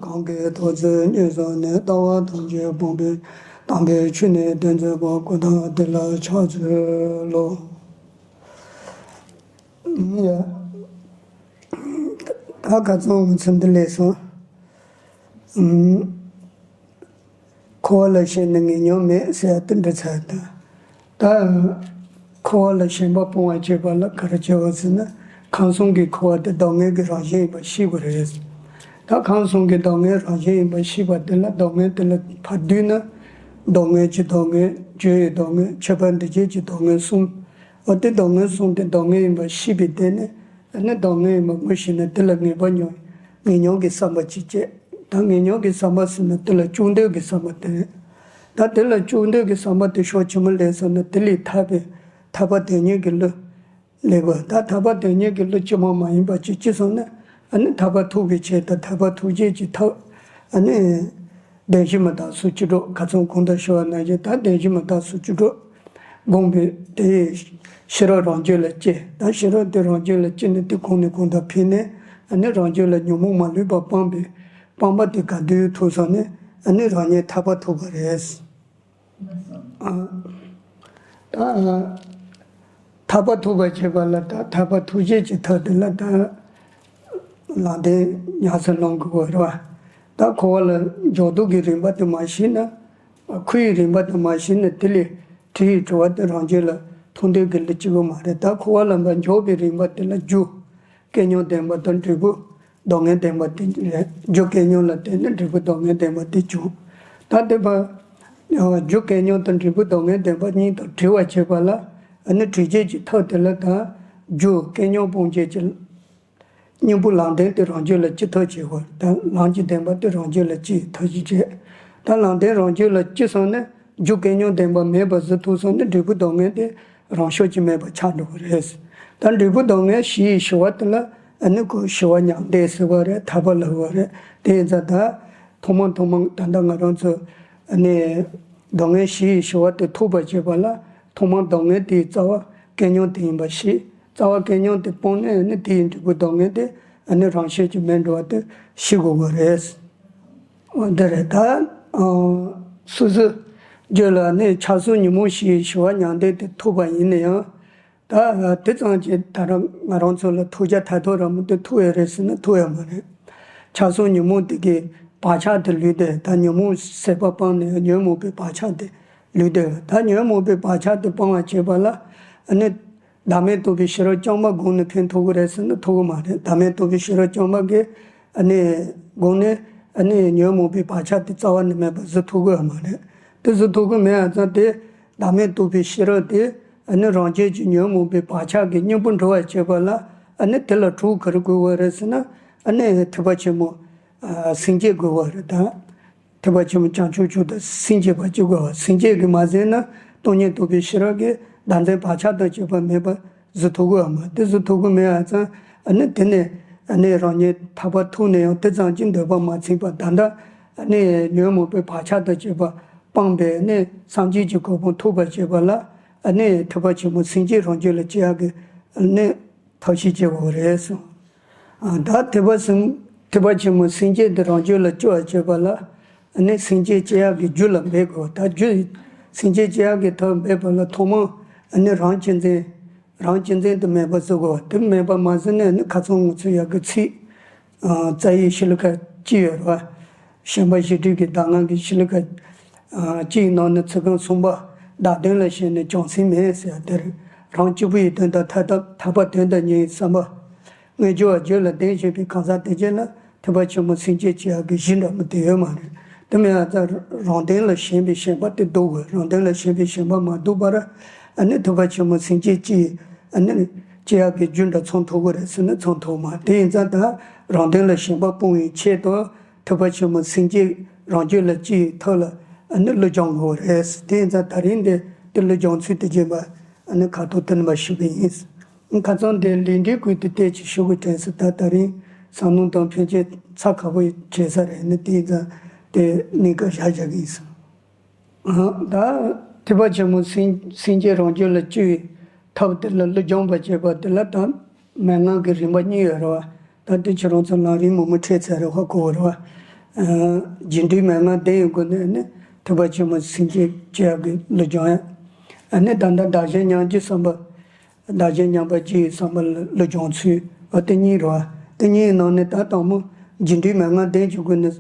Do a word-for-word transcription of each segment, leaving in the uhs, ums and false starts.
གང་གིས་ཐུགས་བརྩེ་ཉེར་བཟུང་ནས། ལྟ་བ་ཐམས་ཅད་སྤངས་པས་དམ་པའི་ཆོས་ནི་སྟོན་མཛད་པ། གཽ་ཏམ་དེ་ལ་ཕྱག་འཚལ་ལོ། ཡ། ད་ཁ་སང་ང་ཚོ་འདི་ལས་སོང་། ཨུམ། འཁོར་བ་ལ་ཞེན་ན་ངེས་མྱོང་མེད་ཟེར་ཡ་དེ་འདྲ་ཚར་ད། ད་འཁོར་བ་ལ་ཞེན་པ་སྤོང་བ་བྱེད་པ་ལ་ག་རེ་བྱེད་དགོས་ཟེར་ན། ཁམས་གསུམ་གྱི་འཁོར་བ་དེ་སྡུག་བསྔལ་གྱི་རང་བཞིན་ཡིན་པ་ཤེས་དགོས་རེད། ད་ཁམས་གསུམ་གྱི་སྡུག་བསྔལ་རང་བཞིན་ཡིན་པ་ཤེས་པ་དེ་ལ་སྡུག་བསྔལ་དེ་ལ་ཕར་བསྡུས་ན། སྡུག་བསྔལ་གྱི་སྡུག་བསྔལ། བྱ་བའི་སྡུག་བསྔལ། ཁྱབ་པ་འདུ་བྱེད་ཀྱི་སྡུག་བསྔལ་གསུམ། འོ་དེ་སྡུག་བསྔལ་གསུམ་དེ་སྡུག་བསྔལ་ཡིན་པ་ཤེས་པའི་སྟེང་ནས། ཨ་ནི་སྡུག་བསྔལ་ཡིན་པ་ངོ་ཤེས་ན་དེ་ལ་ངེས་པ་མྱོང་། ངེས་མྱོང་གི་བསམ་པ་ཅིག་སྐྱེ། ད་ངེས་མྱོང་གི་བསམ་པ་ཟེར་ན་དེ་ལ་སྐྱོ་འདོད་ཀྱི་བསམ་པ་དེ་རེད། ད་དེ་ལ་སྐྱོ་འདོད་ཀྱི་བསམ་པ་དེ་ཕྱོགས་ཆི་མོ་ལེན་སོང་ན། དེ་ལས་ཐར་པའི་ཐར་པ་དོན་གཉེར་གྱི་བློ་ལེན་དགོས། ད་ཐར་པ་དོན་གཉེར་གྱི་བློ་ཅི་མ་མ་ཡིན་པ་ཅིག་སྐྱེས་སོང་ན། ཨ་ནི་ཐར་པ་ཐོབ་པའི་ཆེད་དུ་ཐར་པ་ཐོབ་བྱེད་ཀྱི་ཐབས། ཨ་ནི་བདེན་བཞི་མི་རྟག་སོགས་བཅུ་དྲུག་ཁ་སང་གོང་དུ་ཞུ་བ་ནང་བཞིན། ད་བདེན་བཞི་མི་རྟག་སོགས་བཅུ་དྲུག་བསྒོམས་པས་དེ་ཡི་ཤེས་རབ་རང་རྒྱུད་ལ་སྐྱེ། ད་ཤེས་རབ་དེ་རང་རྒྱུད་ལ་སྐྱེས་ནས་དེ་གོང་ནས་གོང་དུ་འཕེལ་ནས། ཨ་ནི་རང་རྒྱུད་ལ་ཉོན་མོངས་མ་ལུས་པ་སྤངས་པའི་སྤངས་པ་དེ་ག་དུས་ཐོབ་སོང་ན། ཨ་ནི་རང་ཉིད་ཐར་པ་ཐོབ་པ་རེད། ཨ། ད་ཐར་པ་ཐོབ་པར་བྱེད་པ་ལ། ད་ཐར་པ་ཐོབ་བྱེད་ཀྱི་ཐབས་དེ་ལ་ད་ལམ་བདེན་ཉམས་སུ་བླང་དགོས་པ་རེད་བ། ད་འཁོར་བ་ལ་འཇུག་ལྡོག་གི་རིམ་པ་དེ་མ་ཤེས་ན། ཁུ་ཡི་རིམ་པ་དེ་མ་ཤེས་ན། དེ་ལས་དྲི་ཡི་དྲི་བ་དེ་རང་རྒྱུད་ལ་ཐོགས་འདོད་ཀྱི་བློ་སྐྱེ་གི་མ་རེད། ད་འཁོར་བ་ལ་འཇུག་པའི་རིམ་པ་དེ་ལ་རྒྱུ་སྐལ་མཉམ་ལྡན་པ་དང་འབྲས་བུ་སྡུག་བསྔལ་ལྡན་པ་དེ་རེད། རྒྱུ་སྐལ་མཉམ་ལ་བརྟེན་ནས་འབྲས་བུ་སྡུག་བསྔལ་ལྡན་པ་དེ་བྱུང་། ད་དེ་བར་རྒྱུ་སྐལ་མཉམ་དང་འབྲས་བུ་སྡུག་བསྔལ་ལྡན་པ་གཉིས་དང་བྲལ་བར་བྱེད་པ་ལ། ཨ་ནི་བྲལ་བྱེད་ཀྱི་ཐབས་དེ་ལ་ད་རྒྱུ་སྐལ་མཉམ་སྤོང་བྱེད་ཀྱི་སྙིང་པོ་ལམ་བདེན་དེ་རང་རྒྱུད་ལ་སྐྱེ་ཐབས་བྱེད་དགོས། ད་ལམ་གྱི་བདེན་པ་དེ་རང་རྒྱུད་ལ་སྐྱེ་ཐབས་ཤིག་བྱེད། ད་ལམ་བདེན་རང་རྒྱུད་ལ་སྐྱེས་སོང་ན། རྒྱུ་སྐལ་མཉམ་བདེན་པ་མེད་པར་གཟིགས་ཐུབ་སོང་ན། འབྲས་བུ་སྡུག་བསྔལ་དེ་རང་ཤུགས་ཀྱིས་མེད་པ་ཆགས་འགྲོ་གི་རེད། ད་འབྲས་བུ་སྡུག་བསྔལ་ཞི་བའི་ཞི་བ་དེ་ལ། ཨ་ནི་ཁོ་ཞི་བ་མྱང་འདས་ཟེར་བ་རེད། ཐར་པ་ལབ་པ་རེད། དེ་ཡིན་ཙང་ད་ཐོག་མ་ཐོག་མ་ད་ལྟ་ང་རང་ཚོ། ཨ་ནི་སྡུག་བསྔལ་ཞི་བའི་ཞི་བ་དེ་ཐོབ་པར་བྱེད་པ་ལ། ཐོག་མར་སྡུག་བསྔལ་དེའི་རྩ་བ་སྐལ་མཉམ་དེ་ཡིན་པ་ཤེས། རྩ་བ་སྐལ་མཉམ་དེ་སྤངས་ནས། ཨ་ནི་དེའི་འབྲས་བུ་སྡུག་བསྔལ་དེ། ཨ་ནི་རང་ཤུགས་ཀྱིས་མེད་འགྲོ་བ་དེ་ཤེས་དགོས་པ་རེད། འོ་འདི་རེད་ད། ཨ། སོ་སོའི་རྒྱུད་ལ་ནི་ཆགས་སོགས་ཉོན་མོངས་ཞི་བའི་ཞི་བ་མྱང་འདས་དེ་ཐོབ་པ་ཡིན་ན་ཡང་། ད་དེ་ཙམ་གྱིས་ད་རང་ང་རང་ཚོ་ལ་ཐོབ་བྱ་ཐར་ཐོབ་རང་མོས་དེ་ཐོབ་ཡོད་རེད་ཟེར་ན་ཐོབ་ཡོད་མ་རེད། ཆགས་སོགས་ཉོན་མོངས་དེ་གི་བག་ཆགས་དེ་ལུས་ཏེ། ད་ཉོན་མོངས་སྲེད་པ་སྤངས་ནས་ཉོན་མོངས་པའི་བག་ཆགས་དེ་ལུས་ཏེ། ད་ཉོན་མོངས་པའི་བག་ཆགས་དེ་སྤང་བར་བྱེད་པ་ལ། ཨ་ནི་བདག་མེད་རྟོགས་པའི་ཤེས་རབ་རྐྱང་པ་བསྒོམས་ནས་ཕན་ཐོགས་ཀྱི་རེད་ཟེར་ན་ཐོགས་ཀྱི་མ་རེད། བདག་མེད་རྟོགས་པའི་ཤེས་རབ་རྐྱང་པ་གིས། ཨ་ནི་བསྒོམས་ནས། ཨ་ནི་ཉོན་མོངས་པའི་བག་ཆགས་དེ་རྩ་བ་ནས་མེད་པ་གཟིགས་ཐུབ་ཀྱི་ཡོད་མ་རེད། དེ་གཟིགས་ཐུབ་ཀྱི་མེད་པ་ཙང་དེ། བདག་མེད་རྟོགས་པའི་ཤེས་རབ་དེ། ཨ་ནི་རང་རྒྱུད་ཀྱི་ཉོན་མོངས་པའི་བག་ཆགས་ཀྱི་གཉེན་པོ་འགྲོ་བར་བྱེད་པ་ལ། ཨ་ནི་དེ་ལ་གྲོགས་ག་རེ་དགོས་པ་རེད་ཟེར་ན། ཨ་ནི་ཐེག་པ་ཆེན་མོ། ཨ། སེམས་བསྐྱེད་དགོས་པ་རེད་ད། ཐེག་པ་ཆེན་པོ་བྱང་ཆུབ་མཆོག་ཏུ་སེམས་བསྐྱེད་པ་གཅིག་དགོས་པ། སེམས་བསྐྱེད་ཀྱིས་མ་ཟིན་ན། སྟོང་ཉིད་རྟོགས་པའི་ཤེས་རབ་ཀྱིས་བདག་འཛིན་བག་ཆགས་དང་བཅས་པ་མེད་པ་གཟིགས་ཐུབ་ཀྱི་ཡོད་མ་རེད། དེ་གཟིགས་ཐུབ་ཀྱི་མེད་པ་ཙང་། ཨ་ནི་དེ་ནས་ཨ་ནི་རང་ཉིད་ཐར་པ་ཐོབ་ནས་ཡང་དེ་ཙམ་གྱིས་འདོད་པ་མ་ཚིམ་པར། ད་ལྟ་ཨ་ནི་ཉོན་མོངས་པའི་བག་ཆགས་དང་བཅས་པ་སྤངས་པས། ཨ་ནི་སངས་རྒྱས་ཀྱི་གོ་འཕང་ཐོབ་པར་བྱེད་པ་ལ། ཨ་ནི་ཐེག་པ་ཆེན་པོ་སེམས་བསྐྱེད་རང་རྒྱུད་ལ་སྐྱེ་ཡག་གི། ཨ་ནི། ཐབས་ཤེས་བྱེད་དགོས་རེད་གསུངས། ཨ། ད་ཐེག་པ་སེམས། ཐེག་པ་ཆེན་མོའི་སེམས་བསྐྱེད་དེ་རང་རྒྱུད་ལ་སྐྱེ་བར་བྱེད་པ་ལ། ཨ་ནི་སེམས་བསྐྱེད་སྐྱེ་ཡག་གི་རྒྱུ་ལ་འབད་དགོས། ད་རྒྱུ། སེམས་བསྐྱེད་སྐྱེ་ཡག་གི་ཐབས་འབད་པ་ལ་ཐོག་མར་ཨ་ནི་རང་གཅེས་འཛིན། རང་གཅེས་འཛིན་དེ་མེད་པ་བཟོ་དགོས། དེ་མེད་པ་མ་བཟོས་ན་ཨ་ནི་ཁ་སང་ང་ཚོས་ཡག་གི་ཚིག་ཨ། རྩ་བའི་ཤེས་ལུགས་ཁག་གཅིག་ཡོད་རེད་བ། ཞེན་པ་བཞི་སྒྲིབ་ཀྱི་གདམས་ངག་གི་ཤེས་ལུགས་ཁག་ཨ། གཅིག་ནང་ནས་ཚིག་རྐང་གསུམ་པ། བདག་དོན་ལ་ཞེན་ནས་བྱང་སེམས་མེད་ཟེར་ཡ་དེ་རེད། རང་གཅིག་པུ་ཡི་དོན་དང་ཐར་ཐབས། ཐར་པ་དོན་དང་གཉེར་བའི་བསམ་པ། དངོས་འབྱོར་བ་རྒྱུད་ལ་ལྡན་བཞིན་པའི་གང་ཟག་དེ་གྱད་ལ་ཐེག་པ་ཆེན་པོའི་སེམས་བསྐྱེད་ཅེས་ཡ་གི་གཞི་འདྲ་མོ་དེ་ཡོད་མ་རེད། དེ་མིན་ཡང་ད་རང་དོན་ལ་ཞེན་པའི་ཞེན་པ་དེ་ལྡོག་དགོས། རང་དོན་ལ་ཞེན་པའི་ཞེན་པ་མ་ལྡོག་པར་ཨ་ནི་ཐེག་པ་ཆེན་པོའི་སེམས་བསྐྱེད་ཅེས། ཨ་ནི་ཅེས་ཡ་གི་རྒྱུ་འདྲ་ཚང་ཐུབ་ཀྱི་རེད་ཟེར་ན་ཚང་ཐུབ་མ་རེད། དེ་ཡིན་ཙང་ད་རང་དོན་ལ་ཞེན་པ་སྤོང་བའི་ཆེད་དུ་ཐེག་པ་ཆེན་པོའི་སེམས་བསྐྱེད་རང་རྒྱུད་ལ་སྐྱེ་ཡི་ཐབས་ལ་ཨ་ནི་བློ་སྦྱོང་དགོས་རེད། དེ་ཡིན་ཙང་ད་རིང་འདི་དེ་བློ་སྦྱོང་ཚུལ་དེ་རྗེས་མ་ཨ་ནི་ཁ་ཐུག་དེ་ནས་མར་ཞུ་གི་ཡིན། ཁ་སང་དེ་ལས་འབྲས་བཀོད་དེ་བལྟས་ཀྱི་ཞུ་གི་དྲན་སོང་། ད་ད་རིང་བསམ་བློ་དང་ཕན་ཆད་ཚ་ཁ་པོ་བྱེད་ས་རེད། ནི་དེ་ཡིན་ཙང་དེ་གནས་སྐབས་བཞག་བཞག་གི་ཡིན་སོང་། ཨ། ད་ཐེག་པ་ཆེན་པོའི་སེམས་སེམས་བསྐྱེད་རང་རྒྱུད་ལ་སྐྱེ་བའི་ཐབས་དེ་ལ་བློ་སྦྱོང་བ་བྱེད་པ་དེ་ལ་ད་མན་ངག་གི་རིམ་པ་གཉིས་ཡོད་རེད་བ། ད་དེ་ཁྱེད་རང་ཚོ་ལམ་རིམ་མང་པོ་ཁྲིད་ཚར་རེད་བ། གོ་བ་རེད་བ། རྒྱས་འབྲིང་མན་ངག་ལྡན་ཡི་སྒོ་ནས་ནི་ཐེག་པ་ཆེན་པོ་སེམས་བསྐྱེད་བྱེད་ཡག་གི་ལུགས་སྦྱོང་ཡ། ཨ་ནི་ད་ལྟ་བདག་གཞན་མཉམ་བརྗེའི་བསམ་པ། བདག་གཞན་མཉམ་པར་བརྗེ་བའི་བསམ་པ་ལ་ལུགས་སྦྱོང་ཚུལ། འོ་དེ་གཉིས་རེད་བ། དེ་གཉིས་ནང་ནས་ད་དང་པོ་རྒྱས་འབྲིང་མན་ངག་ལྡན་གྱི་སྒོ་ནས་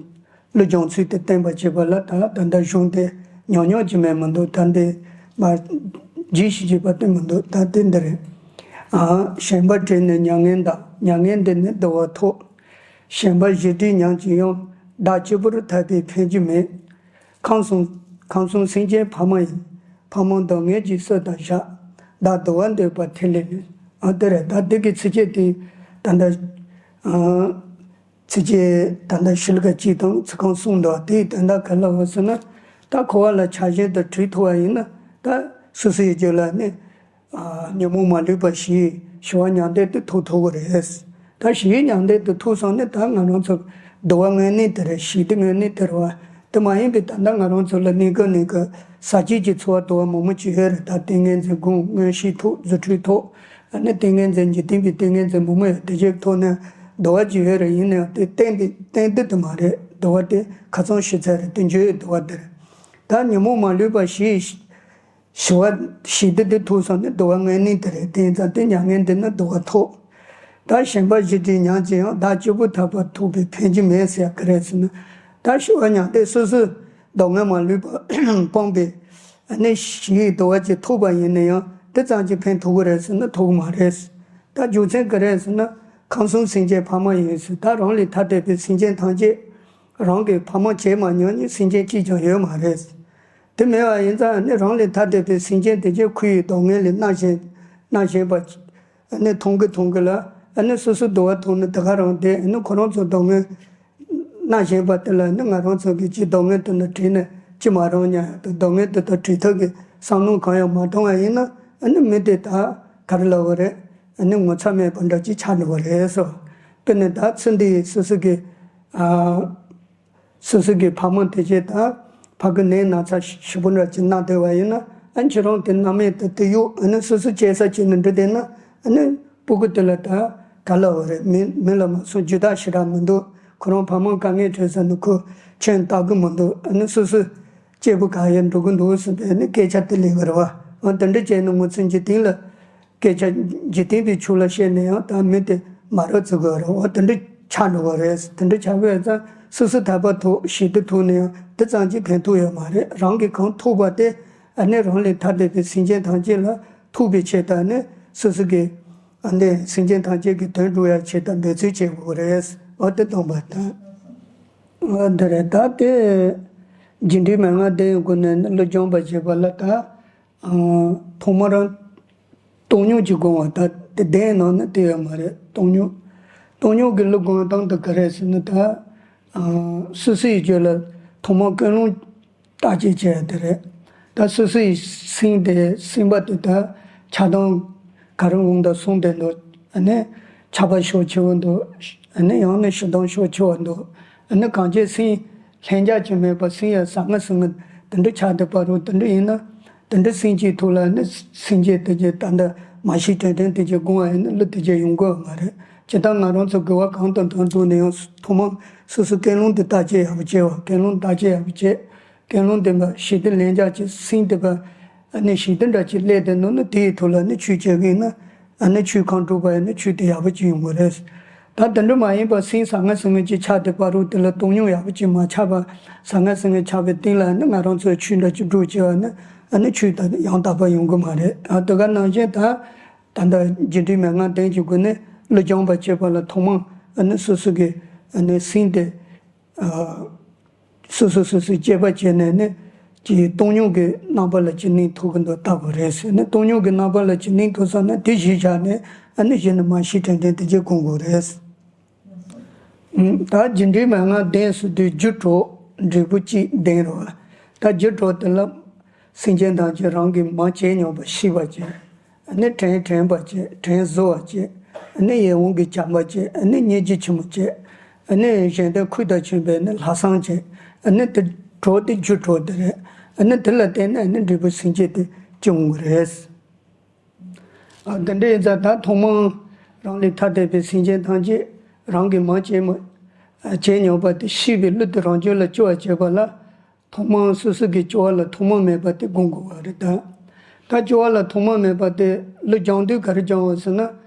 ལུགས་སྦྱོང་ཚུལ་དེ་བསྟན་པ་བྱེད་པ་ལ་ད་ད་ལྟ་གཞུང་དེ་ཉུང་ཉུང་ཅིག་མེད་མི་འདུག་ད་འདི་མ་རྒྱས་ཤིག་བྱེད་པ་དེ་མི་འདུག་ད་དེ་འདི་རེད། ཨ། ཞེན་པ་བྲལ་ནས་མྱ་ངན་འདའ། མྱ་ངན་འདས་ནས་བདེ་བ་ཐོབ། ཞེན་པ་བཞི་བྲལ་ཉམས་ཀྱིས་ཡང་། བདག་གཅིག་པུར་ཐར་པའི་ཕན་རྒྱུ་མེད། ཁམས་གསུམ་ཁམས་གསུམ་སེམས་ཅན་ཕ་མ་ཡིན། ཕ་མ་སྡུག་བསྔལ་གྱིས་གསོས་དང་བཞག། བདག་བདེ་བ་འདོད་པ་ཐིག་ལེ་མིན། ཨ་དེ་རེད། ད་དེ་གི་ཚིགས་བཅད་དེ་ད་ལྟ་ཨ། ཚིགས་བཅད་ད་ལྟ་ཤོ་ལོ་ཀ་གཅིག་དང་ཚིག་རྐང་གསུམ་འདུག་དེའི་དོན་དག་ག་ལ་འོ་ཟེར་ན། ད་འཁོར་བ་ལ་ཆགས་ཞེན་དང་བྲལ་ཐུབ་པ་ཡིན་ན་ད་སོ་སོའི་རྒྱུད་ལ་ནི། ཨ། ཉོན་མོངས་མ་ལུས་པ་ཞི། ཞི་བ་མྱང་འདས་དེ་ཐོབ་ཐུབ་ཀྱི་རེད། ད་ཞི་བའི་མྱང་འདས་དེ་ཐོབ་སོང་ནས་ད་ང་རང་ཚོ་བདེ་བ་དངོས་གནས་དེ་རེད། ཞི་བདེ་དངོས་གནས་དེ་རེད་བ། དེ་མ་ཡིན་པའི་ད་ལྟ་ང་རང་ཚོ་ལ་གནས་སྐབས་གནས་སྐབས་ཟག་བཅས་ཀྱི་ཚོར་བ་དུ་བ་མང་པོ་ཅིག་ཡོད་རེད། ད་ཏིང་ངེ་འཛིན་སྒོམ། མངོན་ཤེས་ཐོབ། རྫུ་འཕྲུལ་ཐོབ། ཨ་ནི་ཏིང་ངེ་འཛིན་འཇིག་རྟེན་པའི་ཏིང་ངེ་འཛིན་མང་པོ་ཡོད། དེ་ཚོའི་ཐོག་ནས་བདེ་བ་ཅིག་ཡོད་རེད། ཡིན་ནའང་དེ་གཏན་དུ་གཏན་དུ་དེ་མ་རེད། བདེ་བ་དེ་ཁ་ཚོན་ཞིག་ཚད་རེད། དེ་འཇོག་ཡོད་བདེ་བ་དེ་རེད། ད་ཉོན་མོངས་མ་ལུས་པ་ཞི། ཞི་བ་ཞི་བདེ་དེ་ཐོབ་སོང་ནས་བདེ་བ་དངོས་གནས་དེ་རེད། དེ་ཡིན་ཙང་དེ་མྱ་ངན་འདས་ན་བདེ་བ་ཐོབ། ད་ཞེན་པ་བཞི་བྲལ་ཉམས་ཀྱིས་ཡང་། བདག་གཅིག་པུར་ཐར་པ་ཐོབ་པའི་ཕན་རྒྱུ་མེད་ཟེར་ཡ་ག་རེད་ཟེར་ན། ད་ཞི་བ་མྱང་འདས་སོ་སོའི་སྡུག་བསྔལ་མ་ལུས་པ་སྤངས་པའི་ཨ་ནི་ཞི་བའི་བདེ་བ་ཅིག་ཐོབ་པ་ཡིན་ན་ཡང་དེ་ཙམ་གྱིས་ཕན་ཐོགས་ཀྱི་རེད་ཟེར་ན་ཐོགས་ཀྱི་མ་རེད། ད་རྒྱུ་མཚན་ག་རེ་རེད་ཟེར་ན། ཁམས་གསུམ་སེམས་ཅན་ཕ་མ་ཡིན་ཟེར། ད་རང་ལས་ཐ་དད་པའི་སེམས་ཅན་ཐམས་ཅད་རང་གི་ཕ་མ་བྱེད་མ་མྱོང་མཁན་སེམས་ཅན་གཅིག་ཀྱང་ཡོད་མ་རེད། དེ་མེད་པ་ཡིན་ཙང་ནི་རང་ལས་ཐ་དད་པའི་སེམས་ཅན་དེ་ཚོས་ཁོའི་སྡུག་བསྔལ་ལ་མནར་ཞེན་མནར་ཞེན་པ། ནི་མཐོང་གི་མཐོང་གི་ལ་ནི་སོ་སོ་བདེ་བ་ཐོབ་ན་དེ་ག་རང་དེ་ནི་ཁོ་རང་ཚོ་སྡུག་བསྔལ་མནར་ཞེན་པ་དེ་ལ་ནི་ང་རང་ཚོ་གི་ཅི་སྡུག་བསྔལ་དེ་ནི་བྲལ་ནས་ཅི་མ་རུང་ཉམས་ཡག་དང་སྡུག་བསྔལ་དེ་དག་བྲལ་ཐབས་ཀྱི་བསམ་བློ་གང་ཡང་མ་བཏང་བ་ཡིན་ན་ནི་མི་དེ་ད་ག་རེ་ལབ་དགོས་རེད། ནི་ངོ་ཚ་མེད་པ་འདྲ་ཅིག་ཆགས་འགྲོ་བ་རེད་ཟེར། དཔེར་ན་ད་ཚེ་འདིའི་སོ་སོ་གི་ཨ། སོ་སོ་གི་ཕ་མ་དེ་ཚོས་ད་ཕ་གི་ནད་ན་ཚ་ཞེ་པོ་འདྲ་ཅིག་ན་བསྡད་པ་ཡིན་ན་ཨ་ཁྱེད་རང་དེ་མནར་མེད་དུ་དེ་གཡུག་ཨ་ནི་སོ་སོ་སྐྱེལ་ས་བྱས་ནས་འགྲོ་བསྡད་ན་ཨ་ནི་སྤུ་གུ་དེ་ལ་ད་ག་ལབ་དགོས་རེད། མི་མི་ལ་མ་སོང་རྒྱུ་དག་ཞེ་དྲག་མི་འདུག་ཁོ་རང་ཕ་མ་དཀའ་ངལ་འཕྲད་ས་ནི་ཁོ་ཁྱོན་ལྟ་གི་མི་འདུག་ཨ་ནི་སོ་སོ་སྐྱེས་བུ་ག་ཡེ་འགྲོ་གི་འདུག་ཟེར་བའི་ནི་སྐད་ཆ་དེ་ལབ་གི་རེད་བ། འོ་དེ་འདྲ་བྱས་ནས་ངོ་ཚ་འཇིག་རྟེན་ལ། སྐད་ཆ་འཇིག་རྟེན་པའི་ཆོས་ལ་བཤད་ན་ཡང་ད་མི་དེ་མ་རབས་བརྩི་དགོས་རེད། འོ་དེ་འདྲ་ཆགས་འགྲོ་གི་རེད། དེ་འདྲ་ཆགས་པས་ཙང་སོ་སོ་ཐར་པ་ཐོབ་ཞི་བདེ་ཐོབ་ན་ཡང་དེ་ཙམ་གྱིས་ཕན་ཐོགས་ཡོད་མ་རེད། རང་གིས་གང་ཐོབ་པ་དེ་ཨ་ནི་རང་ལས་ཐ་དད་པའི་སེམས་ཅན་ཐམས་ཅད་ལ་ཐོབ་པའི་ཆེད་དུ་ཨ་ནི་སོ་སོ་གི་ཨ་ནི་སེམས་ཅན་ཐམས་ཅད་ཀྱི་དོན་སྒྲུབ་ཡ་ཆེད་དུ་འབད་རྩོལ་བྱེད་དགོས་རེད། འོ་དེ་སྟོན་པ་དང་། འོ་དེ་རེད། ད་དེ་རྒྱས་འབྲིང་མན་ངག་དེའི་སྒོ་ནས་ནི་ལུགས་སྦྱོང་པ་བྱེད་པ་ལ་ད། ཐོག་མར་བཏང་སྙོམས་ཀྱི་སྒོམ་པ། ད་དེ་གདན་ནང་ན་དེ་ཡོད་མ་རེད། བཏང་སྙོམས། བཏང་སྙོམས་ཀྱི་ལུགས་སྒོམ་སྟངས་དེ་ག་རེ་ཟེར་ན་ད། སོ་སོའི་རྒྱུད་ལ་ཐོག་མར་ཀུན་སློང་བརྟག་དཔྱད་བྱས་དེ་རེད། ད་སོ་སོའི་སེམས་དེ་སེམས་པ་དེ་ད་ཆགས་སྡང་ག་རེ་འོང་དང་སོང་དེ་འདུག་ཨ་ནི་ཆགས་པ་ཤུགས་ཆེ་བོ་འདུག་ཨ་ནི་ཡང་ན་ཞེ་སྡང་ཤུགས་ཆེ་བ་འདུག་ཨ་ནི་གང་ཅི་སེམས། ལྷན་སྐྱེས་ཀྱི་མེད་པ་སེམས་ཡང་ཟང་ངེ་ཟིང་ངེ་དེ་འདྲ་ཆགས་བསྡད་པ་རུང་དེ་འདྲ་ཡིན་ན། དེ་འདྲ་སེམས་ཅན་ཐུག་ལ་ནི་སེམས་ཅན་དེ་ཚོ་ད་ལྟ་མ་ཤི་དྲན་དྲན་དེ་ཚོ་སྒོམ་པ་ཡིན་ན་ལུས་དེ་ཚོ་ཡོང་དགོས་པ་མ་རེད། ཇི་ལྟར་ང་རང་ཚོ་དགེ་བ་གང་དང་གང་བསྒྲུབས་ནས་ཡང་ཐོག་མར་སོ་སོ་ཀུན་སློང་དེ་བརྟག་དཔྱད་ཡག་པོ་བྱས་པ། ཀུན་སློང་བརྟག་དཔྱད་ཡག་པོ་བྱས། ཀུན་སློང་དེ་མ་ཤི་དེ་ལྷན་སྐྱེས་ཀྱི་སེམས་དེ་པ། ཨ་ནི་ཞི་བདེ་འདྲ་ཅིག་སླེབས་དེ་ནོ་ནི་དེའི་ཐོག་ལ་ནི་ཆོས་བྱེད་ཀྱི་ཡིན་ན། ཨ་ནི་ཆོས་གང་སྒྲུབ་པ་ཡིན་ན་ཆོས་དེ་ཡག་པོ་ཅིག་ཡོང་གི་རེད། ད་དེ་འདྲ་མ་ཡིན་པར་སེམས་ཟང་ངེ་ཟིང་ངེ་ཅིག་ཆགས་བསྡད་པ་རུང་དེ་ལ་བཏང་སྙོམས་ཡག་པོ་ཅིག་མ་ཆགས་པར་ཟང་ངེ་ཟིང་ངེ་ཆགས་པའི་སྟེང་ལ་ནི་ང་རང་ཚོས་ཆོས་འདྲ་ཅིག་སྒྲུབ་བྱས་པ་ནི་ཨ་ནི་ཆོས་དེ་ཡང་དག་པ་ཡོང་གི་མ་རེད། ཨ་དེ་ག་ནང་བཞིན་ད་ད་ལྟ་རྒྱས་འབྲིང་མན་ངག་ལྡན་གྱི་སྒོ་ནས་ལུགས་སྦྱོང་པ་བྱེད་པ་ལ་ཐོག་མར་ཨ་ནི་སོ་སོ་གི་ཨ་ནི་སེམས་དེ། སོ་སོ་སོ་སོའི་དཔྱད་པ་བྱས་ནས་ནི་ཀྱི་བཏང་སྙོམས་ཀྱི་རྣམ་པ་ལ་ཅི་གནས་ཐུབ་ཀྱི་འདུག་བལྟ་དགོས་རེད་ཟེར་ནས། བཏང་སྙོམས་ཀྱི་རྣམ་པ་ལ་ཅི་གནས་ཐུབ་སོང་ན་དེ་གཞི་བཞག་ནས་ཨ་ནི་གཞི་ནས་མར་ཤི་དྲན་དྲན་དེ་ཅིག་སྒོམ་དགོས་རེད། ད་རྒྱས་འབྲིང་མན་ངག་ལྡན་ཟེར་དུས་རྒྱུ་དྲུག་འབྲས་བུ་གཅིག་ལྡན་རེད་བ། ད་རྒྱུ་དྲུག་དེ་ལ་སེམས་ཅན་ཐམས་ཅད་རང་གིས་མ་བྱས་མྱོང་བ་ཤེས་པ་བྱས། ཨ་ནི་དྲན་དྲན་པ་བྱེད། དྲན་གཟོ་བ་བྱེད། ཨ་ནི་ཡིད་འོང་གི་བྱམས་པ་བྱེད། ཨ་ནི་སྙིང་རྗེ་ཆེན་པོ་བྱེད། ཨ་ནི་གཞན་དོན་ཁུར་དང་བྱོན་པའི་ནི་ལྷག་བསམ་བྱེད། ཨ་ནི་དེ་གྲོགས་དེ་རྒྱུ་གྲོགས་དེ་རེད། ཨ་ནི་དེ་ལ་བརྟེན་ནས་ཨ་ནི་འབྲས་བུ་སེམས་བསྐྱེད་དེ་སྐྱེ་འོང་གི་རེད། ཨ་དེ་འདྲ་ཡིན་ཙང་ད་ཐོག་མར་རང་ལས་ཐ་དད་པའི་སེམས་ཅན་ཐམས་ཅད་རང་གིས་མ་བྱས་མ་ བྱས་མྱོང་པ་དེ་ཤེས་པའི་བློ་དེ་རང་རྒྱུད་ལ་སྐྱེ་བར་བྱེད་པ་ལ། ཐོག་མར་སོ་སོ་གི་སྐྱེ་བ་ལ་ཐོག་མ་མེད་པ་དེ་སྒོམ་དགོས་པ་རེད་ད། ད་སྐྱེ་བ་ལ་ཐོག་མ་མེད་པ་དེ་བློ་སྦྱང་དུས་ག་རེ་སྦྱང་བ་ཟེར་ན།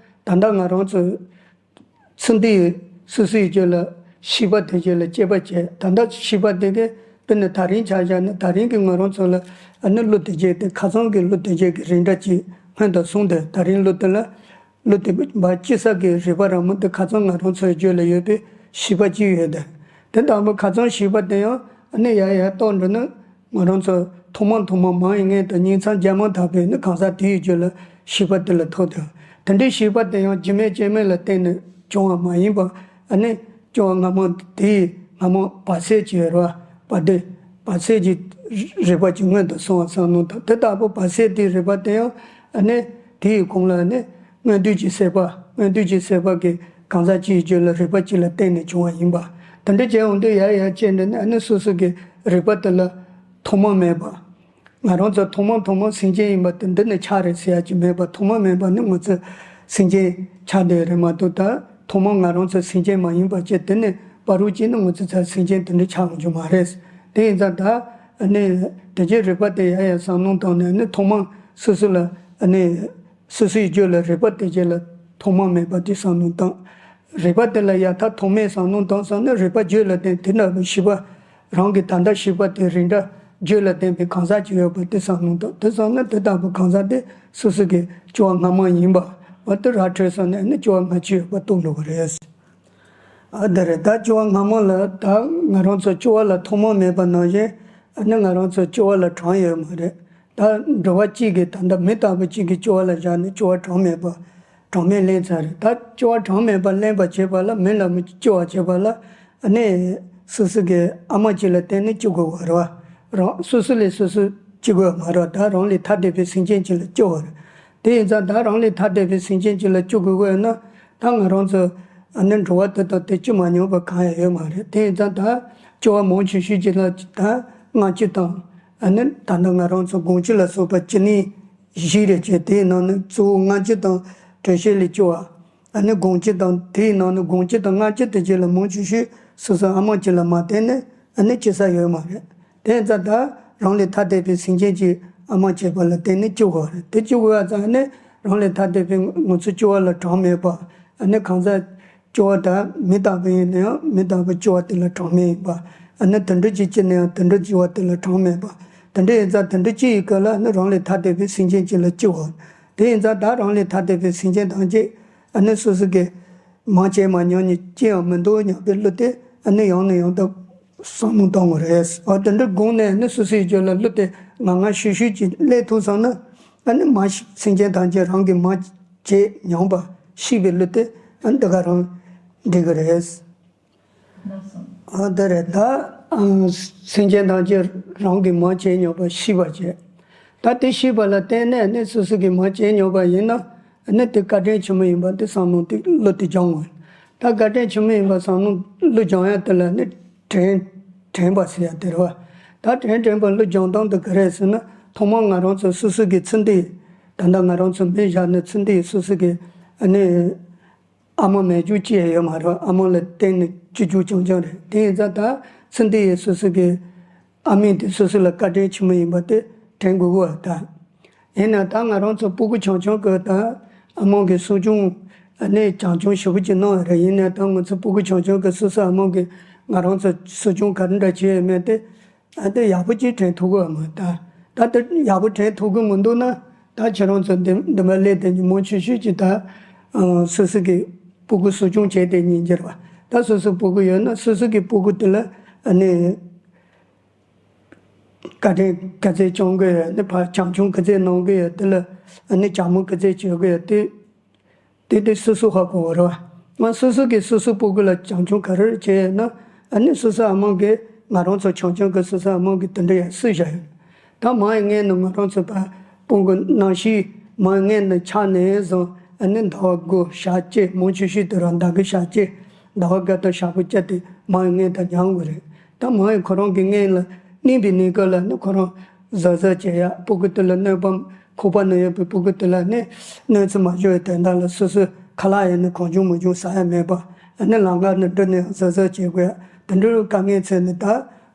ད་ལྟ་ང་རང་ཚོ་ཚུར་འདི་སོ་སོའི་རྒྱུད་ལ་ཤེས་པ་དེ་རྒྱུད་ལ་སྐྱེས་པ་བྱས། ད་ལྟ་ཤེས་པ་དེ་གི་དཔེར་ན་ད་རིང་ཆ་བཞག་ན། ད་རིང་གི་ང་རང་ཚོ་ལ་ཨ་ནི་བློ་དེ་རྒྱུད་དེ་ཁ་སང་གི་བློ་དེ་རྒྱུད་ཀྱི་རིགས་འདྲ་ཅིག་སྔོན་དུ་སོང་སྟེ། ད་རིང་བློ་དེ་ལ་བློ་དེ་བ་སྐྱེ་ས་གི་རིག་པ་རང་མོ་དེ་ཁ་སང་ང་རང་ཚོའི་རྒྱུད་ལ་ཡོད་པའི་ཤེས་པ་གཅིག་ཡོད་དེ། དེ་ལྟ་བུ་ཁ་སང་ཤེས་པ་དེ་ཡང་ཨ་ནི་ཡར་ཡར་རྟོགས་འགྲོ་ན། ང་རང་ཚོ་ཐོག་མ་ཐོག་མ་མ་ཡིན་ངན་དང་ཉིང་མཚམས་རྒྱ་མ་དག་པའི་ནི་གང་ཟག་དེའི་རྒྱུད་ལ་ཤེས་པ་དེ་ལ་ཐོབ་དང་། དེ་འདྲའི་ཤེས་པ་དེ་ཡང་རྒྱུ་མེད་རྐྱེན་མེད་ལ་བརྟེན་ནས་བྱུང་བ་མ་ཡིན་པ། ཨ་ནི་སྐྱེ་བ་སྔ་མ་དེའི་སྔ་མ་བར་སྲིད་ཀྱི་རེད་བ། བར་དོ་བར་སྲིད་ཀྱི་རིག་པ་གཅིག་སྔོན་དུ་སོང་བ་བསམ་བློ་དང་། དེ་ལྟ་བུ་བར་སྲིད་དེའི་རིག་པ་དེ་ཡང་ཨ་ནི་དེའི་གོང་ལ་ནི་སྔོན་དུས་ཀྱི་སྲིད་པ། སྔོན་དུས་ཀྱི་སྲིད་པ་གི་གང་ཟག་གཅིག་རྒྱུད་ལ་རིག་པ་གཅིག་ལ་བརྟེན་ནས་བྱུང་བ་ཡིན་པ། དེ་འདྲ་བྱས་འོང་དུས་ཡར་ཡར་བྱས་འདི་ནི་ཨ་ནི་སོ་སོ་གི་རིག་པ་དེ་ལ་ཐོག་མ་མེད་པ། ང་རང་ཚོ་ཐོག་མ་ཐོག་མ་སེམས་ཅན་ཡིན་པ་དེ་འདི་ནི་ཆགས་རེད་ཟེར་ཡ་ཅིག་མེད་པ། ཐོག་མ་མེད་པ་ནི་ང་ཚོ་སེམས་ཅན་ཆགས་བསྡད་རེད་མ་གཏོགས། ད་ཐོག་མ་ང་རང་ཚོ་སེམས་ཅན་མ་ཡིན་པ་བྱས། དེ་ནི་བར་དུ་ཅིག་ནི་ང་ཚོ་ཚ་སེམས་ཅན་དེ་འདྲ་ཆགས་འོང་རྒྱུ་མ་རེད། དེ་ཡིན་ཙང་ད་ཨ་ནི་དེ་རྒྱུད་རིག་པ་དེ་ཡར་ཡར་བསམ་བློ་བཏང་ནས་ནི་ཐོག་མ་སོ་སོ་ལ་ཨ་ནི་སོ་སོའི་རྒྱུད་ལ་རིག་པ་དེ་རྒྱུད་ལ་ཐོག་མ་མེད་པ་དེ་བསམ་བློ་བཏང་། རིག་པ་དེ་ལ་ཡང་ཐོག་མེད་བསམ་བློ་བཏང་སོང་ན། རིག་པ་རྒྱུད་ལ་བརྟེན་དེ་འདྲ་བའི་ཤེས་པ། རང་གི་ད་ལྟ་ཤེས་པ་དེ་རིགས་འདྲ་རྒྱུད་ལ་བརྟེན་པའི་གང་ཟག་ཅིག་ཡོད་པ་དེ་བསམ་བློ་བཏང་། དེ་སོང་ན་དེ་ལྟ་བུ་གང་ཟག་དེ་སོ་སོ་གི་སྐྱེ་བ་སྔ་མ་ཡིན་པ་བ་དེ་ར་འཕྲོད་སོང་ནས་ནི་སྐྱེ་བ་སྔ་ཕྱི་ཡོད་པ་རྟོགས་འགྲོ་གི་རེད། ཨ་དེ་རེད། ད་སྐྱེ་བ་སྔ་མ་ལ་ད་ང་རང་ཚོ་སྐྱེ་བ་ལ་ཐོག་མ་མེད་པ་ནང་བཞིན། ཨ་ནི་ང་རང་ཚོ་སྐྱེ་བ་ལ་གྲངས་ཡོད་མ་རེད། ད་འགྲོ་བ་གཅིག་གིས་ད་ལྟ་མི་ལྟ་བུ་གཅིག་གི་སྐྱེ་བ་ལ་བཞག་ནས་སྐྱེ་བ་གྲངས་མེད་པ། གྲངས་མེད་ལེན་ཚར་རེད། ད་སྐྱེ་བ་གྲངས་མེད་པ་ལེན་པ་བྱེད་པ་ལ། མི་ལ་མི་སྐྱེ་བ་བྱེད་པ་ལ། ཨ་ནི་སོ་སོ་གི་ཨ་མ་གཅིག་ལ་བརྟེན་ནས་སྐྱེ་དགོས་པ་རེད་བ། རང་སོ་སོ་ལས་སོ་སོ་སྐྱེ་དགོས་པ་མ་རེད། ད་རང་ལས་ཐ་དད་པའི་སེམས་ཅན་གཅིག་ལ་སྐྱེ་བ་རེད། དེ་ཡིན་ཙང་ད་རང་ལས་ཐ་དད་པའི་སེམས་ཅན་གཅིག་ལ་སྐྱེ་དགོས་ཀྱི་ཡོད་ན། ད་ང་རང་ཚོ་ཨ་ནི་འགྲོ་བ་དེ་དང་དེ་སྐྱེ་མ་མྱོང་བ་གང་ཡང་ཡོད་མ་རེད། དེ་ཡིན་ཙང་ད་སྐྱེ་བ་མང་ཆེ་ཤོས་ཅིག་ལ་ད་ལྔ་བཅུ་དང་། ཨ་ནི་ད་ལྟ་ང་རང་ཚོ་དགུང་ལོ་ལ་སོགས་པ་བཅུ་གཉིས་བཞི་རེ་བྱས། དེའི་ནང་ནས་གཙོ་བོ་ལྔ་བཅུ་དང་དྲུག་ཅུ་ལ་སྐྱེ་བ། ཨ་ནི་དགུང་ལོ་དང་། དེའི་ནང་ནས་དགུང་ལོ་དང་ལྔ་བཅུ་དེ་རྗེས་ལ་མང་ཆེ་ཤོས་སོ་སོ་ཨ་མ་གཅིག་ལ་མ་བརྟེན་ནས་ཨ་ནི་སྐྱེ་ས་ཡོད་མ་རེད། དེ་ཡིན་ཙང་ད་རང་ལས་ཐ་དད་པའི་སེམས་ཅན་གཅིག་ཨ་མ་བྱས་པ་ལ་བརྟེན་ནས་སྐྱེ་དགོས་རེད། དེ་སྐྱེ་དགོས་པ་ཙང་ནས་རང་ལས་ཐ་དད་པའི་ང་ཚོ་སྐྱེ་བ་ལ་གྲངས་མེད་པ། ཨ་ནི་གང་ཟག་སྐྱེ་བ་དག་མི་ལྟ་བུ་ཡིན་ན་ཡང་མི་ལྟ་བུ་སྐྱེ་བ་དེ་ལ་གྲངས་མེད་ཡིན་པ། ཨ་ནི་དུད་འགྲོ་ཅིག་སྐྱེས་ན་ཡང་དུད་འགྲོ་སྐྱེ་བ་དེ་ལ་གྲངས་མེད་པ། དེ་འདྲ་ཡིན་ཙང་དུད་འགྲོ་སྐྱེ་ཡི་སྐབས་ལ་ཨ་ནི་རང་ལས་ཐ་དད་པའི་སེམས་ཅན་གཅིག་ལ་སྐྱེ་བ། དེ་ཡིན་ཙང་ད་རང་ལས་ཐ་དད་པའི་སེམས་ཅན་ཐམས་ཅད་ཨ་ནི་སོ་སོ་གི་མང་བྱས་མ་མྱོང་ནས་སྐྱེ་ཡང་མི་འདུག་སྙམ་པའི་བློ་དེ་ཨ་ནི་ཡང་ནས་ཡང་དུ་བསམ་བློ་གཏོང་དགོས་རེད། འོ་དེ་འདྲ་དགོངས་ནས་ཨ་ནི་སོ་སོའི་རྒྱུད་ལ་བློ་དེ་ངང་ངམ་ཤུགས་ཤུགས་ཀྱིས་སླེབས་ཐུབ་སོང་ན། ཨ་ནི་མ་སེམས་ཅན་ཐམས་ཅད་རང་གིས་མ་བྱས་མྱོང་པ་ཤེས་པའི་བློ་དེ་ཨ་ནི་འདི་ག་རང་འགྲིག་གི་རེད། ཨ་དེ་རེད། ད་ཨ་སེམས་ཅན་ཐམས་ཅད་རང་གིས་མ་བྱས་མྱོང་པ་ཤེས་པ་བྱས། ད་དེ་ཤེས་པ་ལ་བརྟེན་ནས་ཨ་ནི་སོ་སོ་གིས་མ་བྱས་མྱོང་པ་ཡིན་ན། ཨ་ནི་དེ་བཀའ་དྲིན་ཆེན་མོ་ཡིན་པ་དེ་བསམ་བློ་དེ་བློ་དེ་སྦྱང་དགོས། ད་བཀའ་དྲིན་ཆེན་མོ་ཡིན་པ་བསམ་བློ་བློ་སྦྱང་ཡ་དེ་ལ་ནི་དྲན་དྲན་པ་ཟེར་ཡ་དེ་རེད་བ། ད་དྲན་དྲན་པ་བློ་སྦྱང་སྟངས་དེ་ག་རེ་ཟེར་ན། ཐོག་མར་ང་རང་ཚོ་སོ་སོ་གི་ཚུར་འདི། ད་ལྟ་ང་རང་ཚོ་མི་བཞག་ནས་ཚུར་འདི་སོ་སོ་གི་ཨ་ནི་ཨ་མ་མེད་རྒྱུ་ཅི་ཡང་ཡོད་མ་རེད། ཨ་མ་ལ་བརྟེན་ནས་སྐྱེ་རྒྱུ་རྐྱང་རྐྱང་རེད། དེ་ཡིན་ཙང་ད་ཚུར་འདི་ཡི་སོ་སོ་གི་ཨ་མ་དེ་སོ་སོ་ལ་བཀའ་དྲིན་ཆེན་མོ་ཡིན་པ་དེ་དྲན་དགོས་གོ་ད། ཡིན་ན་ད་ང་རང་ཚོ་སྤུ་གུ་ཆུང་ཆུང་གི་ད་ཨ་མ་གི་གསོ་སྐྱོང་ཨ་ནི་གང་བྱུང་ཞེ་པོ་ཅིག་གནང་བ་རེད། ཡིན་ན་ད་ང་ཚོ་སྤུ་གུ་ཆུང་ཆུང་གི་སོ་སོ་ཨ་མ་གི་ང་རང་ཚོ་གསོ་སྐྱོང་ག་འདྲ་བྱས་ཡོད་མེད་དེ། ཨ་དེ་ཡག་པོ་ཅིག་དྲན་ཐུབ་གི་མ། ད་ད་དེ་ཡག་པོ་དྲན་ཐུབ་གི་མི་འདུག་ན། ད་ཁྱེད་རང་ཚོ་འདི་འདི་མ་སླེབས་དེ་ཉིན་མོ་ཆུ་ཤུད་ཀྱི་ད་ཨ་སོ་སོ་གི་སྤུ་གུ་གསོ་སྐྱོང་བྱས་ཏེ་ཉིན་འགྱུར་བ། ད་སོ་སོ་སྤུ་གུ་ཡོད་ན་སོ་སོ་གི་སྤུ་གུ་དེ་ལ་ཨ་ནི་བཀའ་དྲིན་ག་ཚད་སྐྱོང་གི་ཡོད། ཨ་ནི་ཕར་གང་བྱུང་ག་ཚད་གནང་གི་ཡོད། དེ་ལ་ཨ་ནི་བྱམས་པོ་ག་ཚད་བྱེད་གི་ཡོད། དེ་དེ་དེ་སོ་སོ་ཧ་གོ་བ་རེད་བ། ང་སོ་སོ་གིས་སོ་སོའི་སྤུ་གུ་ལ་བྱམས་སྐྱོང་ག་རེ་བྱས་ཡོད་ན། ཨ་ནི་སོ་སོའི་ཨ་མ་གིས་ང་རང་ཚོ་ཆུང་ཆུང་གི་སོ་སོའི་ཨ་མ་གིས་དེ་འདྲ་ཡང་གསོས་བཞག་ཡོད། ད་མ་ཡི་སྔོན་ནས་ང་རང་ཚོ་ཕར་སྤུ་གུ་ནང་བཞིན་མ་ཡི་སྔོན་ནས་ཆགས་ནས་བཟུང་ཨ་ནི་ཟླ་བ་དགུ་ཞག་གཅིག་མང་ཆེ་ཤོས་དེ་རང་ཟླ་དགུ་ཞག་གཅིག་ཟླ་བ་དགུ་དང་ཞག་པོ་གཅིག་དེ་མ་ཡི་སྔོན་དང་མཉམ་དགོས་རེད། ད་མ་ཡི་ཁོ་རང་གི་སྔོན་ལ་གནས་པའི་གནས་སྐབས་ལ་ནི་ཁོ་རང་གཟབ་གཟབ་བྱེད་ཡ། སྤུ་གུ་དེ་ལ་གནོད་པ་ཁོག་པ་ན་ཡོད་པའི་སྤུ་གུ་དེ་ལ་ནི་གནོད་འཚེ་མ་བྱུང་བའི་དོན་དག་ལ་སོ་སོའི་ཁ་ལག་ཡང་ནི་གང་བྱུང་མང་བྱུང་ཟ་ཡ་མེད་པ། ཨ་ནི་ལམ་ཁ་ནས་འགྲོ་ནས་བཟོ་བཟོ་བྱེད་དགོས། དེ་འདྲའི་དཀའ་ངལ་འཚོལ་ནས་ད་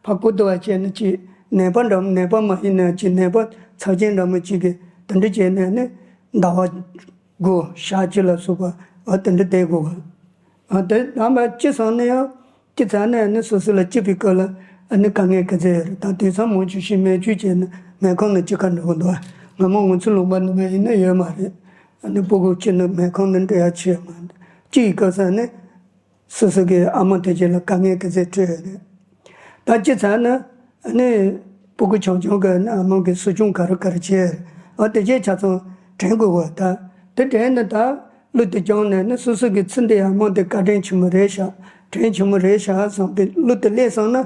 ཕར་ཁུག་ཏུ་བ་བྱས་ནས་ཅིག་ནད་པ་འདྲ་མོ། ནད་པ་མ་ཡིན་ན་ཅིག་ནད་པ་ཚབས་ཆེན་འདྲ་མོ་ཅིག་གིས་དེ་འདྲ་བྱས་ནས་ནི་ཟླ་བ་དགུ་ཞག་གཅིག་ལ་སོགས་པ་འོ་དེ་འདྲ་བསྡད་དགོས་པ། འོ་དེ་རྣམ་པ་ཅི་སོང་ན་ཡང་། ཅི་ཙམ་ནས་ནི་སོ་སོ་ལ་སྐྱིད་པའི་སྐབས་ལ་ཨ་ནི་དཀའ་ངལ་ག་ཚད་ཡོད་རེད། ད་དུས་མཚམས་མང་ཆེ་ཤོས་སྨན་བཅོས་བྱས་ནས་སྨན་ཁང་ལ་སྐྱེལ་ག་འགྲོ་གི་འདུག་སྔ་མོ་ང་ཚོ་ལུང་པ་ནང་མ་ཡིན་ན་ཡོད་མ་རེད། ཨ་ནི་སྤུ་གུ་སྐྱེས་ནས་སྨན་ཁང་ནང་འགྲོ་ཡ་ཆེ་མ་རེད། སྐྱིད་པའི་སྐབས་སུ་ནི་སོ་སོ་གི་ཨ་མ་དེ་ཚོ་ལ་དཀའ་ངལ་ག་ཚད་འཕྲད་ཡོད་རེད། ད་ཅི་ཙམ་ནི་ཨ་ནི་སྤུ་གུ་ཆུང་ཆུང་གི་ནི་ཨ་མ་གི་གསོ་སྐྱོང་ག་རེ་ག་རེ་བྱས་རེད། ཨ་དེ་ཚོ་ཆ་ཚང་དྲན་དགོས་པ། ད་དེ་དྲན་ནས་ད་གླུ་དེ་བསྐྱངས་ནས་ནི་སོ་སོ་གི་ཚེ་འདི་ཡ་མ་དེ་བཀའ་དྲིན་ཆེན་པོ་རེད་ཤག་དྲིན་ཆེན་པོ་རེད་ཤག་བསམ་པའི་གླུ་དེ་སླེབས་སོང་ན།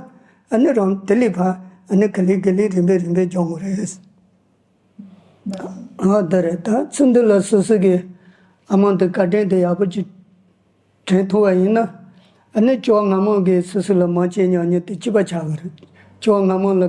ཨ་ནི་རང་དེ་ལས་ཕར་ཨ་ནི་ག་ལེ་ག་ལེ་རིམ་པས་རིམ་པས་སྦྱོང་དགོས་རེད། ཨ་དེ་རེད། ད་ཚེ་འདི་ལ་སོ་སོ་གི་ཨ་མ་དེ་བཀའ་དྲིན་དེ་ཡག་པོ་ཅིག་དྲན་ཐུབ་པ་ཡིན་ན། ཨ་ནི་སྐྱེ་བ་སྔ་མ་གི་སོ་སོ་ལ་མ་བྱས་མྱོང་མྱོང་དེ་སྐྱིད་པ་ཆགས་པ་རེད། སྐྱེ་བ་སྔ་མ་ལ་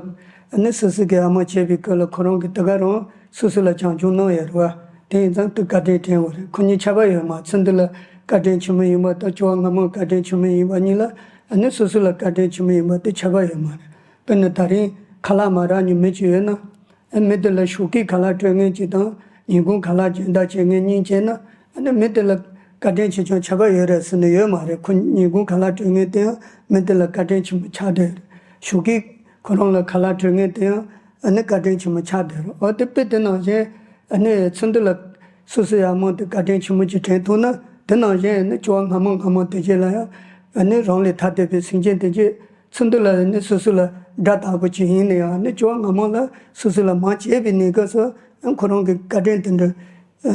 ཨ་ནི་སོ་སོ་གི་ཨ་མ་བྱས་པའི་སྐབས་ལ་ཁོ་རང་གིས་དེ་ག་རང་སོ་སོ་ལ་བྱམས་སྐྱོང་གནང་ཡོད་རེད་བ། དེ་ཡིན་ཙང་དེ་བཀའ་དྲིན་དྲན་དགོས་རེད། ཁོ་གཉིས་ཁྱད་པར་ཡོད་མ། ཚེ་འདི་ལ་བཀའ་དྲིན་ཆེན་པོ་ཡིན་པ་དང་སྐྱེ་བ་སྔ་མ་བཀའ་དྲིན་ཆེན་པོ་ཡིན་པ་གཉིས་ལ་ཨ་ནི་སོ་སོ་ལ་བཀའ་དྲིན་ཆེན་པོ་ཡིན་པ་དེ་ཁྱད་པར་ཡོད་མ་རེད། དཔེར་ན་ད་རིང་ཁ་ལག་མ་རག་མྱོང་མི་ཅིག་ཡོད་ན། ཨ་མི་དེ་ལ་ཞོགས་ཀས་ཁ་ལག་སྤྲོད་མཁན་ཅིག་དང་ཉིན་གུང་ཁ་ལག་སྦྱིན་བདག་བྱེད་མཁན་གཉིས་བྱས་ན། ཨ་ནི་མི་དེ་ལ་བཀའ་དྲིན་ཆེ་ཆུང་ཁྱད་པར་ཡོད་རེད་ཟེར་ནས་ཡོད་མ་རེད། ཁོ་ཉིན་གུང་ཁ་ལག་སྤྲོད་མཁན་དེ་ཡང་མི་དེ་ལ་བཀའ་དྲིན་ཆེན་པོ་ཆགས་བསྡད་རེད། ཞོགས་ཀས་ཁོ་རང་ལ་ཁ་ལག་སྤྲོད་མཁན་དེ་ཡང་ཨ་ནི་བཀའ་དྲིན་ཆེན་པོ་ཆགས་བསྡད་རེད། འོ་དེ་དཔེ་དེ་ནང་བཞིན་ཨ་ནི་ཚེ་འདི་ལ་སོ་སོ་ཡ་མ་དེ་བཀའ་དྲིན་ཆེན་པོ་ཅིག་དྲན་ཐུབ་ན། དེ་ནང་བཞིན་ཨ་ནི་སྐྱེ་བ་སྔ་མ་སྔ་མ་དེ་རྗེས་ལ་ཡང་ཨ་ནི་རང་ལས་ཐ་དད་པའི་སེམས་ཅན་དེ་རྗེས། ཚེ་འདི་ལ་ནི་སོ་སོ་ལ་དགྲ་ལྟ་བུ་ཅིག་ཡིན་ན་ཡང་ནི་སྐྱེ་བ་སྔ་མ་ལ་སོ་སོ་ལ་མ་བྱས་པའི་གནས་སྐབས་སུ་ཁོ་རང་གི་བཀའ་དྲིན་དེ་འདྲ་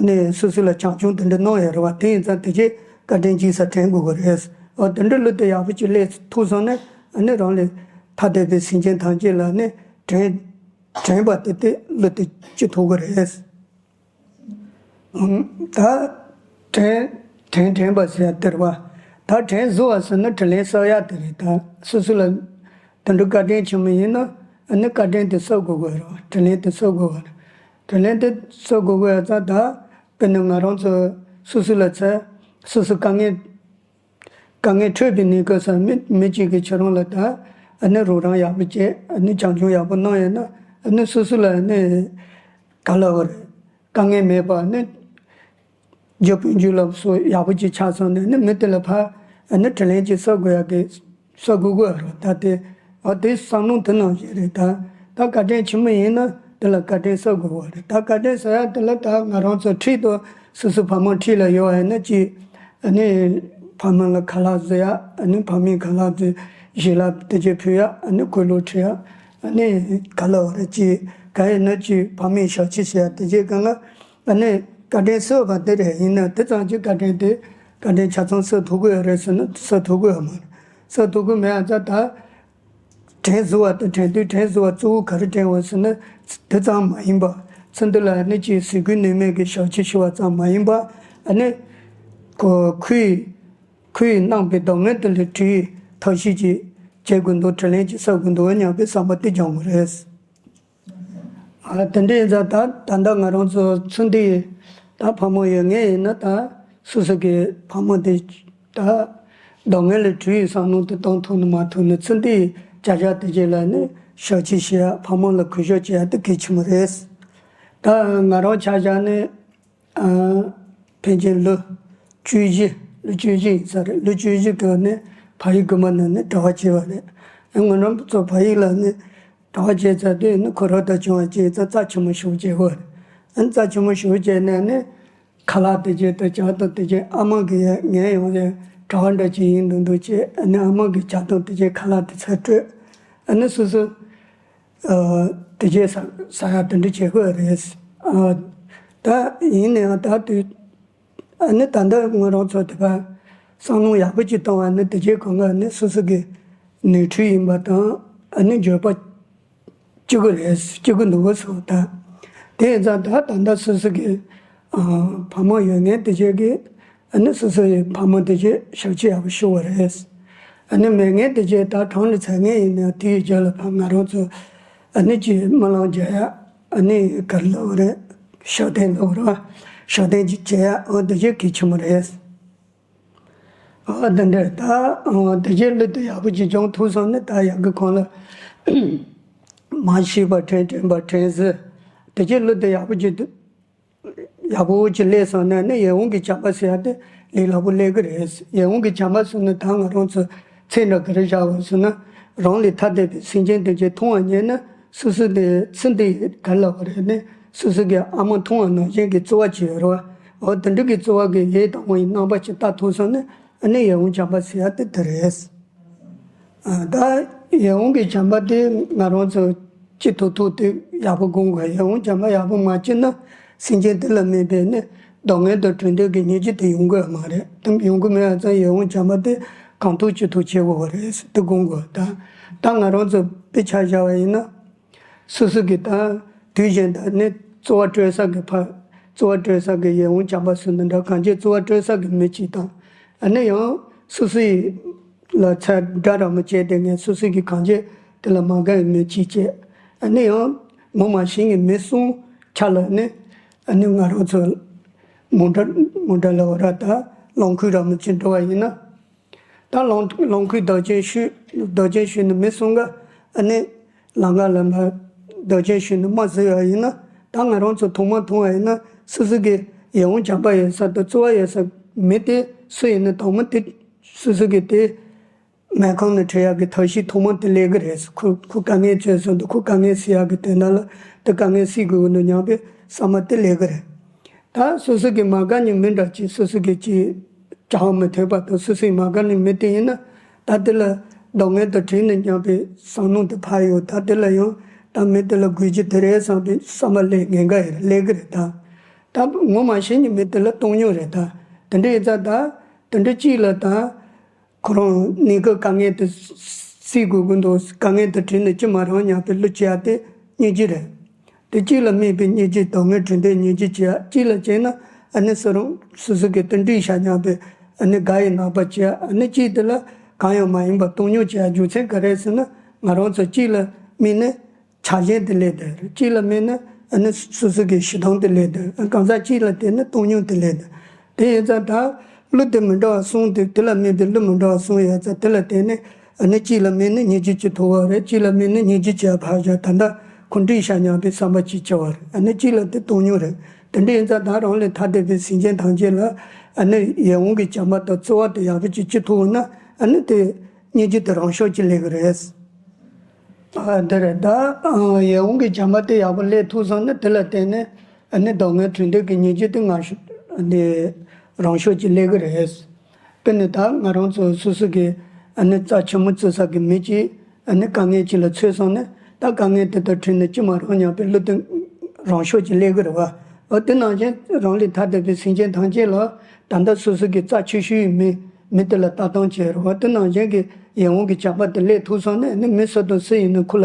ནི་སོ་སོ་ལ་བྱམས་སྐྱོང་དེ་འདྲ་གནང་ཡོད་རེད་བ། དེ་ཡིན་ཙང་དེ་རྗེས་བཀའ་དྲིན་གཅིག་ས་དྲན་དགོས་ཀྱི་རེད། འོ་དེ་འདྲ་གླུ་དེ་ཡག་པོ་ཅིག་སླེབས་ཐུབ་སོང་ན་ནི་རང་ལས་ཐ་དད་པའི་སེམས་ཅན་ཐམས་ཅད་ལ་ནི་དྲན་དྲན་པ་དེ་དེ་གླུ་དེ་སྐྱེ་ཐུབ་ཀྱི་རེད། ད་དྲན་དྲན་དྲན་པ་ཟེར་ཡ་དེ་རེད་བ། ད་དྲིན་གཟོ་བ་ཟེར་ན་དྲིན་ལན་གསབ་ཡ་དེ་རེད། ད་སོ་སོ་ལ་དེ་འདྲ་བཀའ་དྲིན་ཆེན་པོ་ཡིན་ན་ཨ་ནི་བཀའ་དྲིན་དེ་གསབ་དགོས་ཀྱི་རེད་བ། དྲིན་ལན་དེ་གསབ་དགོས་པ་རེད། དྲིན་ལན་དེ་གསབ་དགོས་ཀྱི་ཡོད་ཙང་། ད་དཔེར་ན་ང་རང་ཚོ་སོ་སོ་ལ་ཚེ་སོ་སོ་དཀའ་ངལ་དཀའ་ངལ་འཕྲད་པའི་གནས་སྐབས་སུ་མི་མི་གཅིག་གིས་ཁྱེད་རང་ལ་ད་ཨ་ནི་རོགས་རམ་ཡག་པོ་བྱས། ཨ་ནི་བྱམས་སྐྱོང་ཡག་པོ་གནང་ཡོད་ན། ཨ་ནི་སོ་སོ་ལ་ཨ་ནི་ག་ལབ་དགོས་རེད། དཀའ་ངལ་མེད་པ་ནི་རྒྱུ་སྤུན་མཆེད་ལ་སོགས་ཡག་པོ་ཅིག་ཆགས་སོང་ནས་ནི་མི་དེ་ལ་ཕར་ཨ་ནི་དྲིན་ལན་ཅིག་གསབ་དགོས་ཡག་གི་གསབ་དགོས་ཀྱི་རེད། ད་དེ་འོ་དེ་བསམ་བློ་དེ་ནང་བཞིན་རེད། ད་ད་བཀའ་དྲིན་ཆེན་པོ་ཡིན་ན་དེ་ལ་བཀའ་དྲིན་གསབ་དགོས་པ་རེད། ད་བཀའ་དྲིན་གསབ་ཡག་དེ་ལ་ད་ང་རང་ཚོ་འཁྲིས་དུ་སོ་སོ་ཕ་མ་འཁྲིས་ལ་ཡོད་པ་ཡིན་ན་ཅིག་ཨ་ནི་ཕ་མ་ལ་ཁ་ལག་བཟོ་ཡག་ཨ་ནི་ཕ་མའི་ཁ་ལག་བཟོས་ཞལ་ལག་དེ་ཚོ་ཕུལ་ཡག་ཨ་ནི་གོས་ལོག་ཁྲིད་ཡག་ཨ་ནི་ག་ལབ་དགོས་རེད། ཅིག་ག་ཡིན་ན་ཅིག་ཕ་མའི་ཞབས་ཕྱི་བྱེད་ཡག་དེ་ཚོ་གང་ལ། ཨ་ནི་བཀའ་དྲིན་གསོས་པ་དེ་རེད། ཡིན་ན་དེ་ཙམ་གྱིས་བཀའ་དྲིན་དེ་བཀའ་དྲིན་ཆ་ཚང་གསོ་ཐུབ་ཀྱི་ཡོད་རེད་ཟེར་ན་གསོ་ཐུབ་ཀྱི་ཡོད་མ་རེད། གསོ་ཐུབ་ཀྱི་མེད་ཙང་ད་དྲིན་གཟོ་བ་དང་དྲན་དུས་དྲིན་གཟོ་བ་གཙོ་བོ་ག་རེ་དྲན་དགོས་ཟེར་ན་དེ་ཙམ་མ་ཡིན་པ། ཚེ་འདི་ལ་ནི་ཅིག་ཟས་གོས་གནས་མལ་གྱི་ཞབས་ཕྱི་ཞུ་བ་ཙམ་མ་ཡིན་པ། ཨ་ནི་ཁོ་ཁོའི་ཁོས་གནང་པའི་སྡུག་བསྔལ་དེ་ལས་གྲོལ་ཐབས་ཤེས་ཅིག་བྱེད་དགོས་འདུག་དྲིན་ལན་ཅིག་གསབ་དགོས་འདུག་སྙམ་པའི་བསམ་པ་དེ་སྦྱོང་དགོས་རེད། ཨ་དེ་འདྲ་ཡིན་ཙང་ད་ད་ལྟ་ང་རང་ཚོ་ཚེ་འདིའི་ད་ཕ་མ་ཡོད་མཁན་ཡིན་ན་ད་སོ་སོ་གི་ཕ་མ་དེ་ད་སྡུག་བསྔལ་ལས་གྲོལ་བའི་བསམ་བློ་དེ་གཏོང་ཐུབ་ན་མ་ཐུབ་ན་ཚེ་འདིའི་བྱ་བཞག་དེ་རྗེས་ལ་ནི་ཞབས་ཕྱི་བྱེད་ཡ་ཕ་མ་ལ་གུས་ཞབས་བྱེད་ཡ་དེ་གལ་ཆེན་པོ་རེད། ད་ང་རང་ཆ་བཞག་ནི་ཨ་ཕལ་ཆེར་ལོ་བཅུ་བཞི་ལོ་བཅུ་བཞི་ཡིན་ས་རེད། ལོ་བཅུ་བཞི་གི་ནི་ཕ་ཡུལ་དགོན་པ་ནང་ནི་གྲྭ་པ་བྱས་པ་རེད། ཨ་ང་རང་ཚོ་ཕ་ཡུལ་ལ་ནི་གྲྭ་པ་བྱས་ཚར་དུས་ནི་ཁོ་རང་དང་བྱུང་བ་བྱས་ཙང་རྩ་ཆེན་མོ་ཞིག་བྱས་པ་རེད། ཨ་རྩ་ཆེན་མོ་ཞིག་བྱས་ནས་ནི་ཁ་ལག་དེ་བྱས་དང་ཇ་དང་དེ་བྱས་ཨ་མ་གིས་ངས་ཡང་ཡང་གྲྭ་པ་འདྲ་ཅིག་ཡིན་འདུག་འདུག་བྱས། ཨ་ནི་ཨ་མ་གིས་ཇ་དང་དེ་བྱས་ཁ་ལག་དེ་ཚར་སྤྲོད། ཨ་ནི་སོ་སོ་ཨ་དེ་བྱས་ཟ་ཟ་ཡག་དེ་འདྲ་བྱེད་དགོས་རེད། ཨ་ད་ཡིན་ནའང་ད་དུས་ཨ་ནི་ད་ལྟ་ང་རང་ཚོ་དེ་བ་བསམ་བློ་ཡག་པོ་ཅིག་བཏང་བ་ནི་དེ་བྱས་གང་ག་ནི་སོ་སོ་གི་ནོར་འཁྲུལ་ཡིན་པ་དང་། ཨ་ནི་འགྱོད་པ་སྐྱེ་གི་རེད། སྐྱེ་གི་འདུག་ག་སོ། ད་དེ་ཡིན་ཙང་ད་ད་ལྟ་སོ་སོ་གི་ཨ་ཕ་མ་ཡོད་མཁན་དེ་བྱས་ཀྱི་ཨ་ནི་སོ་སོ་ཡི་ཕ་མ་དེ་བྱས་ཞབས་ཕྱི་ཡག་པོ་ཞུ་བ་རེད། ཨ་ནི་མེད་མཁན་དེ་བྱས་ད་གྲོངས་ནས་ཚར་མཁན་ཡིན་ན་དེའི་རྗེས་ལ་ཕ་ང་རང་ཚོ་ཨ་ནི་ཅིག་སྨོན་ལམ་རྒྱག་ཡ། ཨ་ནི་ག་རེ་ལབ་དགོས་རེད། ཕྱག་དེབ་ལབ་དགོས་རེད་བ། ཕྱག་དེབ་ཅིག་བྱེད་ཡ། འོ་དེ་བྱས་གལ་ཆེན་པོ་རེད། ཨ་འདི་འདྲ་ད་ཨ་དེ་རྗེས་གླུ་དེ་ཡག་པོ་ཅིག་སྦྱོང་ཐུབ་སོང་ན་ད་ཡག་གི་གང་ལ་མ་ཤེས་པ་དྲན་དྲན་པ་དྲན་ཟེར། དེ་རྗེས་གླུ་དེ་ཡག་པོ་ཅིག་ཡག་པོ་ཅིག་སླེབས་སོང་ན་ནི་ཡིད་འོང་གི་བྱམས་པ་ཟེར་ཡ་དེ་ལས་སླ་པོ་སླེབས་གི་རེད། ཡིད་འོང་གི་བྱམས་པ་ཟེར་ན་ད་ང་རང་ཚོ་ཚིག་འདྲ་ག་རེ་བཞག་དགོས་ཟེར་ན། རང་ལས་ཐ་དད་པའི་སེམས་ཅན་དེ་ཚོ་མཐོང་བ་ཉིད་ནི་སོ་སོ་དེ་ཚེ་འདི་ག་ལ་བ་རེད་ནི་སོ་སོ་གི་ཨ་མ་མཐོང་བ་ནང་བཞིན་གྱི་རྩོལ་བ་བྱེད་ཡོད་རེད་བ། འོ་དེ་འདྲ་གི་རྩོལ་བ་གི་ཡིད་དང་དབང་བའི་རྣམ་པ་ཞིག་བལྟ་ཐུབ་སོང་ན་ཨ་ནི་ཡིད་འོང་བྱམས་པ་ཟེར་ཡ་དེ་དེ་རེད། ཨ་ད་ཡིད་འོང་གི་བྱམས་པ་དེ་ང་རང་ཚོ་སྐྱེ་ཐུབ་ཐུབ་དེ་ཡག་པོ་སྒོམ་དགོས། ཡིད་འོང་བྱམས་པ་ཡག་པོ་མ་སྐྱེས་ན་སེམས་ཅན་དེ་ལ་དམིགས་པའི་ནི་སྡུག་བསྔལ་དང་བྲལ་འདོད་ཀྱི་སྙིང་རྗེ་དེ་ཡོང་གི་མ་རེད། དེ་ཡོང་གི་མེད་པ་ཙང་ཡིད་འོང་བྱམས་པ་དེ་གང་ཐུབ་ཅི་ཐུབ་བྱེད་དགོས་པ་རེད་ཟེར་དེ་སྒོམ་དགོས། ད་ད་ང་རང་ཚོ་དཔེ་ཆ་བཞག་པ་ཡིན་ན། སོ་སོ་གི་ད་དུས་གཞན་དུ་ནི་རྩོལ་བ་སྤྲོད་ས་གི་ཕ་རྩོལ་བ་སྤྲོད་ས་གི་ཡིད་འོང་བྱམས་པ་ཟེར་ན་འདྲ་གང་ཅི་རྩོལ་བ་སྤྲོད་ས་གི་མི་གཅིག་དང་། ཨ་ནི་ཡང་སོ་སོ་ཡི་ལ་ཚ་དགྲ་ར་མི་བྱེད་དེ་ངས་སོ་སོ་གི་གང་ཅི་དེ་ལ་མ་དགའ་བའི་མི་གཅིག་བྱེད། ཨ་ནི་ཡང་ངོ་མ་ཤེས་ངེས་མི་གསུམ་ཆ་ལ་ནི་ཨ་ནི་ང་རང་ཚོ་མོ་འདྲ་མོ་འདྲ་ལ་འོ་ར་ད་ལོང་ཁུལ་ར་མི་བྱེད་འགྲོ་བ་ཡིན་ན། ད་ལོང་ལོང་ཁུལ་བདག་རྐྱེན་ཞུས། བདག་རྐྱེན་ཞུས་ནས་མི་གསུམ་ག་ཨ་ནི་ལམ་ཁ་ལ་མ་བདག་རྐྱེན་ཞུས་ནས་མ་བཟོས་པ་ཡིན་ན། ད་ང་རང་ཚོ་མཐོང་མ་མཐོང་བ་ཡིན་ན་སོ་སོ་གི་ཡིད་འོང་བྱམས་པ་ཡོད་ས་དང་རྩོལ་བ་ཡོད་ས་མི་དེ་སུ་ཡིན་ན་དང་མ་དེ་སོ་སོ་གི་དེ་སྨན་ཁང་ནས་འཕྲད་ཡག་གི་ཐབས་ཤེས་ཐོག་མ་དེ་སླེབས་གི་རེད། ཁོ་ཁོ་དཀའ་ངལ་བྱུང་སོང་དུས་ཁོ་དཀའ་ངལ་སེལ་ཡག་གི་དོན་དག་ལ་དེ་དཀའ་ངལ་སེལ་དགོས་ཀྱི་འདུག་སྙམ་པའི་བསམ་པ་དེ་སླེབས་གི་རེད། ད་སོ་སོ་གི་མ་དགའ་ནི་མི་འདྲ་ཅིག་སོ་སོ་གི་ཅིག་བྱ་བ་མི་མཐུན་པ་དང་སོ་སོའི་མ་དགའ་ནི་མི་དེ་ཡིན་ན་ད་དེ་ལ་སྡུག་བསྔལ་དང་བྲལ་ནས་སྙམ་པའི་བསམ་བློ་དེ་ཕར་ཡོད། ད་དེ་ལ་ཡང་ད་མི་དེ་ལ་དགོས་རྒྱུ་དེ་རེད་བསམ་པའི་བསམ་པ་སླེབས་ངེས་འགའ་ཡིན་སླེབས་གི་རེད། ད་ད་ངོ་མ་ཤེས་ནི་མི་དེ་ལ་སྟོང་ཉོ་རེད། ད་དེ་འདྲ་ཡིན་ཙང་ད་དེ་འདྲ་ཅིག་ལ་ད། ཁོ་རང་གནས་སྐབས་དཀའ་ངལ་དེ་སེལ་དགོས་ཀྱི་འདུག་དཀའ་ངལ་དེ་བྲལ་ནས་ཅི་མ་རུང་སྙམ་པའི་བློ་སྐྱེ་ཡ་དེ་སྙིང་རྗེ་རེད། དེ་གཅིག་ལ་དམིགས་པའི་སྙིང་རྗེ་སྡུག་བསྔལ་བྲལ་འདོད་སྙིང་རྗེ་སྐྱེ་ཡ་གཅིག་ལ་སྐྱེས་ན་ཨ་ནི་སུ་རང་སོ་སོ་གི་དེ་འགྲིག་ཤག་སྙམ་པའི་ཨ་ནི་དགའ་ཡི་རྣམ་པ་སྐྱེ་ཡ་ཨ་ནི་གཅིག་དེ་ལ་གང་ཡང་མ་ཡིན་པ་སྟོང་ཉོ་བྱེད་ཡ་རྒྱུ་མཚན་ག་རེ་ཟེར་ན་ང་རང་ཚོ་གཅིག་ལ་དམིགས་ནས། ཆགས་ཞེན་དེ་སླེབས་དེ་རེད། གཅིག་ལ་དམིགས་ན་ཨ་ནི་སོ་སོ་གི་ཞེ་སྡང་དེ་སླེབས་དེ་གང་ཟག་གཅིག་ལ་བརྟེན་ན་སྟོང་ཉོ་དེ་སླེབས་དེ། དེ་ཡིན་ཙང་ད་གླུ་དེ་མི་འདྲ་བ་གསུམ་དེ་དེ་ལ་དམིགས་པའི་གླུ་མི་འདྲ་བ་གསུམ་ཡོད་ཙང་དེ་ལ་བརྟེན་ནས་ཨ་ནི་གཅིག་ལ་དམིགས་ན་སྙིང་རྗེ་གཅིག་ཐོབ་པ་རེད། གཅིག་ལ་དམིགས་ན་སྙིང་རྗེ་གཅིག་ཕར་བཞག་ད་ལྟ་ཁོ་འགྲིག་ཤག་སྙམ་པའི་བསམ་པ་གཅིག་སྐྱེ་བ་རེད། ཨ་ནི་གཅིག་ལ་དེ་སྟོང་ཉོ་རེད། དེ་འདྲ་ཡིན་ཙང་ད་རང་ལས་ཐ་དད་པའི་སེམས་ཅན་ཐམས་ཅད་ལ་ཨ་ནི་ཡིད་འོང་གི་བྱམས་པ་དང་རྩོལ་བ་དེ་ཡག་པོ་གཅིག་གཅིག་ཐོབ་ན་ཨ་ནི་དེ་སྙིང་རྗེ་དེ་རང་ཤུགས་ཀྱིས་སླེབས་གི་རེད། ཨ་འདི་རེད་ད། ཨ་ཡིད་འོང་གི་བྱམས་པ་དེ་ཡག་པོ་སླེབས་ཐུབ་སོང་ན་དེ་ལ་བརྟེན་ནས་ཨ་ནི་སྡུག་བསྔལ་བྲལ་འདོད་ཀྱི་སྙིང་རྗེ་དེ་ང་ཤུ་ཨ་ནི་རང་ཤུགས་ཀྱིས་སླེབས་གི་རེད། དཔེར་ན་ད་ང་རང་ཚོ་སོ་སོ་གི་ཨ་ནི་རྩ་ཆེན་མོ་བརྩི་ས་གི་མི་གཅིག་ཨ་ནི་དཀའ་ངལ་ཅིག་ལ་ཚུད་སོང་ན་ད་དཀའ་ངལ་དེ་དང་བྲལ་ནས་ཅི་མ་རུང་སྙམ་པའི་བློ་དེ་རང་ཤུགས་ཀྱིས་སླེབས་གི་རེད་བ། འོ་དེ་ནང་བཞིན་རང་ལས་ཐ་དད་པའི་སེམས་ཅན་ཐམས་ཅད་ལ་ད་ལྟ་སོ་སོ་གི་རྩ་ཆེ་ཤོས་ཡིན་མིན། མི་དེ་ལ་ལྟ་སྟངས་བྱེད་རོགས། དེ་ནང་བཞིན་གྱི་ཡིད་འོང་གི་བྱམས་པ་དེ་སླེབས་ཐུབ་སོང་ན་ནི་མི་སུ་དང་སུ་ཡིན་ན་ཁོ་ལ་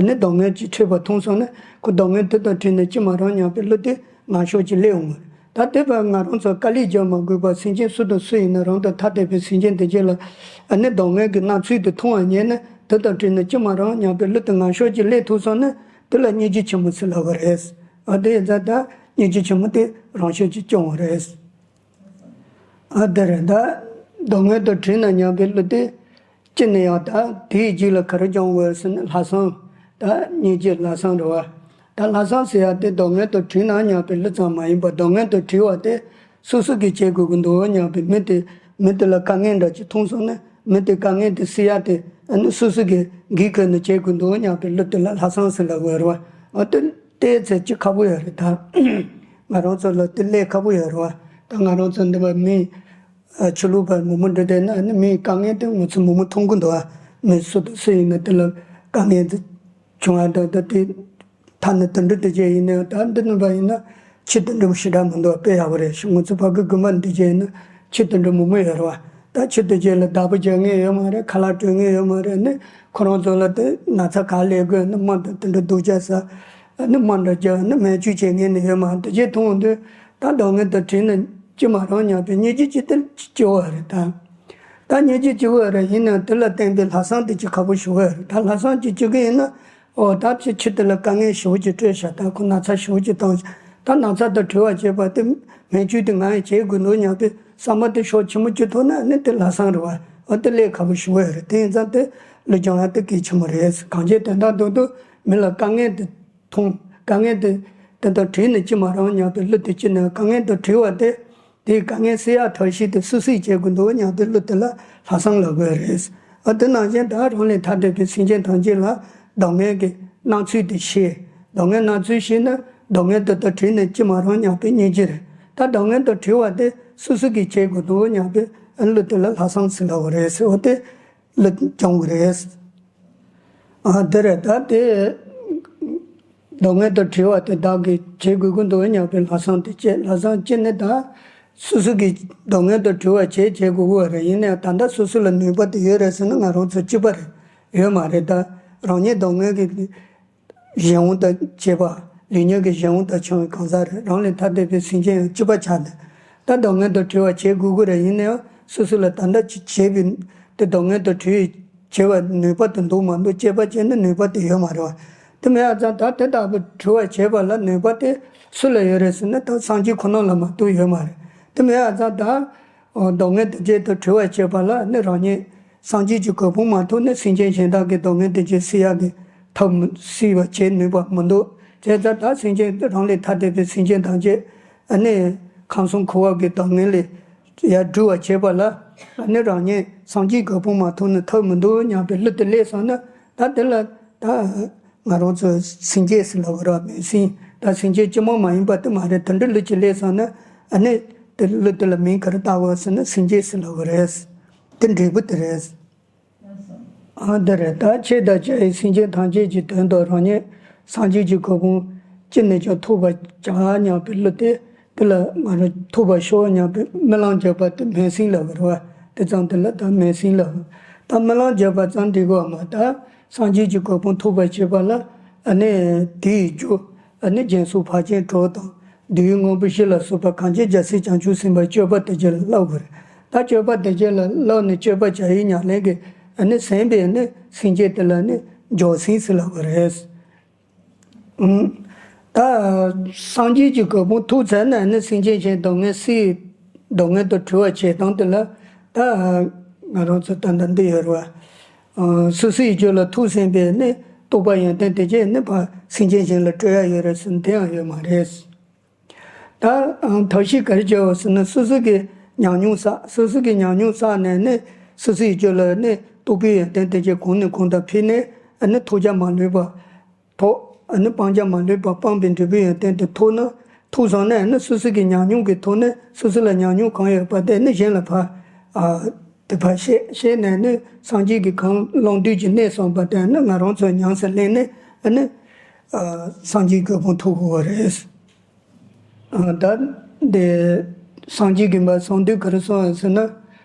ནི་སྡུག་བསྔལ་གྱིས་འཕྲད་པ་མཐོང་སོང་ན་ཁོ་སྡུག་བསྔལ་དེ་དང་བྲལ་ནས་ཅི་མ་རུང་སྙམ་པའི་བློ་དེ་ངང་ཤོར་གྱིས་སླེབས་འོང་བ་རེད། ད་དེ་བར་ང་རང་ཚོ་དཀའ་ལས་རྒྱག་མ་དགོས་པར་སེམས་ཅན་སུ་དང་སུ་ཡིན་ན་རང་དང་ཐ་དད་པའི་སེམས་ཅན་དེ་གྱད་ལ་ནི་སྡུག་བསྔལ་གྱི་སྣང་ཚུལ་དེ་མཐོང་བ་ཉིད་ནི་དེ་དང་བྲལ་ནས་ཅི་མ་རུང་སྙམ་པའི་བློ་དེ་ངང་ཤོར་གྱིས་སླེབས་ཐུབ་སོང་ན་དེ་ལ་སྙིང་རྗེ་ཆེན་མོ་ཟེར་ལབ་པ་རེད། ཨ་དེ་ཡིན་ཙང་ད་སྙིང་རྗེ་ཆེན་མོ་དེ་རང་ཤུགས་ཀྱིས་སྐྱོང་བ་རེད། ཨ་དེ་རེད་ད། སྡུག་བསྔལ་དང་བྲལ་ན་སྙམ་པའི་བློ་དེ། ཅི་ནས་ཡང་ད་དེའི་རྗེས་ལ་ག་རེ་སྦྱོང་དགོས་ཟེར་ན་ལྷག་བསམ། ད་སྙིང་རྗེ་ལྷག་བསམ་རེད་བ། ད་ལྷག་བསམ་ཟེར་ཡ་དེ་སྡུག་བསྔལ་དང་བྲལ་ན་སྙམ་པའི་བློ་ཙམ་མ་ཡིན་པར་སྡུག་བསྔལ་དང་བྲལ་བ་དེ་སོ་སོ་གིས་བྱེད་དགོས་ཀྱི་འདུག་སྙམ་པའི་མི་དེ་མི་དེ་ལ་དཀའ་ངལ་འདྲ་ཅིག་མཐོང་སོང་ན་མི་དེ་དཀའ་ངལ་དེ་སེལ་ཡ་དེ་ཨ་ནི་སོ་སོ་གིས་འགན་ཁུར་ནས་བྱེད་དགོས་འདུག་སྙམ་པའི་བློ་དེ་ལ་ལྷག་བསམ་ཟེར་ལབ་དགོས་རེད་བ། ཨ་དེ་དེའི་ཚེ་ཅི་ཁག་པོ་ཡོད་རེད་ད། ང་རང་ཚོ་ལ་དེ་ལས་ཁག་པོ་ཡོད་རེད་བ། ད་ང་རང་ཚོ་འདི་བ་མི། ཨ་ཆོས་ལུགས་པ་མང་པོ་འདྲ་བསྡད་ན་ཨ་ནི་མིའི་དཀའ་ངལ་དེ་ང་ཚོ་མང་པོ་མཐོང་གི་འདུག་ཨ། མི་སུ་དང་སུ་ཡིན་ན་དེ་ལ་དཀའ་ངལ་དེ་བྱུང་བ་དང་ད་དེ་ཐ་ན་དུད་འགྲོ་དེ་ཅན་ཡིན་ན་ད་འདི་ནང་པ་ཡིན་ན་ཁྱི་དུད་འགྲོ་ཞེ་དྲག་མི་འདུག་དཔེ་ཡག་པོ་རེད་ཤག་ང་ཚོ་ཕ་གི་དགོན་པ་འདི་ཅན་ཡིན་ན་ཁྱི་དུད་འགྲོ་མང་པོ་ཡོད་རེད་བ། ད་ཁྱི་དེ་ཅན་ལ་བདག་པོ་རྒྱག་མཁན་ཡོད་མ་རེད། ཁ་ལག་སྤྲོད་མཁན་ཡོད་མ་རེད། ཨ་ནི་ཁོ་རང་ཚོ་ལ་དེ་ན་ཚ་ག་ལས་དགོས་ཨ་ནི་དམག་དང་དུད་འགྲོ་སྡུག་ཅག་ཟ། ཨ་ནི་དམག་འདྲ་རྒྱག་ཨ་ནི་སྨན་བཅོས་བྱེད་མཁན་ནི་ཡོད་མ་རེད། དེ་ཅན་མཐོང་དུས་ད་སྡུག་བསྔལ་དང་བྲལ་ན་ཅི་མ་རུང་སྙམ་པའི་སྙིང་རྗེ་ཅིག་དེ་སྐྱེ་བ་རེད་ད། ད་སྙིང་རྗེ་སྐྱེ་བ་རེད་ཡིན་ན་དེ་ལ་བརྟེན་པའི་ལྷག་བསམ་དེ་ཅིག་ཁག་པོ་ཞུ་བ་རེད། ད་ལྷག་བསམ་ཅིག་སྐྱེ་གི་ཡིན་ན་ཨོ་ད་ཕྱི་ཕྱི་དེ་ལ་དཀའ་ངལ་ཞེ་པོ་ཅིག་སྤྲད་ཤག་ད་ཁོ་ན་ཚ་ཞེ་པོ་ཅིག་བཏང་ཤག་ད་ན་ཚ་དང་བྲལ་བ་བྱེད་པ་དེ་སྨན་བཅོས་དེ་ང་ཡང་བྱེད་དགོས་འདུག་སྙམ་པའི་ བསམ་པ་དེ་ཕྱོགས་ཆེན་པོ་གཅིག་ཐོག་ན་ནི་དེ་ལྷག་བསམ་རེད་བ། འོ་དེ་ལས་ཁག་པོ་ཞེ་པོ་ཡོད་རེད། དེ་ཡིན་ཙང་དེ་ལུས་སྦྱོང་ཡང་དེ་གལ་ཆེན་པོ་རེད། གང་བྱས་དོན་དག་ཏུ་ཏུ་མི་ལ་དཀའ་ངལ་དེ་མཐོང་། དཀའ་ངལ་དེ་དེ་དང་བྲལ་ནས་ཅི་མ་རང་སྙམ་པའི་བློ་དེ་སྐྱེས་ནས་དཀའ་ངལ་དང་བྲལ་བ་དེ། དེའི་དཀའ་ངལ་སེལ་ཡག་ཐབས་ཤེས་དེ་སུ་སུས་བྱེད་དགོས་འདུག་སྙམ་པའི་བློ་དེ་ལ་ལྷག་བསམ་ལབ་དགོས་རེད། ཨ་དེ་ནང་བཞིན་ད་རང་ལས་ཐ་དད་པའི་སེམས་ཅན་ཐམས་ཅད་ལ་སྡུག་བསྔལ་གྱི་སྣང་ཚུལ་དེ་ཤེས། སྡུག་བསྔལ་སྣང་ཚུལ་ཤེས་ན་སྡུག་བསྔལ་དེ་དང་བྲལ་ནས་ཅི་མ་རང་སྙམ་པའི་སྙིང་རྗེ་རེད། ད་སྡུག་བསྔལ་དང་བྲལ་བ་དེ་སུ་སུ་གིས་བྱེད་དགོས་འདུག་སྙམ་པའི་བློ་དེ་ལ་ལྷག་བསམ་ཟེར་ལབ་དགོས་རེད་ཟེར་བ་དེ་ལ་སྦྱོང་དགོས་རེད། ཨ་དེ་རེད། ད་དེ་སྡུག་བསྔལ་དང་བྲལ་བ་དེ་བདག་གིས་བྱེད་དགོས་ཀྱི་འདུག་སྙམ་པའི་ལྷག་བསམ་དེ་སྐྱེས། ལྷག་བསམ་སྐྱེས་ནས་ད་སོ་སོ་གིས་སྡུག་བསྔལ་དང་བྲལ་བ་བྱེད་བྱེད་དགོས་ཀྱི་རེད། ཡིན་ནའང་ད་ལྟ་སོ་སོ་ལ་ནུས་པ་དེ་ཡོད་རེད་ཟེར་ན་ང་རང་ཚོ་གཅིག་པ་རེད། ཡོད་མ་རེད། ད་རང་ཉིད་སྡུག་བསྔལ་གྱི་གཞན་དབང་དང་བཅས་པ། ལུས་ཉོན་གྱི་གཞན་དབང་དང་བྱུང་བའི་གང་ཟག་རེད། རང་ལས་ཐ་དད་པའི་སེམས་ཅན་ཡང་གཅིག་པ་ཆགས་ནས་ད་སྡུག་བསྔལ་དང་བྲལ་བ་བྱེད་དགོས་ཀྱི་རེད། ཡིན་ནའང་སོ་སོ་ལ་ད་ལྟ་བྱེད་པའི་དེ་སྡུག་བསྔལ་དང་བྲལ་བའི་བྱེད་པ་ནུས་པ་དེ་འདུག་མ་འདུག་དཔྱད་པ་བྱས་ན་ནུས་པ་དེ་ཡོད་མ་རེད་བ། དེ་མེད་པ་ཙང་ད་དེ་ལྟ་བུ་བྲལ་བར་བྱེད་པ་ལ་ནུས་པ་དེ་སུ་ལ་ཡོད་རེད་ཟེར་ན་ད་སངས་རྒྱས་ཁོ་ན་ལ་མ་གཏོགས་ཡོད་མ་རེད། དེ་མེད་པ་ཙང་ད་སྡུག་བསྔལ་དེ་བརྒྱད་དུ་བྲལ་བར་བྱེད་པ་ལ་ནི་རང་ཉིད་སངས་རྒྱས་ཀྱི་གོ་འཕང་མ་ཐོབ་ན་སེམས་ཅན་གཞན་དག་གི་སྡུག་བསྔལ་དེ་བརྒྱད་སེལ་ཡག་གི་ཐབས་སེལ་བ་བྱེད་ནུས་པ་མི་འདུག་བྱས་ཙང་ད་སེམས་ཅན་རང་ལས་ཐ་དད་པའི་སེམས་ཅན་ཐམས་ཅད་ཨ་ནི་ཁམས་གསུམ་འཁོར་བ་གི་སྡུག་བསྔལ་ལས་ཡར་སྒྲོལ་བར་བྱེད་པ་ལ་ཨ་ནི་རང་ཉིད་སངས་རྒྱས་གོ་འཕང་མ་ཐོབ་ན་ཐབས་མི་འདུག་སྙམ་པའི་བློ་དེ་སླེབས་སོང་ན་ད་དེ་ལ་ད་ང་རང་ཚོ་སེམས་བསྐྱེད་ཟེར་ལབ་དགོས་རེད་བ། མོས་སེམས། ད་སེམས་བསྐྱེད་སྤྱི་མོ་མ་ཡིན་པ་དེ་མ་རེད། དེ་འདྲའི་བློ་ཅིག་སླེབས་སོང་ན་ཨ་ནི་དེ་བློ་དེ་ལ་མིང་ག་རེ་བཏགས་དགོས་ཟེར་ན་སེམས་བསྐྱེད་ཟེར་ལབ་དགོས་རེད། དེ་འབྲས་བུ་དེ་རེད། ཨ་འདི་རེད། ད་ཆོས་དང་བཅས་པའི་སེམས་ཅན་ཐམས་ཅད་ཀྱི་དོན་དུ་རང་ཉིད་སངས་རྒྱས་ཀྱི་གོ་འཕང་ཅི་ནས་ཀྱང་ཐོབ་པར་བྱ་སྙམ་པའི་བློ་དེ། དེ་ལ་ང་རང་ཐོབ་པར་ཤོག་སྙམ་པའི་སྨོན་ལམ་བརྒྱབ་པ་དེ་སྨོན་སེམས་ལབ་དགོས་རེད་བ། དེ་ཙམ་དེ་ལ་ད་སྨོན་སེམས་ལབ། ད་སྨོན་ལམ་བརྒྱབ་པ་ཙམ་འགྲིག་གི་མ་རེད། ད་སངས་རྒྱས་ཀྱི་གོ་འཕང་ཐོབ་པར་བྱེད་པ་ལ་ཨ་ནི་དེའི་རྒྱུ་ཨ་ནི་སྦྱིན་སོགས་བག་ཅན་དྲུག་དང་། བདུད་ཡི་དངོས་པོ་བཞི་ལ་སོགས་པ་གང་བྱེད་རྒྱལ་སྲས་བྱང་ཆུབ་སེམས་དཔའི་སྤྱོད་པ་དེ་རྒྱུད་ལ་བསླབ་དགོས་རེད། ད་སྤྱོད་པ་དེ་རྒྱུད་ལ་བསླབ་ནས་སྤྱོད་པ་བྱ་ཡུལ་ཉམས་ལེན་གྱི་ཨ་ནི་ཟིན་པའི་ཨ་ནི་སེམས་བསྐྱེད་དེ་ལ་ཨ་ནི་འཇོག་སེམས་ཟེར་ལབ་དགོས་རེད། ཨང་། ད་སངས་རྒྱས་ཀྱི་གོ་འཕང་ཐོབ་ཚར་ན་ཨ་ནི་སེམས་ཅན་གཞན་སྡུག་བསྔལ་སེལ། སྡུག་བསྔལ་དུ་གྲོལ་བར་བྱེད་སྟངས་དེ་ལ་ད་ང་རང་ཚོ་ད་ལྟ་འདི་ཡོད་རེད་བ། སོ་སོའི་རྒྱུད་ལ་ཐུག་ཟིན་པའི་ནི་རྟོགས་པ་ཡོན་ཏན་དེ་རྗེས་ནི་ཕར་སེམས་ཅན་གཞན་ལ་སྤྲོད་ཡ་ཡོད་རེད་ཟེར་ན་དེ་ཡང་ཡོད་མ་རེད། ད་ཐབས་ཤེས་ག་རེ་བྱེད་དགོས་ཟེར་ན་སོ་སོ་གི་ཉམས་མྱོང་བསགས། སོ་སོ་གི་ཉམས་མྱོང་བསགས་ནས་ནི་སོ་སོའི་རྒྱུད་ལ་ནི་རྟོགས་པའི་ཡོན་ཏན་དེ་རྗེས་གོང་ནས་གོང་དུ་འཕེལ་ནས་ནི་ཐོགས་རྒྱ་མ་ལུས་པ། ཐོག་ཨ་ནི་སྤང་བྱ་མ་ལུས་པ་སྤངས་པའི་འབྲས་བུའི་ཡོན་ཏན་དེ་ཐོབ་ན། ཐོབ་སོང་ན་ཨ་ནི་སོ་སོ་གི་ཉམས་མྱོང་གི་ཐོག་ནས་སོ་སོ་ལ་ཉམས་མྱོང་གང་ཡོད་པ་དེ་ནི་གཞན་ལ་ཕར་ཨ་དེ་ཕར་བཤད་བཤད་ནས་ནི་སངས་རྒྱས་ཀྱི་གང་བླང་དོན་གྱི་གནས་སོང་པ་དེ་ནི་ང་རང་ཚོས་ཉམས་སུ་ལེན་ནས་ཨ་ནི་ཨ་སངས་རྒྱས་གོ་འཕང་ཐོབ་དགོས་པ་རེད། ཨ་ད་དེ་སངས་རྒྱས་ཀྱིས་མར་གསུང་དུས་ག་རེ་གསུངས་ཡོད་ཟེར་ན།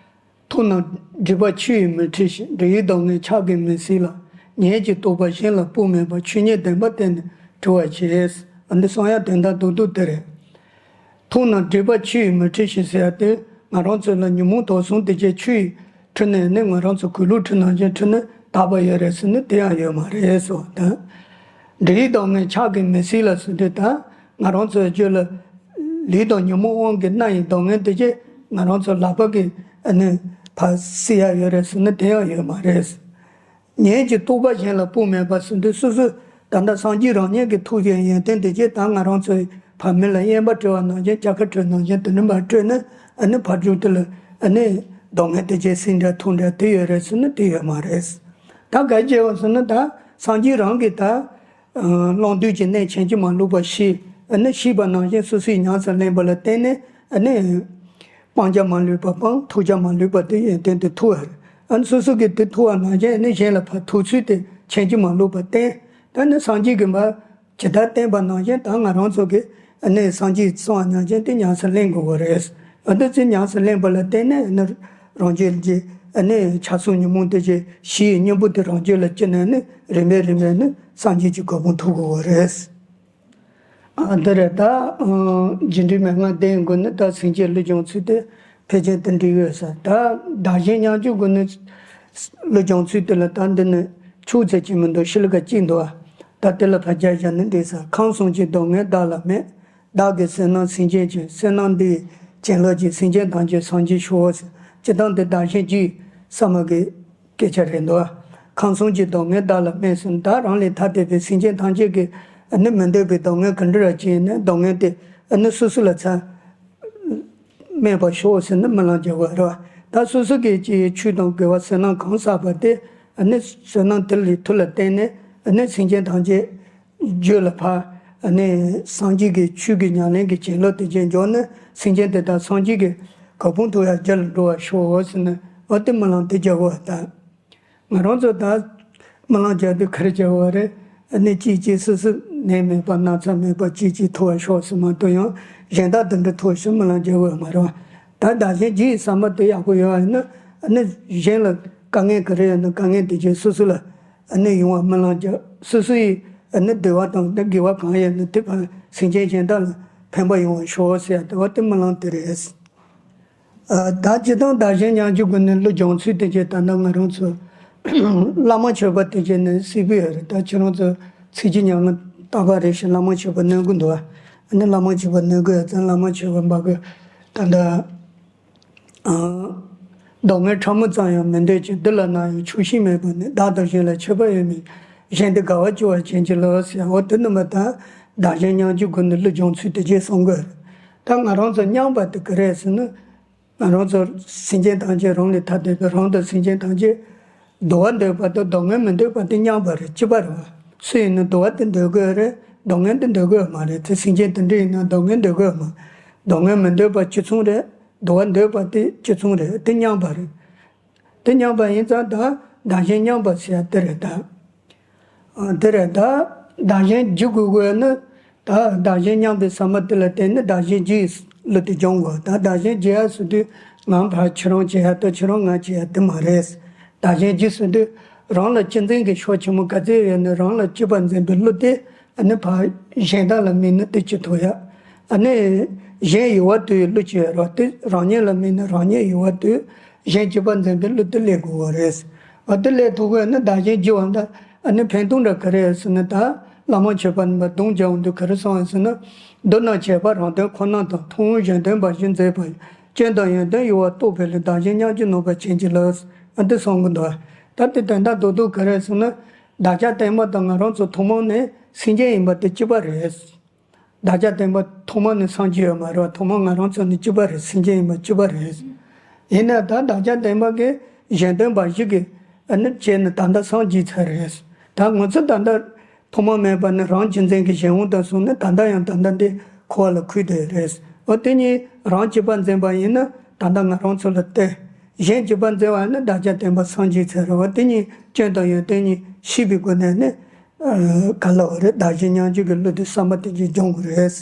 མཐོང་ན་སྒྲིབ་པ་ཆུ་ཡིས་མི་འཁྲུ་ཞིང་། འབྲས་བུའི་སྡུག་བསྔལ་ཕྱག་གིས་མི་སེལ་ལ། ཉོན་ཅིག་རྟོག་པ་གཞན་ལ་སྤོ་མིན་པར། ཆོས་ཉིད་བདེན་པ་བསྟན་ནས་གྲོལ་བར་བྱེད། ཨ་འདི་གསུང་ཡ་དོན་དག་རྡོག་རྡོག་དེ་རེད། མཐོང་ན་སྒྲིབ་པ་ཆུ་ཡིས་མི་འཁྲུ་ཞིང་ཟེར་ཡ་དེ་ང་རང་ཚོ་ལ་ཉོན་མོངས་དུག་གསུམ་དེ་ཅིག་ཆུ་ཡིས་འཁྲུ་ནས་ནི་ང་རང་ཚོ་གོས་ལུགས་འཁྲུ་ནང་བཞིན་འཁྲུ་ནས་དག་པ་ཡོད་རེད་ཟེར་ན་དེ་ཡང་ཡོད་མ་རེད་ཟེར་བ་དང་། འབྲས་བུའི་སྡུག་བསྔལ་ཕྱག་གིས་མི་སེལ་ལ་ཟེར་དུས་ད་ང་རང་ཚོའི་རྒྱུད་ལ་ལུས་དང་ཉོན་མོངས་དབང་གིས་མནར་བའི་སྡུག་བསྔལ་དེ་ཅིག་ང་རང་ཚོ་ལག་པ་གིས་ཨ་ནི་ཕར་སེལ་ཡ་ཡོད་རེད་ཟེར་ན་དེ་ཡང་ཡོད་མ་རེད། ཉོན་ཅིག་རྟོག་པ་གཞན་ལ་སྤོ་མེད་པར་ཟེར་དུས་སོ་སོ་ད་ལྟ་སངས་རྒྱས་རང་ཉིད་ཀྱིས་ཐོབ་པའི་ཡོན་ཏན་དེ་ཅིག་ད་ང་རང་ཚོའི་ཕར་མི་ལ་དབྱེན་པ་སྤྲོད་པ་ནང་བཞིན་ཅ་ཁ་སྤྲོད་ནང་བཞིན་དེ་འདྲ་མར་སྤྲོད་ན་ཨ་ནི་ཕར་རྒྱུག་དེ་ལ་ཨ་ནི་སྡུག་བསྔལ་དེ་ཅིག་སེལ་འདྲ་ཐོབ་འདྲ་དེ་ཡོད་རེད་ཟེར་ན་དེ་ཡོད་མ་རེད། ད་ག་རེ་བྱས་པ་ཟེར་ན་ད་སངས་རྒྱས་རང་གིས་ད་བླང་དོར་གྱི་གནས་ཕྱིན་ཅི་མ་ལོག་པ་ཤེས། ཨ་ནི་ཤེས་པ་ནང་བཞིན་སོ་སོས་ཉམས་སུ་ལེན་པ་ལ་བརྟེན་ནས་ཨ་ནི་སྤང་བྱ་མ་ལུས་པ་སྤངས། ཐོབ་བྱ་མ་ལུས་པ་དེ་ཡོན་ཏན་དེ་ཐོབ་པ་རེད། ཨ་ནི་སོ་སོ་གིས་དེ་ཐོབ་པ་ནང་བཞིན་ཨ་ནི་གཞན་ལ་ཕར་ཐོབ་ཚུལ་དེ་ཕྱིན་ཅི་མ་ལོག་པ་བསྟན། ད་ནི་སངས་རྒྱས་ཀྱིས་མར་ཇི་ལྟར་བསྟན་པ་ནང་བཞིན་ད་ང་རང་ཚོ་གིས་ཨ་ནི་སངས་རྒྱས་གསུངས་པ་ནང་བཞིན་དེ་ཉམས་སུ་ལེན་དགོས་པ་རེད། ཨ་ནི་དེ་ཉམས་སུ་ལེན་པ་ལ་བརྟེན་ནས་ཨ་ནི་རང་རྒྱུད་ཀྱི་ཨ་ནི་ཆགས་སོགས་ཉོན་མོངས་དེ་ཅིག་ཞི་བའི་གཉེན་པོ་དེ་རང་རྒྱུད་ལ་སྐྱེས་ནས་ནི་རིམ་པས་རིམ་པས་ནི་སངས་རྒྱས་ཀྱི་གོ་འཕང་ཐོབ་དགོས་པ་རེད། ཨ་འདི་རེད། ད་རྒྱུ་འབྲས་མན་ངག་བདུན་སྒོ་ནས་ད་སེམས་བསྐྱེད་བློ་སྦྱོང་ཚུལ་དེ་ཕལ་ཆེར་དེ་འགྲིག་ཡོད་ས། ད་བདག་གཞན་མཉམ་སྤྱོད་སྒོ་ནས་བློ་སྦྱོང་ཚུལ་དེ་ལ་ད་འདི་ནི་ཕྱོགས་ཚད་ཅིག་མི་འདུག་ཤི་ལ་ཀ་གཅིག་འདུག་ད་དེ་ལ་ཕར་རྒྱག་བཞག་ན་འགྲིག་ས། ཁམས་གསུམ་གྱི་སྡུག་བསྔལ་བདག་ལ་མེད། བདག་གི་བསོད་ནམས་སེམས་ཅན་གྱི། བསོད་ནམས་འདི་ཡིས་ བྱིན་རླབས་ཀྱིས་སེམས་ཅན་ཐམས་ཅད་སངས་རྒྱས་ཤོག་ཟེར། སྤྱིར་བཏང་དེ་བདག་གཞན་བརྗེ་བའི་ས་མ་གི་སྐད་ཆ་རེད་འདུག་ཁམས་གསུམ་གྱི་སྡུག་བསྔལ་བདག་ལ་སྨྲས་ཟེར། བདག་རང་ལས་ཐ་དད་པའི་སེམས་ཅན་ཐམས་ཅད་ཀྱི་ནི་མི་འདོད་པའི་སྡུག་བསྔལ་ག་འདྲ་ར་ཅིག་ཡིན་ན་སྡུག་བསྔལ་དེ་ནི་སོ་སོ་ལ་ཚ་སྨྲས་པར་ཤོག་ཟེར་ནི་སྨོན་ལམ་རྒྱག་དགོས་རེད་བ། ད་སོ་སོ་གིས་ཀྱི་ཆོས་དང་དགེ་བ་བསོད་ནམས་གང་བསགས་པ་དེ་ནི་བསོད་ནམས་དེ་ལས་མཐུ་ལ་བརྟེན་ནས་ནི་སེམས་ཅན་ཐམས་ཅད་རྒྱུད་ལ་ཕར་ནི་སངས་རྒྱས་ཀྱི་ཆོས་ཀྱི་ཉམས་ལེན་གྱི་བྱིན་རླབས་དེ་ཅན་འབྱོར་ནས་སེམས་ཅན་དེ་དག་སངས་རྒྱས་ཀྱི་གོ་འཕང་ཐོབ་ཡག་རྒྱུ་ལ་འགྲོ་བར་ཤོག་ཟེར་ནས་འོ་དེ་སྨོན་ལམ་དེ་རྒྱག་དགོས་བ་དང་། ང་རང་ཚོ་ད་སྨོན་ལམ་རྒྱག་དུས་ག་རེ་བྱ་བ་རེད། ནི་གཅིག་གཅིག་སོ་སོ་ནད་མེད་པ་ན་ཚ་མེད་པ་གཅིག་གཅིག་ཐོབ་པར་ཤོག་ཟེར་མ་གཏོགས་ཡང་གཞན་དག་དེ་འདྲ་ཐོབ་ཤོག་སྨོན་ལམ་རྒྱག་དགོས་མ་རེད་བ། ད་བདག་གཞན་བརྗེ་བའི་བསམ་པ་དེ་ཡག་པོ་ཡོད་པ་ཡིན་ན་ནི་གཞན་ལ་དཀའ་ངལ་ག་རེ་ཡོད་ན་དཀའ་ངལ་དེ་ཅིག་སོ་སོ་ལ་ནི་ཡོང་བ་སྨོན་ལམ་རྒྱག་སོ་སོ་ཡི་ནི་བདེ་བ་དང་ནི་དགེ་བ་གང་ཡོད་ན་དེ་ཕར་སེམས་ཅན་གཞན་དག་ལ་ཕན་པ་ཡོང་བར་ཤོག་ཟེར་ཡ་དེ་བ་དེ་སྨོན་ལམ་དེ་རེད། ཨ། ད་སྤྱིར་བཏང་བདག་གཞན་མཉམ་བརྗེའི་སྒོ་ནས་བློ་སྦྱོང་ཚུལ་དེ་ཅིག་ད་ལྟ་ང་རང་ཚོ་བླ་མ་མཆོད་པ་དེ་ཅིག་ནས་གསལ་པོ་ཡོད་རེད། ད་ཁྱེད་རང་ཚོ་ཚིག་གི་ཉམས་ལེན་ལྟ་བ་རེ་ཞིག་བླ་མ་མཆོད་པ་ནོན་གི་འདུག་ཨ་ནི་བླ་མ་མཆོད་པ་ནོན་གི་ཡོད་ཙང་བླ་མ་མཆོད་པ་འབའ་གི་ད་ལྟ་ཨ། སྡུག་བསྔལ་ཕྲ་མོ་ཙམ་ཡང་མི་འདོད་ཅིང་། འདི་ལ་ནམ་ཡང་ཆགས་ཞེན་མེད་པར་ནི། བདག་དང་གཞན་ལ་ཁྱད་པར་ཡོད་མིན། གཞན་དེ་དགའ་བར་སྤྱོད་པར་བྱིན་གྱིས་རློབས་ཟེར། འོ་དེ་ནི་མ་ད་བདག་གཞན་མཉམ་བརྗེའི་སྒོ་ནས་བློ་སྦྱོང་ཚུལ་དེ་ཅིག་གསུང་གི་ཡོད་རེད། ད་ང་རང་ཚོ་མཉམ་པ་དེ་ག་རེ་ཟེར་ན། ང་རང་ཚོ་སེམས་ཅན་ཐམས་ཅད་རང་ལས་ཐ་དད་པའི་རང་དང་སེམས་ཅན་ཐམས་ཅད་བདེ་བ་འདོད་པ་དང་སྡུག་བསྔལ་མི་འདོད་པ་དེ་མཉམ་པ་རེད། གཅིག་པ་རེད་བ། སུ་ཡིན་ན་བདེ་བ་དེ་འདོད་ཀྱི་ཡོད་རེད། སྡུག་བསྔལ་དེ་འདོད་ཀྱི་ཡོད་མ་རེད། དེ་སེམས་ཅན་དེ་འདྲ་ཡིན་ན་སྡུག་བསྔལ་འདོད་ཀྱི་ཡོད་མ། སྡུག་བསྔལ་མི་འདོད་པ་གཅིག་མཚུངས་རེད། བདེ་བ་འདོད་པ་དེ་གཅིག་མཚུངས་རེད། དེ་མཉམ་པ་རེད། དེ་མཉམ་པ་ཡིན་ཙང་ད་བདག་གཞན་མཉམ་པ་ཟེར་ཡ་དེ་རེད་ད། ཨ། དེ་རེད་ད། བདག་གཞན་བརྗེ་དགོས་དགོས་ནི། ད་བདག་གཞན་མཉམ་པའི་བསམ་པ་དེ་ལ་བརྟེན་ནས་བདག་གཞན་བརྗེ་བའི་བློ་དེ་སྦྱོང་དགོས། ད་བདག་གཞན་བརྗེ་ཡ་ཟེར་དུས་ང་ཕར་ཁྱེད་རང་བྱེད་ཡ་དང་ཁྱེད་རང་ང་བྱེད་ཡ་དེ་མ་རེད། བདག་གཞན་བརྗེ་ཟེར་དུས་རང་ལ་གཅེས་འཛིན་གྱི་ཕྱོགས་ཆེན་མོ་ག་ཚད་ཡོད་ན་རང་ལ་གཅེས་པར་འཛིན་པའི་བློ་དེ་ཨ་ནི་ཕར་གཞན་དག་ལ་དམིགས་ན་དེ་ཅི་ཐུབ་ཡ། ཨ་ནི་གཞན་ཡུལ་བ་དོར་བའི་བློ་ཅིག་ཡོད་རེད་བ། དེ་རང་ཉིད་ལ་དམིགས་ན་རང་ཉིད་ཡུལ་བ་དོར། གཞན་གཅེས་པར་འཛིན་པའི་བློ་དེ་སླེབས་དགོས་པ་རེད། འོ་དེ་སླེབས་ཐུབ་དགོས་ན་བདག་གཞན་བརྗེ་བ་འདྲ། ཨ་ནི་ཕན་ཐོགས་འདྲ་ག་རེ་ཡོད་ཟེར་ན། ད་བླ་མ་མཆོད་པ་ནས་མར་གདུང་རྒྱག་འོང་དུས་ག་རེ་གསུངས་ཡོད་ཟེར་ན། མདོར་ན་བྱས་པ་རང་དོན་ཁོ་ན་དང་། མཐོང་བ་གཞན་དོན་འབའ་ཞིག་མཛད་པ་ཡི། སྐྱོན་དང་ཡོན་ཏན་གཡོ་བ་རྟོགས་པའི་བློས། བདག་གཞན་མཉམ་བརྗེ་ནུས་པར་བྱིན་གྱིས་རློབས། ཨ་འདི་གསུང་གི་འདུག་ད་དེ་དོན་དག་རྡོག་རྡོག་ག་རེ་ཟེར་ན། བདག་ཅག་བདེན་པ་དང་ང་རང་ཚོ་ཐུན་མོང་ནས་སེམས་ཅན་ཡིན་པ་དེ་གཅིག་པ་རེད། བདག་ཅག་བདེན་པ་ཐོག་མ་ནས་སངས་རྒྱས་ཡོད་མ་རེད་བ། ཐོག་མ་ང་རང་ཚོ་ནི་གཅིག་པ་རེད། སེམས་ཅན་ཡིན་པ་གཅིག་པ་རེད། ཡིན་ན་ད་བདག་ཅག་བདེན་པ་གི་གཞན་དོན་འབའ་ཞིག་གི་ཨ་ནི་བྱས་ནས་ད་ལྟ་སངས་རྒྱས་ཚར་རེད། ད་ང་ཚོ་ད་ལྟ་ཐོག་མ་མེད་པ་ནས་རང་གཅེས་འཛིན་གྱི་གཞན་དབང་དུ་སོང་ནས་ད་ལྟ་ཡང་ད་ལྟ་འདི་འཁོར་བ་ལ་འཁོད་བསྡད་རེད། འོ་དེ་ཉིད་རང་གཅེས་པར་འཛིན་པ་ཡིན་ན་ད་ལྟ་ང་རང་ཚོ་ལ་བརྟེན། གཞན་གཅེས་པར་འཛིན་པ་ནི་བདག་ཅག་བདེན་པ་སངས་རྒྱས་ཚར་རེད་བ། དེ་ཉིད་སྐྱོན་དང་ཡོན་ཏན་གཉིས་ཤེས་པའི་སྒོ་ནས་ནི། ཨ། ག་ལ་བ་རེད། བདག་གཞན་མཉམ་བརྗེ་གི་བློ་དེ་བསམ་པ་དེ་ཅིག་སྦྱོང་དགོས་རེད།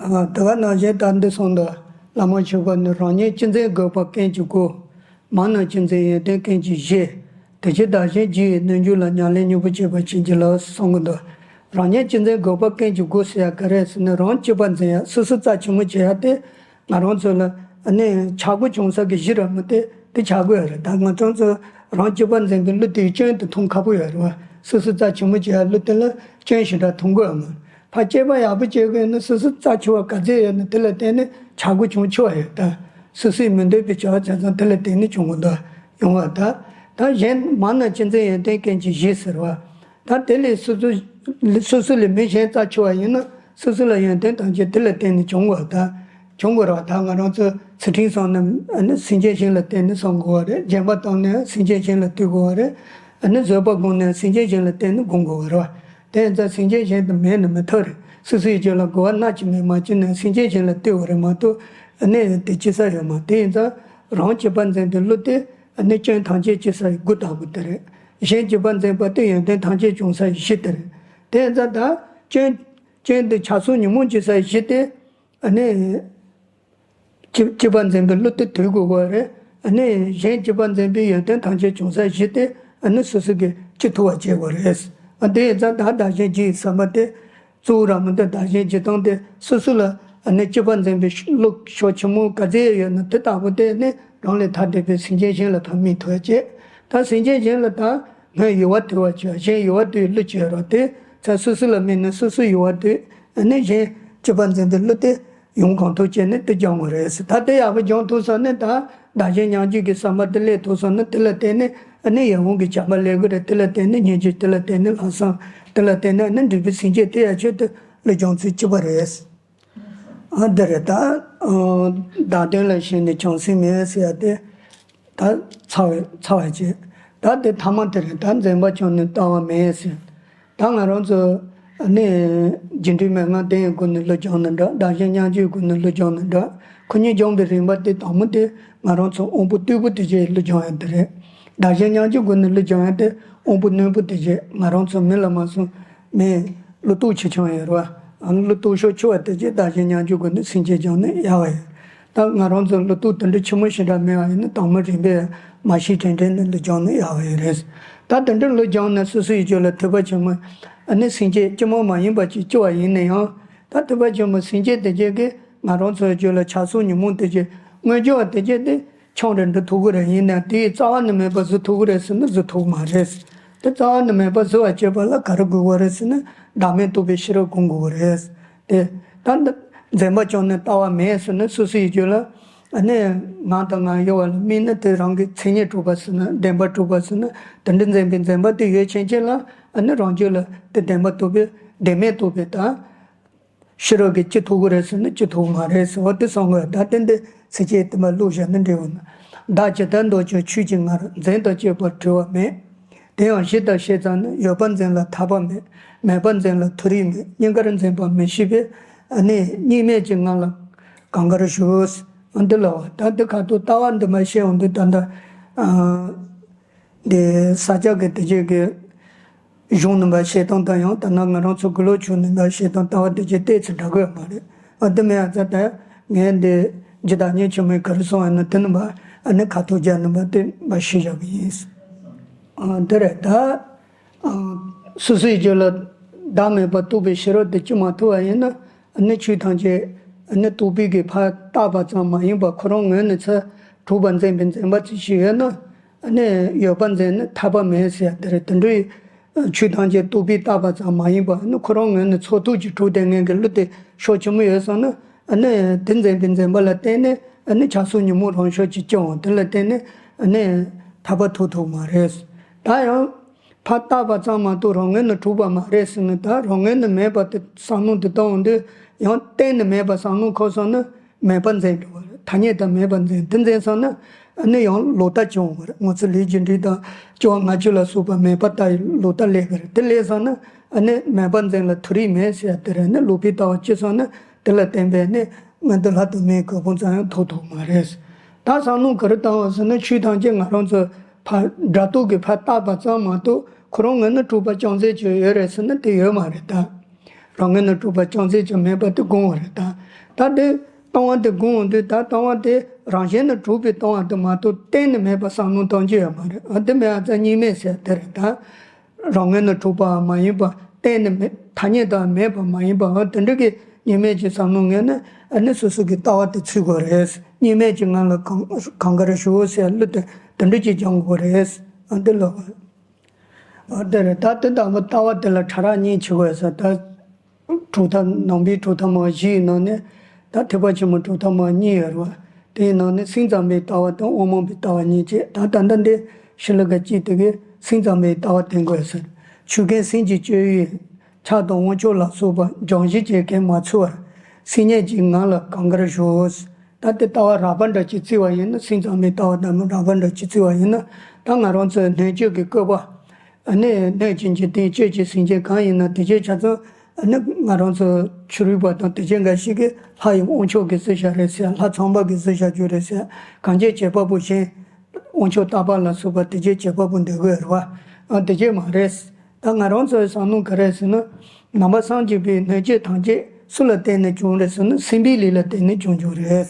ཨ། དེ་ག་ནང་བཞིན་ད་འདི་སོང་དུས་བླ་མ་མཆོད་པ་ནི། རང་ཉིད་གཅེས་འཛིན་རྒོད་པ་ཀུན་གྱིས་བསྒོ། མ་རྣམས་གཅེས་འཛིན་ཡོན་ཏན་ཀུན་གྱིས་གཞི། དེ་ཕྱིར་བདག་གཞན་བརྗེ་བའི་གནོད་འགྱུར་ལ། ཉམས་ལེན་མྱུར་པོ་བྱེད་པར་བྱིན་གྱིས་རློབས། གསུང་གི་འདུག་རང་ཉིད་གཅེས་འཛིན་རྒོད་པ་ཀུན་གྱིས་བསྒོ་ཟེར་ཡ་ག་རེ་ཟེར་ན། རང་གཅེས་པར་འཛིན་ཡ། སོ་སོ་རྩ་ཆེན་མོ་བྱེད་ཡ་དེ་ང་རང་ཚོ་ལ་ཨ་ནི་ཆག་སྒོ་བྱུང་ས་གི་གཞི་ར་མི་དེ་དེ་ཆག་སྒོ་ཡོད་རེད། ད་ང་རང་ཚོ་རང་གཅེས་པར་འཛིན་པའི་བློ་དེའི་སྐྱོན་དེ་མཐོང་ཁག་པོ་ཡོད་རེད་བ། སོ་སོ་རྩ་ཆེན་མོ་བྱེད་ཡ་བློ་དེ་ལ་སྐྱོན་ཞེ་དྲག་མཐོང་གི་ཡོད་མ་རེད། ཕར་གཅེས་པ་ཡག་པོ་བྱེད་དགོས་ན་སོ་སོ་རྩ་ཆེ་བ་ག་ཚད་ཡོད་ན་དེ་ལ་བརྟེན་ནས་ཆག་སྒོ་བྱུང་ཆོག་ཡོད། ད་སོ་སོས་མི་འདོད་པའི་བྱ་བ་བྱས་ཙང་དེ་ལ་བརྟེན་ནས་བྱུང་གི་འདུག་ཡོང་བ། ད་ད་གཞན་མ་རྣམས་གཅེས་འཛིན་ཡོན་ཏན་ཀུན་གྱིས་གཞི་ཟེར་བ། ད་དེ་ལས་སོ་སོ་སོ་སོ་ལས་མི་གཞན་རྩ་ཆེ་བ་ཡིན་ན་སོ་སོ་ལ་ཡོན་ཏན་ཐམས་ཅད་དེ་ལ་བརྟེན་ནས་བྱུང་བ། ད་བྱུང་དགོས་རེད་བ། ད་ང་རང་ཚོ་ཚུལ་ཁྲིམས་བསྲུངས་ནས་ཨ་ནི་སེམས་ཅན་གཞན་ལ་བརྟེན་ནས་བསྲུང་དགོས་པ་རེད། སྦྱིན་པ་བཏང་ནས་སེམས་ཅན་གཞན་ལ་སྟེར་དགོས་པ་རེད། ཨ་ནི་བཟོད་པ་བསྒོམས་ནས་སེམས་ཅན་གཞན་ལ་བརྟེན་ནས་སྒོམ་དགོས་པ་རེད་བ། དེ་ཡིན་ཙང་སེམས་ཅན་གཞན་དུ་མེད་ནི་མི་ཐུབ་རེད། སོ་སོའི་རྒྱུད་ལ་རྒོལ་བ་སྣ་གཅིག་མེད་མ་བྱས་ནས་སེམས་ཅན་གཞན་ལ་སྟེར་དགོས་རེད་མ་གཏོགས་ཨ་ནི་དེ་སྐྱེ་ས་ཡོད་མ། དེ་ཡིན་ཙང་རང་གཅེས་པར་འཛིན་པའི་བློ་དེ་ཨ་ནི་སྐྱོན་ཐམས་ཅད་སྐྱེ་ས་ཡི་སྒོ་དང་པོ་དེ་རེད། གཞན་གཅེས་པར་འཛིན་པ་དེ་ཡོན་ཏན་ཐམས་ཅད་བྱུང་ས་ཡི་གཞི་དེ་རེད། དེ་ཡིན་ཙང་ད་སྐྱོན་སྐྱོན་དེ་ཆགས་སོགས་ཉོན་མོངས་སྐྱེ་ས་ཡི་གཞི་དེ། ཨ་ནི། གཅེས་གཅེས་པར་འཛིན་པའི་བློ་དེ་དུལ་དགོས་པ་རེད། ཨ་ནི་གཞན་གཅེས་པར་འཛིན་པའི་ཡོན་ཏན་ཐམས་ཅད་བྱུང་ས་གཞི་དེ་ཨ་ནི་སོ་སོ་གིས་ཅི་ཐུབ་པ་བྱེད་དགོས་རེད། ཨ་དེ་ཡིན་ཙང་ད་བདག་གཞན་བརྗེ་བའི་བསམ་པ་དེ་གཙོ་བོ་ར་མི་འདུག་བདག་གཞན་བརྗེ་སྟངས་དེ་སོ་སོ་ལ་ཨ་ནི་གཅེས་པར་འཛིན་པའི་བློ་ཕྱོགས་ཆེན་མོ་ག་ཚད་ཡོད་ན་དེ་ལྟ་བུ་དེ་ནི་རང་ལས་ཐ་དད་པའི་སེམས་ཅན་གཞན་ལ་ཕར་དམིགས་ཐུབ་པ་བྱེད། ད་སེམས་ཅན་གཞན་ལ་ད་སྔོན་ཡུལ་བ་དོར་བ་བྱས། གཞན་ཡུལ་བ་དོར་བའི་བློ་ཅིག་ཡོད་རེད་བ། དེ་ཚེ་སོ་སོ་ལ་དམིགས་ནས་སོ་སོའི་ཡུལ་བ་དོར། ཨ་ནི་གཞན་གཅེས་པར་འཛིན་པའི་བློ་དེ། ཡོང་གང་ཐུབ་བྱས་ནས་དེ་སྦྱང་དགོས་རེད་ཟེར། ད་དེ་ཡག་པོ་སྦྱང་ཐུབ་སོང་ན་ད་བདག་གཞན་མཉམ་བརྗོད་ཀྱི་བསམ་པ་དེ་སླེབས་ཐུབ་སོང་ན་དེ་ལ་བརྟེན་ནས་ཨ་ནི་ཡིད་འོང་གི་བྱམས་པ་སླེབས་ཀྱི་རེད། དེ་ལ་བརྟེན་ནས་སྙིང་རྗེ། དེ་ལ་བརྟེན་ནས་ལྷག་བསམ། དེ་ལ་བརྟེན་ནས་ཨ་ནི་འབྲས་བུ་སེམས་བསྐྱེད། དེ་ཡང་ཆེད་དུ་བློ་སྦྱོང་ཚུལ་གཅིག་པ་རེད། ཨ་འདི་རེད་ད། བདག་དོན་ལ་ཞེན་ནས་བྱང་སེམས་མེད་ཟེར་ཡ་དེ། ད་ཚར་བའི་ཚར་བའི་ཆེད། ད་དེ་ཐ་མ་དེ་རེད་ད། འཛེམ་པ་བཅངས་ནས་ལྟ་བ་མེད་ཟེར། ད་ང་རང་ཚོ་ནི་རྒྱུ་འབྲས་མན་ངག་དེ་ཡི་སྒོ་ནས་བློ་སྦྱོང་ནི་འདྲ། བདག་གཞན་མཉམ་བརྗོད་སྒོ་ནས་བློ་སྦྱོང་ནི་འདྲ། ཁོ་གཉིས་སྦྱོང་བའི་རིམ་པ་དེ་དང་པོ་དེ་ང་རང་ཚོ་དབང་པོ་རྟུལ་པོ་དེ་བྱས་བློ་སྦྱོང་ཡ་དེ་རེད། བདག་གཞན་མཉམ་བརྗོད་སྒོ་ནས་བློ་སྦྱོང་ཡ་དེ་དབང་པོ་རྣོན་པོ་དེ་བྱས། ང་རང་ཚོ་མི་ལ་མ་སོང་མི་བློ་སྟོབས་ཆེ་ཆུང་ཡོད་རེད་བ། ཨ་ནི་བློ་སྟོབས་ཤུགས་ཆེ་བ་དེ་བྱས་བདག་གཞན་མཉམ་བརྗོད་སྒོ་ནས་སེམས་བསྐྱེད་སྦྱོང་ནི་ཡག་བ་ཡོད། ད་ང་རང་ཚོ་བློ་སྟོབས་དེ་འདྲ་ཆེན་མོ་ཞེ་དྲག་མེད་པ་ཡིན་ན་དང་པོ་རིམ་པས་མ་ཤེས་དྲན་དྲན་ནས་བློ་སྦྱོང་ནི་ཡག་པ་ཡོད་རེད། ད་དེ་འདྲ་བློ་སྦྱོང་ནས་སོ་སོ་ཡི་རྒྱུད་ལ་ཐེག་པ་ཆེན་མོ་ཨ་ནི་སེམས་བསྐྱེད་སྐྱེ་མ་མ་ཡིན་པ་ཅིག་སྐྱེ་བ་ཡིན་ན་ཡང་། ད་ཐེག་པ་ཆེན་མོ་སེམས་བསྐྱེད་དེ་བྱས་ཀྱི་ང་རང་ཚོའི་རྒྱུད་ལ་ཆགས་སོགས་ཉོན་མོངས་དེ་བྱས་མངོན་གྱུར་བ་དེ་བྱས་ཏེ་ཆང་རེ་འདྲ་ཐུག་གི་རེད། ཡིན་ནའང་དེའི་རྩ་བ་ནས་མེད་པ་བཟོ་ཐུབ་ཀྱི་རེད་ཟེར་ན་བཟོ་ཐུབ་མ་རེད། དེ་རྩ་བ་ནས་མེད་པ་བཟོ་བ་བྱེད་པ་ལ་ག་རེ་དགོས་ཀྱི་རེད་ཟེར་ན་བདག་མེད་རྟོགས་པའི་ཤེས་རབ་སྒོམ་དགོས་ཀྱི་རེད། དེ་ད་འདི་འཛེམ་པ་བཅངས་ནས་ལྟ་བ་མེད་ཟེར་ན་སོ་སོ་ཡི་རྒྱུད་ལ་ཨ་ནི་ངག་དང་ངག་གཡོ་བ་ལ་དམིགས་ན་དེ་རང་གི་མཚན་ཉིད་གྲུབ་པ་ཟེར་ན་བདེན་པ་གྲུབ་པ་ཟེར་ན་དེ་འདྲ་འཛེམ་པའི་འཛེམ་པ་དེ་ཡོད་ཕྱིན་ཆད་ལ་ཨ་ནི་རང་རྒྱུད་ལ་དེ་བདེན་པ་རྟོགས་པའི་བདེན་མེད་རྟོགས་པའི་ད། ཤེས་རབ་ཀྱིས་ཅི་ཐུབ་ཀྱི་རེད་ཟེར་ན་ཅི་ཐུབ་མ་རེད་ཟེར་བ་དེ་གསུང་གི། ད་དེ་འདི་ཚིགས་བཅད་དེ་མ་བླུགས་བཞག་ན་འགྲིག་འོང་ན། བདག་ཇི་ལྟར་འདོད་ཀྱང་ཆོས་ཀྱི་ངར། འཛིན་དང་བཅས་པར་གྲོལ་བ་མེད། དེ་ཡང་ཞི་དང་ཞེས་བརྩམས་ནས། ཡོད་པར་འཛིན་ལ་ཐར་པ་མེད། མེད་པར་འཛིན་ལ་མཐོ་རིས་མེད། གཉིས་ཀར་འཛིན་པ་མི་ཤེས་པས། ཨ་ནི་གཉིས་མེད་ཀྱི་ངང་ལ་གང་གར་བཞུགས། འདི་ལ་བ་ད་འདི་ཁ་ཐུག་ལྟ་བ་འདི་མ་ཤེས་འོང་དུས་ད་ལྟ། འདི་ས་སྐྱ་གི་དེ་རྗེས་ཀྱི་གཞུང་རྣམ་པ་བཤད་སྟངས་དང་ཡང་ད་ནང་ང་རང་ཚོ་དགེ་ལུགས་ཆོས་རྣམ་པ་བཤད་སྟངས་ལྟ་བ་དེ་རྗེས་ཏོག་ཙམ་འདྲ་དགོས་མ་རེད། ཨ་དེ་མེད་ཨ་ཙ་ད་ངས་འདི་རྗེ་བདག་ཉིད་ཆེན་མོས་ག་རེ་གསུངས་ཡོད་ན་དེ་རྣམ་པ་ཨ་ནི་ཁ་ཐུག་རྒྱག་རྣམ་པ་དེ་མ་ཤེས་བཞག་གི་ཡིན། ཨ་དེ་རེད་ད། ཨ་སོ་སོའི་རྒྱུད་ལ་བདག་མེད་པ་རྟོགས་པའི་ཤེས་རབ་དེ་སྐྱེ་མ་ཐུབ་པ་ཡིན་ན་ཨ་ནི་ཆོས་ཐམས་ཅད་ཨ་ནི་རྟོག་པའི་གི་ཕར་བཏགས་པ་ཙམ་མ་ཡིན་པར་ཁོ་རང་ངོས་ནས་ཚུར་གྲུབ་པར་འཛིན་པའི་འཛིན་པ་ཅིག་ཞིག་ཡོད་ན། ཨ་ནི་ཡོད་པར་འཛིན་ནི་ཐར་པ་མེད་ཟེར་ཡ་དེ་རེད། དེ་འདྲའི་ཆོས་ཐམས་ཅད་རྟོག་པས་བཏགས་པ་ཙམ་མ་ཡིན་པར་ཨ་ནི་ཁོ་རང་ངོས་ནས་ཚོགས་རྟོག་གིས་གྲུབ་བསྡད་མཁན་གྱི་བློ་དེ་ཕྱོགས་ཆེན་པོ་ཡོད་སོང་ན་ཨ་ནི་དེ་འཛིན་པའི་འཛིན་པ་ལ་བརྟེན་ནས་ཨ་ནི་ཆགས་སོགས་ཉོན་མོངས་རང་ཤུགས་ཀྱིས་སྐྱེ་འོང་། དེ་ལ་བརྟེན་ནས་ཨ་ནི་ཐར་པ་ཐོབ་ཐུབ་མ་རེད། ད་ཡང་ཕར་བཏགས་པ་ཙམ་མ་གཏོགས་རང་ངོས་ནས་གྲུབ་པ་མ་རེད་ཟེར་ནས་ད་རང་ངོས་ནས་མེད་པ་དེ་བསམ་བློ་དེ་བཏང་འོང་དུས་ཡང་གཏན་ནས་མེད་པ་བསམ་བློ་འཁོར་སོང་ན། མེད་པར་འཛིན་འགྲོ་བ་རེད། ཐ་སྙད་དང་མེད་པར་འཛིན། དེ་འཛིན་སོང་ན་ཨ་ནི་ཡང་ལོག་ལྟ་སྐྱེ་འོང་བ་རེད། སྔོ་ཚལ་ལས་ཀྱི་འབྲས་དང་སྐྱེ་བ་ལྔ་བཅུ་ལ་སོགས་པ་མེད་པར་ལྟ་ཡི་ལོག་ལྟ་སླེབས་ཀྱི་རེད། དེ་སླེབས་སོང་ན་ཨ་ནི་མེད་པར་འཛིན་ལ་མཐོ་རིས་མེད་ཟེར་ཡ་དེ་རེད། ཨ་ནི་ལོག་པའི་ལྟ་བ་སྐྱེས་སོང་ན་དེ་ལ་བརྟེན་པའི་ཨ་ནི་མངོན་མཐོ་ལྷ་དང་མིའི་གོ་འཕང་ཙམ་ཡང་ཐོབ་ཐུབ་མ་རེད། ད་བསམ་བློ་ག་རེ་བཏང་བ་ཟེར་ན་ཆོས་ཐམས་ཅད་ང་རང་ཚོ་ཕར་སྒྲ་རྟོག་གིས་ཕར་བཏགས་པ་ཙམ་མ་གཏོགས་ཁོ་རང་ངོས་ནས་གྲུབ་པ་ཅུང་ཟད་ཅིག་ཡོད་རེད་ཟེར་ན་དེ་ཡོད་མ་རེད་ད། རང་ངོས་ནས་གྲུབ་པ་ཅུང་ཟད་ཀྱང་མེད་པ་དེ་དགོངས་པ་རེད་ད། ད་དེ་ལྟ་བ་དེ་དགོངས་འོང་དུས་ད་ལྟ་བ་དེ་རང་བཞིན་ནས་གྲུབ་པའི་ལྟ་བ་དེ་མ་གཏོགས་གཏན་ནས་མེད་པ་བསམ་བློ་གཏོང་རྒྱུ་ཡོད་མ་རེད། ཨ་དེ་མེད་ཨ་ཙ་གཉིས་མེད་ཟེར་དེ་རེད་ད། རང་ངོས་ནས་གྲུབ་པའང་མ་ཡིན་པ་གཏན་ནས་མེད་ཐ་སྙད་དང་མེད་པ་མ་ཡིན་པ་ཨ་དེ་འདྲ་གི་གཉིས་མེད་ཀྱི་བསམ་བློ་ངོས་ནས་ཨ་ནི་སོ་སོ་གི་ལྟ་བ་དེ་ཚུད་དགོས་རེད། གཉིས་མེད་ཀྱི་ངང་ལ་གང་གང་ག་རེ་ཞུ་ཟེར་བློ་དེ་དེ་འདྲ་ཅིག་སྦྱང་དགོས་རེད། ཨ་འདི་ལོ། ཨ་དེ་རེད་ད། དེ་ལྟ་བུ་ལྟ་བ་དེ་ལ་ཕྲ་རགས་གཉིས་བྱེད་དགོས་ས་ད། གྲུབ་མཐའ་ནང་པའི་གྲུབ་མཐའ་མ་བཞི་ཡི་ནང་ནས་ད་ཐེག་པ་ཆེན་མོའི་གྲུབ་མཐའ་མ་གཉིས་ཡོད་རེད་བ། དེའི་ནང་ནས་སེམས་ཙམ་པའི་ལྟ་བ་དང་དབང་མོས་པའི་ལྟ་བ་གཉིས་བྱས། ད་ད་ལྟ་འདི་ཤི་ལ་ག་ཅིག་དེ་གའི་སེམས་ཙམ་པའི་ལྟ་བ་དེ་དགོས་ཟེར། ཆོས་ཀུན་སེམས་ཀྱི་སྤྱོད་ཡུལ། ཆགས་དང་དབང་ཕྱུག་ལ་སོགས་པ་སྦྱང་གཞི་བྱེད་མཁན་མ་ཚུད་པར་སེམས་ཉིད་ཀྱི་ངང་ལ་གང་གར་བཞུགས། ད་དེ་ལྟ་བ་རགས་པ་འདྲ་ཅིག་བརྩི་བ་ཡིན་ན་སེམས་ཙམ་པའི་ལྟ་བ་དང་རགས་པ་འདྲ་ཅིག་བརྩི་བ་ཡིན་ན་ད་ང་རང་ཚོའི་སྣོད་བཅུད་ཀྱི་བཀོད་པ། ཨ་ནི་སྣོད་ཀྱི་འཇིག་རྟེན་གཅོད་ཀྱི་སེམས་ཅན་གང་ཡིན་ན་དེ་ཅིག་ཆ་ཚང་ཨ་ནི་ང་རང་ཚོ་ཕྱི་རོལ་པ་དང་དེ་ཅིག་འགའ་ཞིག་གིས་ལྷ་ཡི་དབང་ཕྱུག་གིས་བརྩི་བཞག་རེད་ཟེར། ལྷ་ཚངས་པ་གིས་བརྩི་བཞག་རྒྱུ་རེད་ཟེར། གང་ཅི་བྱེད་པ་པོ་གཞན་དབང་ཕྱུག་རྟག་པ་ལ་སོགས་པ་དེ་ཅིག་བྱེད་པ་པོ་འདོད་དགོས་རེད་བ། ཨ་དེ་ཅིག་མ་རེད། ད་ང་རང་ཚོའི་བསམ་བློ་ག་རེ་ཟེར་ན། ནང་པ་སངས་རྒྱས་པའི་སྣོད་བཅུད་ཐམས་ཅད་སུ་ལ་བརྟེན་ནས་བྱུང་རེད་ཟེར་ན་སེམས་པའི་ལུས་ལ་བརྟེན་ནས་བྱུང་རྒྱུ་རེད།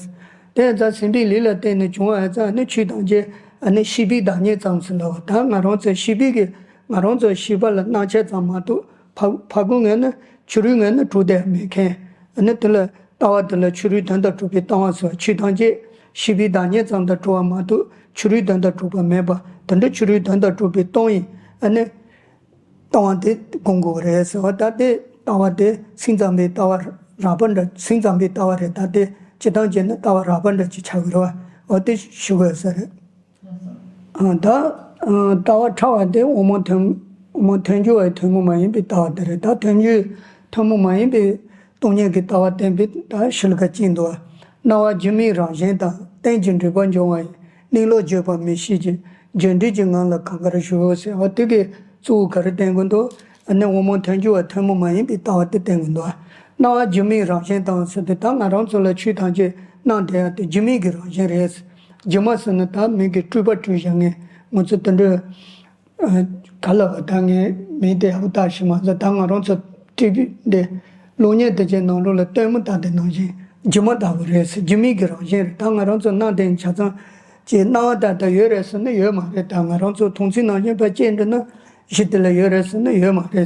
དེ་ཙང་སེམས་པའི་ལུས་ལ་བརྟེན་ནས་བྱུང་བ་ཙང་ནི་ཆོས་ཐམས་ཅད་ཨ་ནི་ཤེས་པའི་བདག་ཉིད་ཙམ་ཟེར་ལབ་པ། ད་ང་རང་ཚོའི་ཤེས་པའི་གི་ང་རང་ཚོའི་ཤེས་པ་ལ་སྣང་ཆ་ཙམ་མ་གཏོགས་ཕ་ཕ་གུ་ངོས་ནི་ཕྱི་རོལ་ངོས་ནི་གྲུབ་བསྡད་མེད་མཁན། ཨ་ནི་དེ་ལ་ལྟ་བ་དེ་ལ་ཕྱི་རོལ་དོན་དང་གྲུབ་པའི་ལྟ་བ་ཟེར། ཆོས་ཐམས་ཅད་ཤེས་པའི་བདག་ཉིད་ཙམ་དང་གྲུབ་པ་མ་གཏོགས་ཕྱི་རོལ་དོན་དང་གྲུབ་པ་མེད་པ། དེ་འདྲ་ཕྱི་རོལ་དོན་དང་གྲུབ་པའི་སྟོང་ཉིད་ཨ་ནི། ལྟ་བ་དེ་སྒོམ་དགོས་རེད་ཟེར་བ། ད་དེ་ལྟ་བ་དེ་སེམས་ཙམ་པའི་ལྟ་བ་ རགས་པ་འདྲ་ཟིན་ཙམ་པའི་ལྟ་བ་རེད། ད་དེ་སྤྱིར་བཏང་བྱས་ན་ལྟ་བ་རགས་པ་འདྲ་ཅིག་ཆགས་ཀྱི་རེད་བ། འོ་དེ་ཞུ་དགོས་ས་རེད། ཨ། ད་ཨ་ལྟ་བ་ཕྲ་བ་དེ་འོག་མིན་ཐུན། འོག་མིན་ཐལ་འགྱུར་བའི་ཐུན་མོང་མ་ཡིན་པའི་ལྟ་བ་དེ་རེད། ད་ཐལ་འགྱུར་ཐུན་མོང་མ་ཡིན་པའི་སྟོང་ཉིད་ཀྱི་ལྟ་བ་བསྟན་པའི་ད་གཞི་ལ་ག་ཅིག་འདུག་སྣང་བ་སྒྱུ་མའི་རང་བཞིན་དང་རྟེན་ཅིང་འབྲེལ་པར་འབྱུང་བ་ཡི། གནས་ལུགས་བརྗོད་པར་མི་ཤེས་ཀྱི། རྒྱུ་འབྲས་ཀྱི་ངང་ལ་གང་དགར་བཞུགས་ཟེར་བ་དེ་གི་གཙོ་བོ་ག་རེ་བསྟན་གྱི་འདུག་ཨ་ནི་འོག་མིན་ཐལ་འགྱུར་བ་ཐུན་མོང་མ་ཡིན་པའི་ལྟ་བ་དེ་བསྟན་གྱི་འདུག་སྣང་བ་སྒྱུ་མའི་རང་བཞིན་དང་ཟེར་དུས་ད་ང་རང་ཚོ་ལ་ཆོས་ཐམས་ཅད་སྣང་བསྡད་ཡ་དེ་སྒྱུ་མའི་གི་རང་བཞིན་རེད། སྒྱུ་མ་ཟེར་ན་ད་མི་གི་སྤྲུལ་པ་སྤྲུལ་བཞག་མཁན་ང་ཚོ་དེ་འདྲ། ཨ། ག་ལ་བ་ད་ངས་མིང་དེ་ཡག་པོ་བཏགས་ཤེས་མ་སོང་། ད་ང་རང་ཚོ་ཊི་བི་འདི་གློག་བརྙན་དེ་ཚོའི་ནང་ལོགས་ལ་སྟོན་མོ་བཏགས་དེ་ནང་བཞིན་སྒྱུ་མ་ལྟ་བུ་རེད་ཟེར། སྒྱུ་མའི་གི་རང་བཞིན་རེད། ད་ང་རང་ཚོ་སྣང་དེ་ཆ་ཚང་ཅིག་སྣང་བ་ལྟར་དུ་ཡོད་རེད་ཟེར་ན་ཡོད་མ་རེད། ད་ང་རང་ཚོ་མཐོང་ཚུལ་ནང་བཞིན་ཕར་བཅད་འགྲོ་ན་གཞི་དེ་ལ་ཡོད་རེད་ཟེར་ན་ཡོད་མ་རེད།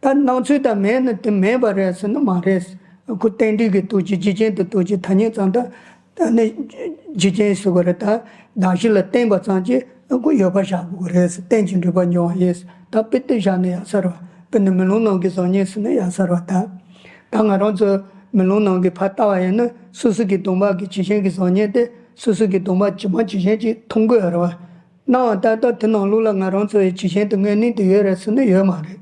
ད་སྣང་ཚུལ་དང་མེད་ན་དེ་མེད་པ་རེད་ཟེར་ན་མ་རེད། ཁོ་རྟེན་འབྲེལ་གྱི་སྟོབས་ཀྱིས་རྒྱུ་རྐྱེན་དང་སྟོབས་ཀྱིས་ཐ་སྙད་ཙམ་དུ། ད་ནི་རྒྱུ་རྐྱེན་ཟེར་དགོས་རེད། ད་གདགས་གཞི་ལ་བརྟེན་པ་ཙམ་གྱིས་ཁོ་ཡོད་པ་བཞག་དགོས་རེད། རྟེན་ཅིང་འབྲེལ་པར་འབྱུང་བ་ཡིན། ད་དཔེ་དེ་བཞག་ན་ཡག་ས་རེད་བ། དཔེར་ན་མེ་ལོང་ནང་གི་གཟུགས་བརྙན་ཟེར་ན་ཡག་ས་རེད་བ། ད་ད་ང་རང་ཚོ་མེ་ལོང་ནང་གི་ཕར་ལྟ་བ་ཡིན་ན་སོ་སོ་གི་གདོང་པ་གི་ཇི་བཞིན་གྱི་གཟུགས་བརྙན་དེ་སོ་སོ་གི་གདོང་པ་ཇི་མ་ཇི་བཞིན་ཅིག་མཐོང་གི་ཡོད་རེད་བ། སྣང་བ་ལྟར་ད་དེ་ནང་ལོགས་ལ་ང་རང་ཚོ་ཡི་ཇི་བཞིན་དུ་དངོས་གནས་དེ་ཡོད་རེད་ཟེར་ན་ཡོད་མ་རེད།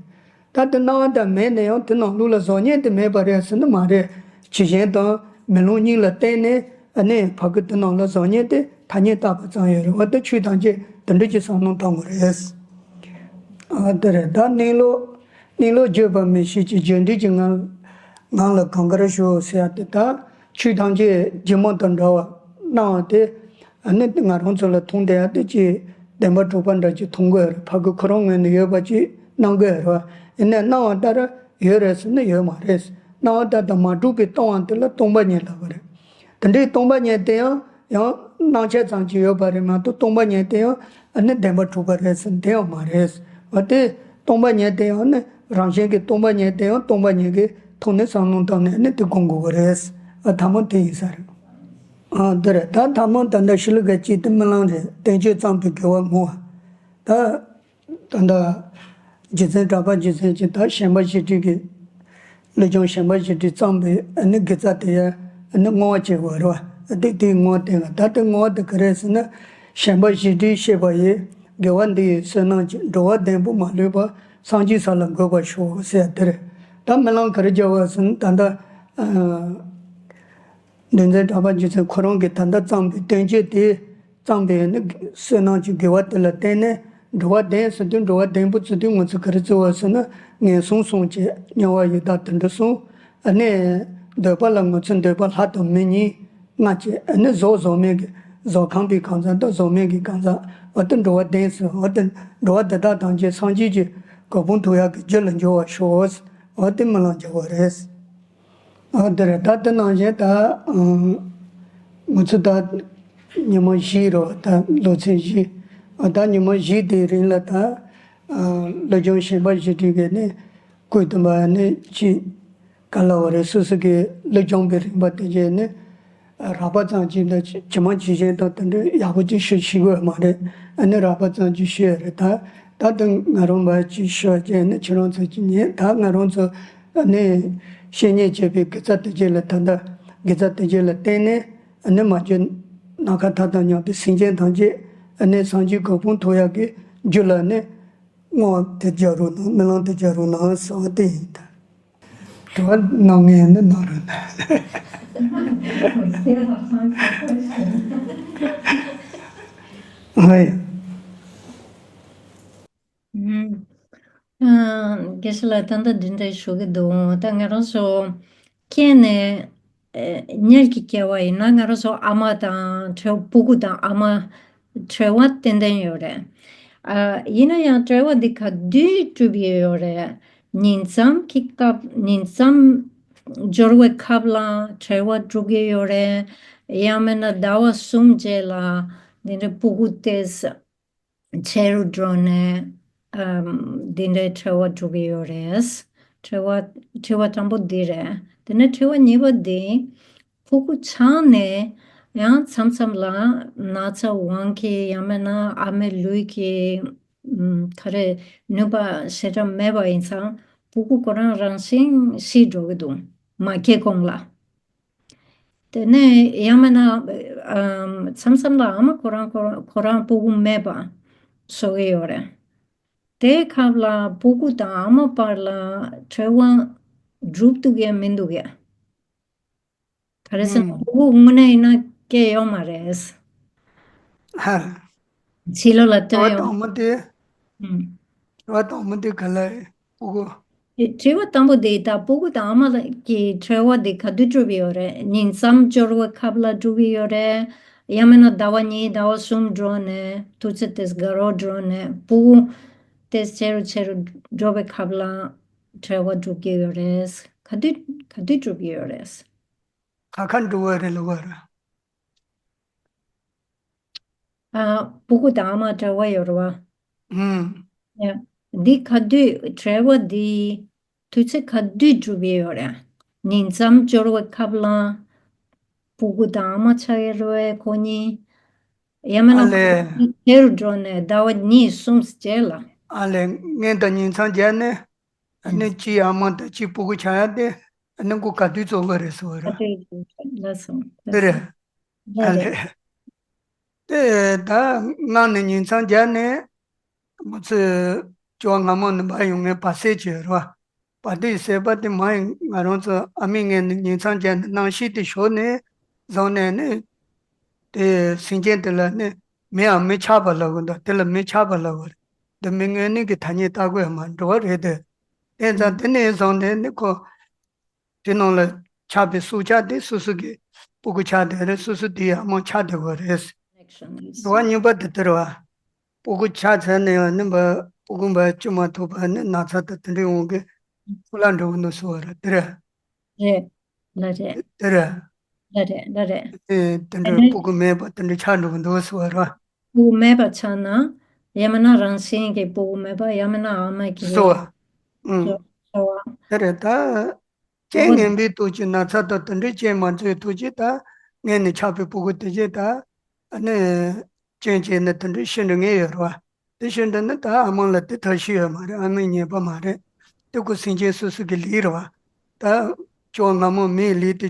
ད་དེ་སྣང་བ་དང་མེད་ན་ཡང་དེ་ནང་ལོགས་ལ་གཟུགས་བརྙན་དེ་མེད་པ་རེད་ཟེར་ན་མ་རེད། ཇི་བཞིན་དང་མེ་ལོང་གཉིས་ལ་བརྟེན་ནས་ཨ་ནི་ཕ་གི་དེ་ནང་ལ་གཟུགས་བརྙན་དེ་ཐ་སྙད་བཏགས་པ་ཙམ་ཡོད་རེད་བ། དེ་ཆོས་ཐམས་ཅད་དེ་འདྲ་ཅིག་བསམ་བློ་གཏོང་དགོས་རེད། ཨ་དེ་རེད། ད་གནས་ལུགས་གནས་ལུགས་བརྗོད་པར་མི་ཤེས་ཀྱི། རྒྱུ་འབྲས་ཀྱི་ངང་ངང་ལ་གང་དགར་བཞུགས་ཟེར་ཡ་དེ། ད་ཆོས་ཐམས་ཅད་སྒྱུ་མ་དང་འདྲ་བར་སྣང་བ་དེ། ཨ་ནི་ང་རང་ཚོ་ལ་མཐོང་བསྡད་ཡ་དེ་ཅིག་བདེན་པ་གྲུབ་པ་འདྲ་ཅིག་མཐོང་གི་ཡོད་རེད། ཕ་གི་ཁོ་རང་ངོས་ནས་ཡོད་པ་ཅིག་སྣང་གི་ཡོད་རེད། ཡིན་ནའི་སྣང་བ་ལྟར་ཡོད་རེད་ཟེར་ན་ཡོད་མ་རེད། སྣང་བ་ལྟར་དང་མ་གྲུབ་པའི་སྟོང་བ་དེ་ལ་སྟོང་པ་ཉིད་ལབ་པ་རེད། དེ་འདྲའི་སྟོང་པ་ཉིད་དེ་ཡང་ཡང་སྣང་ཆ་ཙམ་ཅིག་ཡོད་པ་རེད་མ་གཏོགས་སྟོང་པ་ཉིད་དེ་ཡང་ཨ་ནི་བདེན་པ་གྲུབ་པ་རེད་ཟེར་ན་དེ་ཡང་མ་རེད། འོ་དེ་སྟོང་པ་ཉིད་དེ་ཡང་ནི་རང་བཞིན་གྱི་སྟོང་པ་ཉིད་དེ་ཡང་སྟོང་པ་ཉིད་ཀྱི་ཐོག་ནས་བསམ་བློ་བཏང་ནས་ནི་དེ་སྒོམ་དགོས་པ་རེད། ཨ་ཐ་མ་དེ་ཡིན་ས་རེད། ཨ་དེ་རེད། ད་ཐ་མ་ད་ལྟ་ཤི་ལུ་ག་ཅིག་དེ་རྨི་ལམ་རེད། བསྟན་བཅོས་བརྩམས་པའི་དགེ་བ་བསྔོ་བ། ད་ད་ལྟ་རྗེ་བཙུན་གྲགས་པ་རྗེ་བཙུན་གྱིས་ད་ཞེན་པ་བཞི་བྲལ་གྱི་ཀླུ་ལྗོངས་ཞེན་པ་བཞི་བྲལ་བརྩམས་པའི་ཨ་ནི་དགེ་རྩ་དེ་ཡ་ཨ་ནི་བསྔོ་བ་བྱེད་དགོས་རེད་བ། དེ་དེའི་བསྔོ་བ་དེ་ང་ད་དེ་བསྔོ་བ་དེ་ག་རེ་ཟེར་ན། ཞེན་པ་བཞི་བྲལ་ཤེས་པ་ཡིས། དགེ་བ་འདི་ཡི་བསོད་ནམས་ཀྱིས། འགྲོ་བ་བདེན་པོ་མ་ལུས་པ། སངས་རྒྱས་ས་ལ་འགོད་པར་ཤོག་ཟེར་ཡ་དེ་རེད། ད་རྨི་ལམ་ག་རེ་བརྒྱབ་པ་ཟེར་ན་ད་ལྟ་ཨ། འདུལ་འཛིན་གྲགས་པ་རྗེ་བཙུན་ཁོ་རང་གིས་ད་ལྟ་བརྩམས་པའི་བསྟན་བཅོས་དེ་བརྩམས་པའི་ནི་བསོད་ནམས་ཀྱི་དགེ་བ་དེ་ལ་བརྟེན་ནས་འགྲོ་བ་བདེན་ཟེར་དུས་འགྲོ་བ་བདེན་པོ་ཟེར་དུས་ང་ཚོས་ག་རེ་བརྩི་བ་ཟེར་ན་ངན་སོང་གསུམ་གྱི་དམྱལ་བ་ཡི་དྭགས་དེ་འདྲ་གསུམ། ཨ་ནི་འདོད་པ་ལ་ང་ཚོས་འདོད་པ་ལྷ་དང་མི་གཉིས་ལྔ་བཅས། ཨ་ནི་གཟུགས་གཟུགས་མེད་ཀྱི་གཟུགས་ཁམས་པའི་གང་ཟག་དང་གཟུགས་མེད་ཀྱི་གང་ཟག། འོ་དེ་འགྲོ་བ་བདེན་ཟེར། འོ་དེ་འགྲོ་བ་དེ་དག་ཐམས་ཅད་སངས་རྒྱས་ཀྱི་གོ་འཕང་ཐོབ་ཡག་གི་རྒྱུ་ལ་འགྱུར་བར་ཤོག། འོ་དེ་རྨི་ལམ་བརྒྱབ་པ་རེད། ཨ་དེ་རེད། ད་དེ་ནང་བཞིན་ད་ཨ་ང་ཚོ་ད་ཉི་མ་བཞི་རེད་བ། ད་ལོ་ཚིགས་བཞི། ཨ་ད་ཉི་མ་བཞི་དེའི་རིང་ལ་ད་ཨ་ཀླུ་ལྗོངས་ཞེན་པ་བཞི་བྲལ་གྱི་ནི་སྐུ་དུམ་པ་ནི་ཅི་ག་ལ་བ་རེད། སོ་སོ་གི་ཀླུ་སྦྱོང་བའི་རིམ་པ་དེ་བྱས་ནི་རགས་པ་ཙམ་ཅིག་ད་ཇི་མ་ཇི་བཞིན་དང་དེ་འདྲ་ཡག་པོ་ཅིག་ཞུ་ཤེས་ཀྱི་ཡོད་མ་རེད། ཨ་ནི་རགས་པ་ཙམ་ཅིག་ཞུ་ཡ་རེད། ད་ད་དུང་ང་རང་བ་ཅིག་ཞུ་བ་བྱས་ནི་ཁྱེད་རང་ཚོ་ཅིག་ཉན། ད་ང་རང་ཚོ་ཨ་ནི་བཤེས་གཉེན་བྱས་པའི་དགེ་རྩ་དེ་བྱས་ལ་ད་ལྟ་དགེ་རྩ་དེ་བྱས་ལ་བརྟེན་ནས་ཨ་ནི་མ་གྱུར་ནམ་མཁའ་མཐའ་དང་མཉམ་པའི་སེམས་ཅན་ཐམས་ཅད་ཨ་ནི་སངས་རྒྱས་གོ་འཕང་ཐོབ་ཡག་གི་རྒྱུ་ལ་ནི་བསྔོ་བ་དེ་རྒྱག་རོགས་གནང་། རྨི་ལམ་དེ་རྒྱག་རོགས་གནང་ཟེར་བ་དེ་ཡིན། ད་དྲི་བ་གནང་མཁན་ཡིན་ན་གནང་རོགས་གནང་། ཧོ་ཡ། ཨུམ། ཨ། དགེ་བཤེས་ལགས་ད་ལྟ་འདི་འདྲ་ཞུ་གི་འདུག་ད་ང་རང་ཚོ་སྐྱེས་ནས་ཨེ་མྱལ་གྱི་སྐྱེ་བ་ཡིན་ན་ང་རང་ཚོ་ཨ་མ་དང་བྲལ། སྤུ་གུ་དང་ཨ་མ་བྲལ་བ་ཏན་ཏན་ཡོད་རེད། ཨ། ཡིན་ན་ཡང་བྲལ་བ་འདི་ག་དུས་གྲུབ་ཀྱི་ཡོད་རེད། ཉིང་མཚམས་ཀྱི་སྐབས། ཉིང་མཚམས་སྦྱོར་བའི་སྐབས་ལ་བྲལ་བ་གྲུབ་ཀྱི་ཡོད་རེད། ཡང་མིན་ན་ཟླ་བ་གསུམ་རྗེས་ལ་འདི་འདྲ་སྤུ་གུ་དེ་ཆེ་རུ་འགྲོ་ནས་ཨམ། འདི་འདྲའི་འཁྲུལ་བ་འགྲོ་གི་ཡོད་རེད། འཁྲུལ་བ། འཁྲུལ་བ་དང་པོ་འདི་རེད། དེ་ནས་འཁྲུལ་བ་གཉིས་པ་འདི། ཕྲུ་གུ་ཆགས་ནས་ཡང་མཚམས་མཚམས་ལ་ན་ཚ་དབང་གིས་ཡང་མིན་ན་ཨ་མའི་ལུས་ཀྱི་ཨམ། ག་རེ་ནུས་པ་ཞེ་དྲག་མེད་པ་ཡིན་ཙང་ཕྲུ་གུ་ཁོ་རང་རང་བཞིན་ཤི་འགྲོ་གི་འདུག་མ་སྐྱེས་གོང་ལ། དེ་ནས་ཡང་མིན་ན་ཨམ་མཚམས་མཚམས་ལ་ཨ་མ་ཁོ་རང་ཁོ་རང་ཁོ་རང་སྤུ་གུ་མེད་པ་བཟོ་གི་ཡོད་རེད། དེའི་སྐབས་ལ་སྤུ་གུ་དང་ཨ་མ་བར་ལ་འབྲེལ་བ་འགྲུབ་འདུག་གས་མི་འདུག་གས། ག་རེ་ཟེར་ན་ཨུམ། སྤུ་གུ་དངོས་གནས་ཡིན་ན་སྐྱེས་ཡོད་མ་རེད། ཧ། ཕྱི་ལོགས་ལ་ལྟོས་ཡོང་། དང་མོ་དེ། ཨུམ། དྲི་བ་དང་མོ་དེ་ག་ལ་ཡིན། སྤུ་གུ། དེ་དྲི་བ་དང་པོ་དེ་ད་སྤུ་གུ་དང་ཨ་མ་ལ་གི་འབྲེལ་བ་དེ་ག་དུས་གྲུབ་ཡོད་རེད། ཉིང་མཚམས་སྦྱོར་བའི་སྐབས་ལ་གྲུབ་ཡོད་རེད། ཡང་མིན་ན་ཟླ་བ་གཉིས་ཟླ་བ་གསུམ་འགྲོ་ནས་དུས་ཚོད་དེ་དགའ་རོགས་འགྲོ་ནས་སྤུ་གུ་དེ་ཆེ་རུ་ཆེ་རུ་འགྲོ་བའི་སྐབས་ལ་འབྲེལ་བ་གྲུབ་ཀྱི་ཡོད་རེད། ག་དུས་ག་དུས་གྲུབ་ཀྱི་ཡོད་རེད། ཁ་ཁ་འགྲོ་བ་རེད་ལ་བ་ར། ཨ། སྤུ་གུ་དང་ཨ་མ་འབྲེལ་བ་ཡོད་རེད་བ། ཨུམ། ཡ། འདི་ག་དུས་འབྲེལ་བ་འདི་དུས་ཚོད་ག་དུས་གྲུབ་ཡས་ཡོད་རེད། ཉིང་མཚམས་སྦྱོར་བའི་སྐབས་ལ་སྤུ་གུ་དང་ཨ་མ་ཆགས་ཡས་རེད་བས་ཁོ་གཉིས། ཡང་མིན་ན་ཨ་ལས། ཁོ་གཉིས་དེ་རུ་འགྲོ་ནས་ཟླ་བ་གཉིས་གསུམ་རྗེས་ལ། ཨ་ལས་ངན་དང་ཉིང་མཚམས་བརྒྱབ་ནས། ཨ་ནི་གཅིག་ཨ་མ་དང་གཅིག་སྤུ་གུ་ཆགས་ཡ་དེ། ཨ་ནི་ཁོ་ག་དུས་བཙོང་གི་རེད་ཟེར་བ་རེད། ལགས་སོ། དེ་རེད། ལགས་ཨ་རེད། ལས། དེ་ད་སྔ་ནས་ཉིང་མཚམས་བརྒྱབ་ནས་ང་ཚོས་སྐྱེ་བ་སྔ་མ་ནས་འབའ་ཡོང་ངས་བར་སྲིད་ཅིག་ཡོད་རེད་བ། བར་དུས་ཟེར་བ་དེ་མ་ཡིན་ང་རང་ཚོ་ཨ་མའི་མངལ་ནས་ཉིང་མཚམས་བརྒྱབ་ནས་རྣམ་ཤེས་དེ་ཞོག་ནས་བཟུང་ནས་ནི། དེ་སེམས་ཅན་དེ་ལ་ནི་མི་ཡང་མི་ཆགས་པ་ལབ་དགོས་འདུག་དེ་ལ་མི་ཆགས་པ་ལབ་དགོས་རེད། འདི་མི་དངོས་གནས་ཀྱི་ཐ་སྙད་བཏགས་དགོས་མ་འགྲོ་བ་རེད་དེ། དེ་ཙང་དེ་ནས་བཟུང་ནས་ནི་ཁོ། དེ་ནང་ལ་ཆགས་པའི་སྲོག་ཆགས་དེ་སོ་སོ་གི་སྤུ་གུ་ཆགས་བསྡད་རེད། སོ་སོ་དེའི་ཨ་མ་ཆགས་བསྡད་པ་རེད། འགྲོ་བ་གཉིས་པ་དེ་དེ་རེད་བ། སྤུ་གུ་ཆགས་ཚར་ནས་ཡང་ནི་འབའ་སྤུ་གུ་འབའ་སྐྱེ་མ་ཐུབ་པ་ནི་ན་ཚ་དང་དེ་འདྲ་ཡོང་གི་ཕུ་ལ་འགྲོ་གི་འདུག་ཟེར་བ་རེད་དེ་རེད། རེད། ལ་རེད། དེ་རེད། ལ་རེད་ལ་རེད། དེ་དེ་ཨ་འདྲ་ནི་སྤུ་གུ་མེད་པ་དེ་འདྲ་ཆགས་འགྲོ་གི་འདུག་ཟེར་བ་རེད། སྤུ་གུ་མེད་པ་ཆགས་ན། ཡང་མིན་ན་རང་བཞིན་གྱི་སྤུ་གུ་མེད་པ་ཡང་མིན་ན་ཨ་མ་གི་གསོ་བ། ཨུམ། གསོ་བ། དེ་རེད་ད། སྤུ་རྐྱེན་གུ་ངན་པའི་ཐོག་གི་ན་ཚ་དང་དེ་འདྲའི་རྐྱེན་མ་འཛོལ་ཐོག་གི་ད་སྔོན་ནས་ཆགས་པའི་སྤུ་གུ་དེ་གྱད་ད་ཨ་ནི་སྐྱོན་བྱས་ནས་དེ་འདྲའི་ཤི་འགྲོ་ངེས་ཡོད་རེད་བ། དེ་ཤི་འགྲོ་ན་ད་ཨ་མ་ལ་དེ་ཐབས་ཤེས་ཡོད་མ་རེད། ཨ་མའི་ཉེས་པ་མ་རེད། དེ་ཁོ་སེམས་ཅན་སོ་སོ་གི་ལས་རེད་བ། ད་སྐྱེ་བ་སྔ་མ་མིའི་ལས་དེ་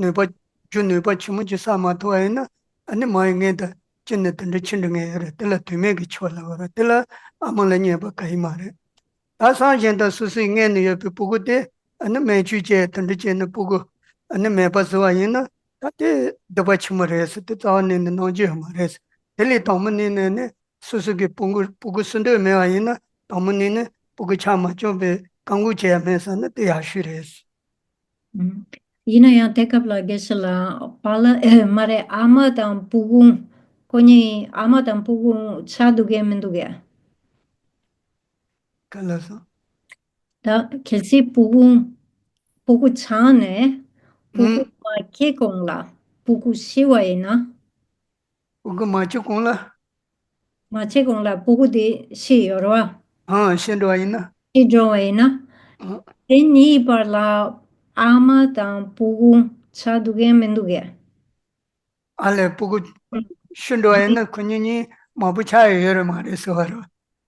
ནུས་པ་རྒྱུ་ནུས་པ་ཆེན་མོ་ཅིག་བསགས་མ་ཐུབ་པ་ཡིན་ན་ཨ་ནི་མ་ཡི་སྔོན་དུ་ཅི་ནས་དེ་འདྲ་ཕྱིན་འགྲོ་ངེས་ཡོད་རེད། དེ་ལ་དོན་མེད་ཀྱི་འཆི་བ་ལབ་པ་རེད། དེ་ལ་ཨ་མ་ལ་ཉེས་པ་ག་ཡི་མ་རེད། ད་སང་གཞན་དང་སོ་སོའི་སྔོན་ནས་ཡོད་པའི་སྤུ་གུ་དེ་ཨ་ནི་སྨན་བཅོས་བྱས་དེ་འདྲ་བྱས་ནས་སྤུ་གུ་ཨ་ནི་མེད་པ་བཟོ་བ་ཡིན་ན་ད་དེ་སྡིག་པ་ཆེན་མོ་རེད་ཟེར། དེ་རྩ་བ་ནས་ནི་གནང་རྒྱུ་ཡོད་མ་རེད། དེ་ལས་དང་པོ་ནས་ནས་ནི་སོ་སོ་གི་སྤུ་གུ་སྤུ་གུ་གསོ་འདོད་མེད་པ་ཡིན་ན་དང་པོ་ནས་ནི་སྤུ་གུ་ཆགས་མ་བཅུག་པའི་བཀག་འགོག་བྱེད་ཡ་མེད་ཟེར་ན་དེ་ཡག་ཤོས་རེད། ཨུམ། ཡིན་ན་ཡང་དེ་སྐབས་ལ་དགེ་བཤེས་ལགས་པཱ་ལགས་ཨེ་མ་རེད། ཨ་མ་དང་སྤུ་གུ་ཁོ་གཉིས་ཨ་མ་དང་སྤུ་གུ་ཆགས་འདུག་གས་མི་འདུག་གས། ག་ལ་སོང་། ད་གལ་སྲིད་སྤུ་གུ་སྤུ་གུ་ཆགས་ནས་སྤུ་གུ་ཨུམ། མ་སྐྱེས་གོང་ལ་སྤུ་གུ་ཤི་བ་ཡིན་ན། སྤུ་གུ་མ་སྐྱེས་གོང་ལ། མ་སྐྱེས་གོང་ལ་སྤུ་གུ་དེ་ཤི་ཡོད་རེད་བ། ཨང་ཤི་འགྲོ་བ་ཡིན་ན། ཤི་འགྲོ་བ་ཡིན་ན། ཨང་། དེ་གཉིས་བར་ལ་ཨ་མ་དང་སྤུ་གུ་ཆགས་འདུག་གས་མི་འདུག་གས། ཨ་ལས་སྤུ་གུ་ཤི་འགྲོ་བ་ཡིན་ན་ཁོ་གཉིས་གཉིས་མང་པོ་ཆགས་ཡོད་ཡོད་རེད་མ་རེད་ཟེར་བ་རེད།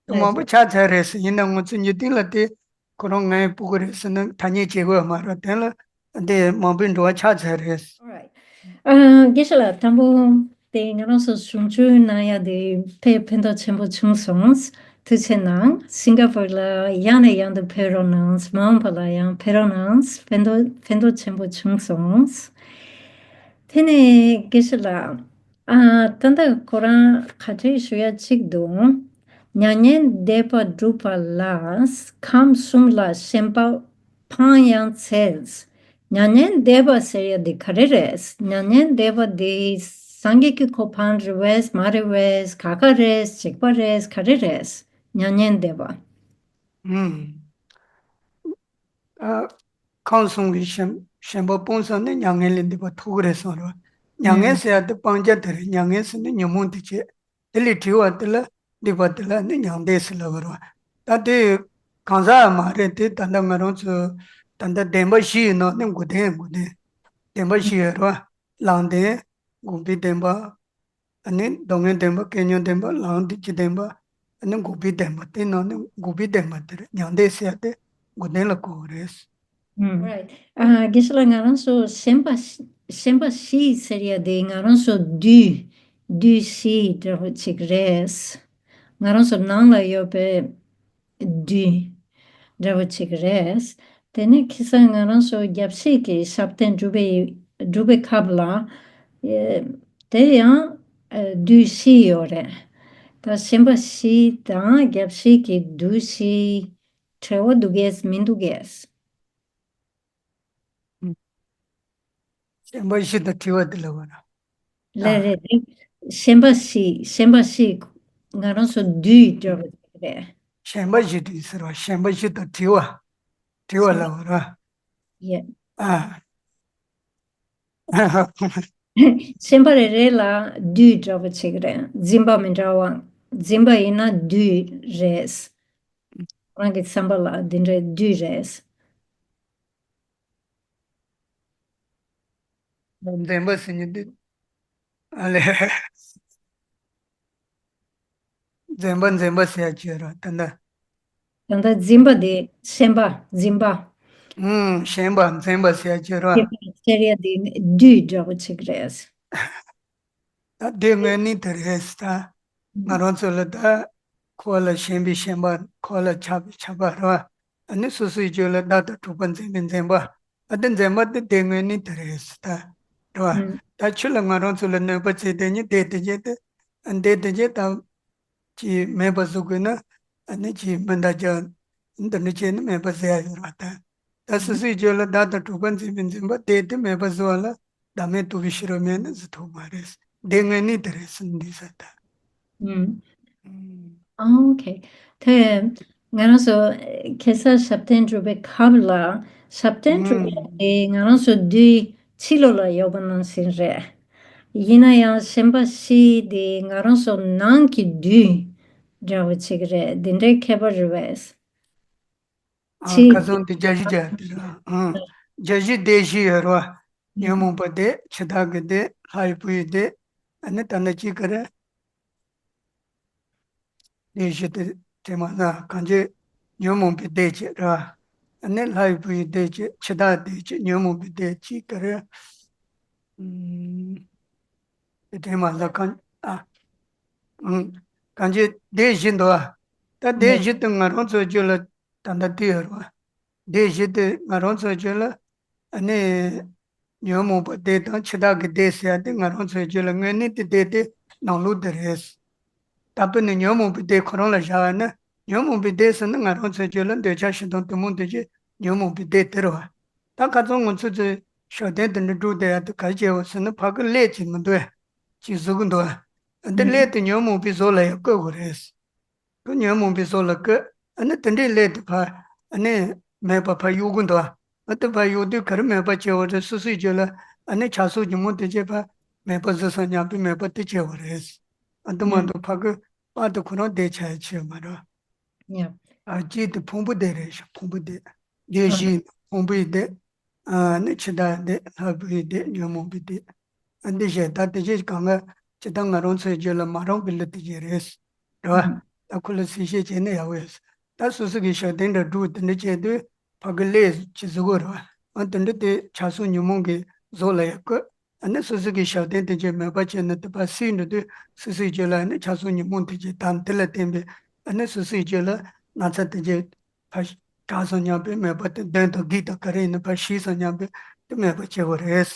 དེ་མང་པོ་ཆགས་ཚར་རེད་ཟེར། ཡིན་ན་ང་ཚོ་འཇིག་རྟེན་ལ་དེ་ཁོ་རང་ངའི་སྤུ་གུ་རེད་ཟེར་ན་ཐ་སྙད་བྱེད་དགོས་མ་རེད། དེ་ལ་དེ་མང་པོའི་འགྲོ་བ་ཆགས་ཚར་རེད། Alright. ཨ། དགེ་བཤེས་ལགས་དང་པོ་དེ་ང་རང་ཚོ་གཞུང་བཅོས་གནང་ཡ་དེ་དཔེ་ཕན་ཐོགས་ཆེན་པོ་བྱུང་སོང་། ཐུགས་རྗེ་གནང་། སིང་ག་པུར་ལ་ཡང་ནས་ཡང་དུ་ཕེབས་རོགས་གནང་། མ་འོངས་པ་ལ་ཡང་ཕེབས་རོགས་གནང་། ཕན་ཐོགས་ཕན་ཐོགས་ཆེན་པོ་བྱུང་སོང་། དེ་ནས་དགེ་བཤེས་ལགས། ཨ། ད་ལྟ་ཁོ་རང་ཁ་བྲལ་ཞུ་ཡ་གཅིག་འདུག་མྱ་ངན་འདས་པ་སྒྲུབ་པ་ལ་ཁམས་གསུམ་ལ་ཞེན་པ་སྤང་ཡང་འཚལ། མྱ་ངན་འདས་པ་ཟེར་ཡ་འདི་ག་རེ་རེད། མྱ་ངན་འདས་པ་འདི་སངས་རྒྱས་ཀྱི་གོ་འཕང་རེད་པས་མ་རེད་པས། ག་ག་རེད། གཅིག་པ་རེད། ག་རེ་རེད། མྱ་ངན་འདས་པ། ཨུམ། ཨ། ཁམས་གསུམ་གྱི་ཞེན་ཞེན་པ་སྤོང་ཙམ་ནི་མྱ་ངན་ལས་འདས་པ་ཐོབ་ཀྱི་རེད་གསུངས་རེད་བ། མྱ་ངན་ཨུམ། ཟེར་ཡ་དེ་སྤང་བྱ་དེ་རེད། མྱ་ངན་ཟེར་ནི་ཉོན་མོངས་དེ་བྱེད། དེ་ལས་གྲོལ་བ་དེ་ལ་སྡིག་པ་དེ་ལ་ནི་མྱང་འདས་ཟེར་ལབ་པ་རེད་བ། ད་དེ་གང་ཟག་མ་རེད། དེ་ད་ལྟ་ང་རང་ཚོ་ད་ལྟ་བདེན་པ་བཞི་ཡི་ནང་ནས་འགོག་བདེན་འགོག་བདེན་བདེན་པ་བཞི་ཡོད་རེད་བ། བླང་བདེན། འགོག་པའི་བདེན་པ། ཨ་ནི་སྡུག་བསྔལ་བདེན་པ། སྐལ་ཉོན་བདེན་པ། ལམ་བདེ་གྱི་བདེན་པ། ཨ་ནི་འགོག་པའི་བདེན་པ། དེ་ནང་ནས་འགོག་པའི་བདེན་པ་དེ་རེད། མྱང་འདས་ཟེར་ཡ་དེ་འགོག་བདེན་ལ་གོ་གི་རེད། ཨུམ། Right. ཨ། དགེ་བཤེས་ལགས། ང་རང་ཚོ་ཞེན་པ་ཞེན་པ་བཞི་ཟེར་ཡ་དེ་ང་རང་ཚོ་བདུད་བདུད་བཞི་འདྲ་བོ་ཅིག་རེད། ང་རང་ཚོ་ནང་ལ་ཡོད་པའི་བདུད་འདྲ་བོ་ཅིག་རེད། དེ་ནས་ཁ་སང་ང་རང་ཚོ་རྒྱབ་བཤད་ཀྱི་ཞབས་བརྟན་སྒྲུབ་པའི་སྒྲུབ་པའི་སྐབས་ལ། ཨེ། དེ་ཡང་ཨེ་བདུད་བཞི་ཡོད་རེད། ད་ཞེན་པ་བཞི་དང་རྒྱབ་བཤད་ཀྱི་བདུད་བཞི་འབྲེལ་བ་འདུག་གས་མི་འདུག་གས། ཞེན་པ་བཞི་དང་བྲལ་བ་དེ་ལབ་པ་ར། ལ་རེད་རེད། ཞེན་པ་བཞི་ཞེན་པ་བཞི་ང་རང་ཚོ་བདུད་འདྲ་བོ་རེད། ཞེན་པ་བཞི་དེ་ཟེར་བ་ཞེན་པ་བཞི་དང་བྲལ་བ། བྲལ་བ་ལབ་པ་ར། ཡེ། ཨ། ཞེན་པ་རེ་རེ་ལ་བདུད་འདྲ་བོ་ཅིག་རེད། འཛིན་པ་མི་འདྲ་བ། འཛིན་པ་ཡིན་ན་བདུད་རེད། རང་གི་བསམ་པ་ལ་འདི་འདྲའི་བདུད་རེད། འཛིན་པ་ཟེར་མཁན་དེ། ཨ་ལས། འཛིན་པ་འཛིན་པ་ཟེར་ཡ་ཅིག་ཡོད་ར་ད་ལྟ། ད་ལྟ་འཛིན་པ་དེ་ཞེན་པ་འཛིན་པ། ཨུམ། ཞེན་པ་འཛིན་པ་ཟེར་ཡ་ཅིག་ཡོད་ར། ཞེན་པ་ཟེར་ཡ་དེ་བདུད་འདྲ་བོ་ཅིག་རེད། ད་བདུད་དངོས་གནས་དེ་རེད་ད། ང་རང་ཚོ་ལ་ད་འཁོར་བ་ལ་ཞེན་པའི་ཞེན་པ། འཁོར་བ་ལ་ཆགས་པའི་ཆགས་པ་རེད་བ། ཨ་ནི་སོ་སོའི་རྒྱུད་ལ་བདག་དང་གྲོགས་པོ་འཛིན་པའི་འཛིན་པ། ཨ་དེ་འཛིན་པ་དེ་བདུད་དངོས་གནས་དེ་རེད་ད། རེད་བ། ད་ཆོས་ལ་ང་རང་ཚོ་ལ་གནོད་པ་བྱེད་དེ་ཉིད་བདུད་དེ་བྱེད་དེ། ཨ་བདུད་དེ་བྱེད་ད། ཅིག་མེད་པ་བཟོ་དགོས་ན། ཨ་ནི་ཅིག་མི་འདའ་རྒྱུ། འདི་འདྲ་བྱས་ནས་མེད་པ་བཟོ་ཡ་ཡོད་རེད་བ་ད། ད་སོ་སོའི་རྒྱུད་ལ་བདག་དང་གྲོགས་པོ་འཛིན་པའི་འཛིན་པ་དེ་དེ་མེད་པ་བཟོ་བ་ལ་བདག་མེད་རྟོགས་པའི་ཤེས་རབ་མེད་ན་བཟོ་ཐུབ་མ་རེད། བདུད་དངོས་གནས་དེ་རེད་ཟེར་འདི་ཟེར་ད། ཨུམ། ཨོ་ཁེ། དེ་ང་རང་ཚོ་ཁ་སང་ཞབས་བརྟན་སྒྲུབ་པའི་སྐབས་ལ། ཞབས་བརྟན་སྒྲུབ་པ་དེ་ང་རང་ཚོ་བདུད་ཕྱི་ལོགས་ལ་ཡོད་པ་ནང་བཞིན་རེད། ཡིན་ན་ཡང་ཞེན་པ་བཞི་དེ་ང་རང་ཚོ་ནང་གི་བདུད་འདྲ་བོ་ཅིག་རེད། འདི་འདྲའི་ཁྱད་པར་རེད་པས། ཨ། ཕྱི། ཁ་སང་དེ་རྒྱ་གཞི་རྒྱ་དེ་ར། ཨ། རྒྱ་གཞི་སྡེ་བཞི་ཡོད་རེད་བ། ཉོན་མོངས་པ་སྡེ། འཆི་བདག་གི་སྡེ། ལྷ་ཡི་བུ་ཡི་སྡེ། ཨ་ནི་ད་ནི་གཅིག་ག་རེ། སྡེ་བཞི་དེ་དེ་མ་ཟད་གང་ཅི། ཉོན་མོངས་པའི་སྡེ་གཅིག་རེད་བ། ཨ་ནི་ལྷ་ཡི་བུ་ཡི་སྡེ་གཅིག་འཆི་བདག་སྡེ་གཅིག་ཉོན་མོངས་པའི་སྡེ་གཅིག་ག་རེ། ཨུམ། དེ་དེ་མ་ཟད་གང་། ཨ། ཨུམ། གང་ཅི་སྡེ་བཞི་འདུག་བ། ད་སྡེ་བཞི་དེ་ང་རང་ཚོའི་རྒྱུད་ལ་ད་ལྟ་དུས་ཡོད་རེད་བ། སྡེ་བཞི་དེ་ང་རང་ཚོའི་རྒྱུད་ལ། ཨ་ནི། ཉོན་མོངས་པ་སྡེ་དང་འཆི་བདག་གི་སྡེ་ཟེར་ཡ་དེ་ང་རང་ཚོའི་རྒྱུད་ལ་དངོས་གནས་དེ་སྡེ་དེ་ནང་ལོགས་དེ་རེད། ད་དཔེར་ན་ཉོན་མོངས་པའི་སྡེ་ཁོ་རང་ལ་བཞག་ཡ་ན། ཉོན་མོངས་པའི་སྡེ་ཟེར་ན་ང་རང་ཚོའི་རྒྱུད་ལ་འདོད་ཆགས་ཞེ་སྡང་གཏི་མུག་འདུ་བྱེད་ཉོན་མོངས་པའི་སྡེ་དེ་རེད་བ། ད་ཁ་སང་ང་ཚོ་ཚོས་ཞབས་བརྟན་དེ་འདྲ་སྒྲུབ་བསྡད་ཡ་དེ་ག་རེ་བྱས་པ་ཟེར་ན། ཕ་གི་ཀླད་ཅིག་མི་འདུག་ཨེ། ཅིག་བཟོ་གི་འདུག་ཨེ། འདི་ཀླད་དེ་ཉོན་མོངས་པའི་བཟོ་ལ་ཡང་བཀོད་དགོས་རེད། ཁོ་ཉོན་མོངས་པའི་བཟོ་ལ་བཀོད། ཨ་ནི་དེ་འདྲའི་ཀླད་དེ་ཕར། ཨ་ནི་མེད་པ་ཕར་གཡུག་གི་འདུག་ཨ། ཨ་དེ་ཕར་གཡུག་དུས་ག་རེ་མེད་པ་བྱས་པ་རེད། སོ་སོའི་རྒྱུད་ལ་ཨ་ནི་ཆགས་སོགས་ཉོན་མོངས་དེ་བྱས་ཕར་མེད་པ་བཟོ་སོང་སྙམ་པའི་མེད་པ་དེ་བྱས་པ་རེད། ཨ་དེ་མ་གཏོགས་ཕ་གི་པ་དེ་ཁོ་རང་བསྡད་ཆགས་ཡ་ཆེ་བ་མ་རེད། ཡ། ཨ། གཅིག་དེ་ཕུང་པོ་སྡེ་རེད་ཤག་ཕུང་པོ་སྡེ། སྡེ་བཞི། ཕུང་པོའི་སྡེ། ཨ་ནི་འཆི་བདག་སྡེ། ལྷ་བུའི་སྡེ། ཉོན་མོངས་པའི་སྡེ། ཨ་འདི་བཞི་ད་དེ་བཞི་གང་ག་ཅི་ལྟར་ང་རང་ཚོའི་རྒྱུད་ལ་མ་རུངས་པའི་ལུས་དེ་བཞི་རེད། རེད་བ། ད་ཁོ་ལ་གསལ་བཤད་བྱས་ན་ཡག་པོ་ཡོད། ད་སོ་སོ་གི་ཞབས་བརྟན་འདྲ་སྒྲུབ་དེ་འདྲ་བྱས་དུས་ཕ་གི་ཀླད་ཅིག་བཟོ་དགོས་རེད་བ། ཨ་དེ་འདྲ་དེ་ཆགས་སོགས་ཉོན་མོངས་ཀྱི་བཟོ་ལ་ཡང་བཀོད། ཨ་ནི་སོ་སོ་གི་ཞབས་བརྟན་དེ་ཚོ་མོས་པ་བྱས་ནས་དེ་ཕར་སེལ་འགྲོ་དུས་སོ་སོའི་རྒྱུད་ལ་ཨ་ནི་ཆགས་སོགས་ཉོན་མོངས་དེ་ཚོ་དང་དེ་ལ་བརྟེན་པའི་ཨ་ནི་སོ་སོའི་རྒྱུད་ལ་ན་ཚ་དེ་ཚོ་ཕར་དྲག་སོང་སྙམ་པའི་མོས་པ་དེ་གདོན་དང་བགེགས་དང་ག་རེ་ཡིན་ན་ཕར་ཞི་སོང་སྙམ་པའི་དེ་མོས་པ་བྱེད་དགོས་རེད།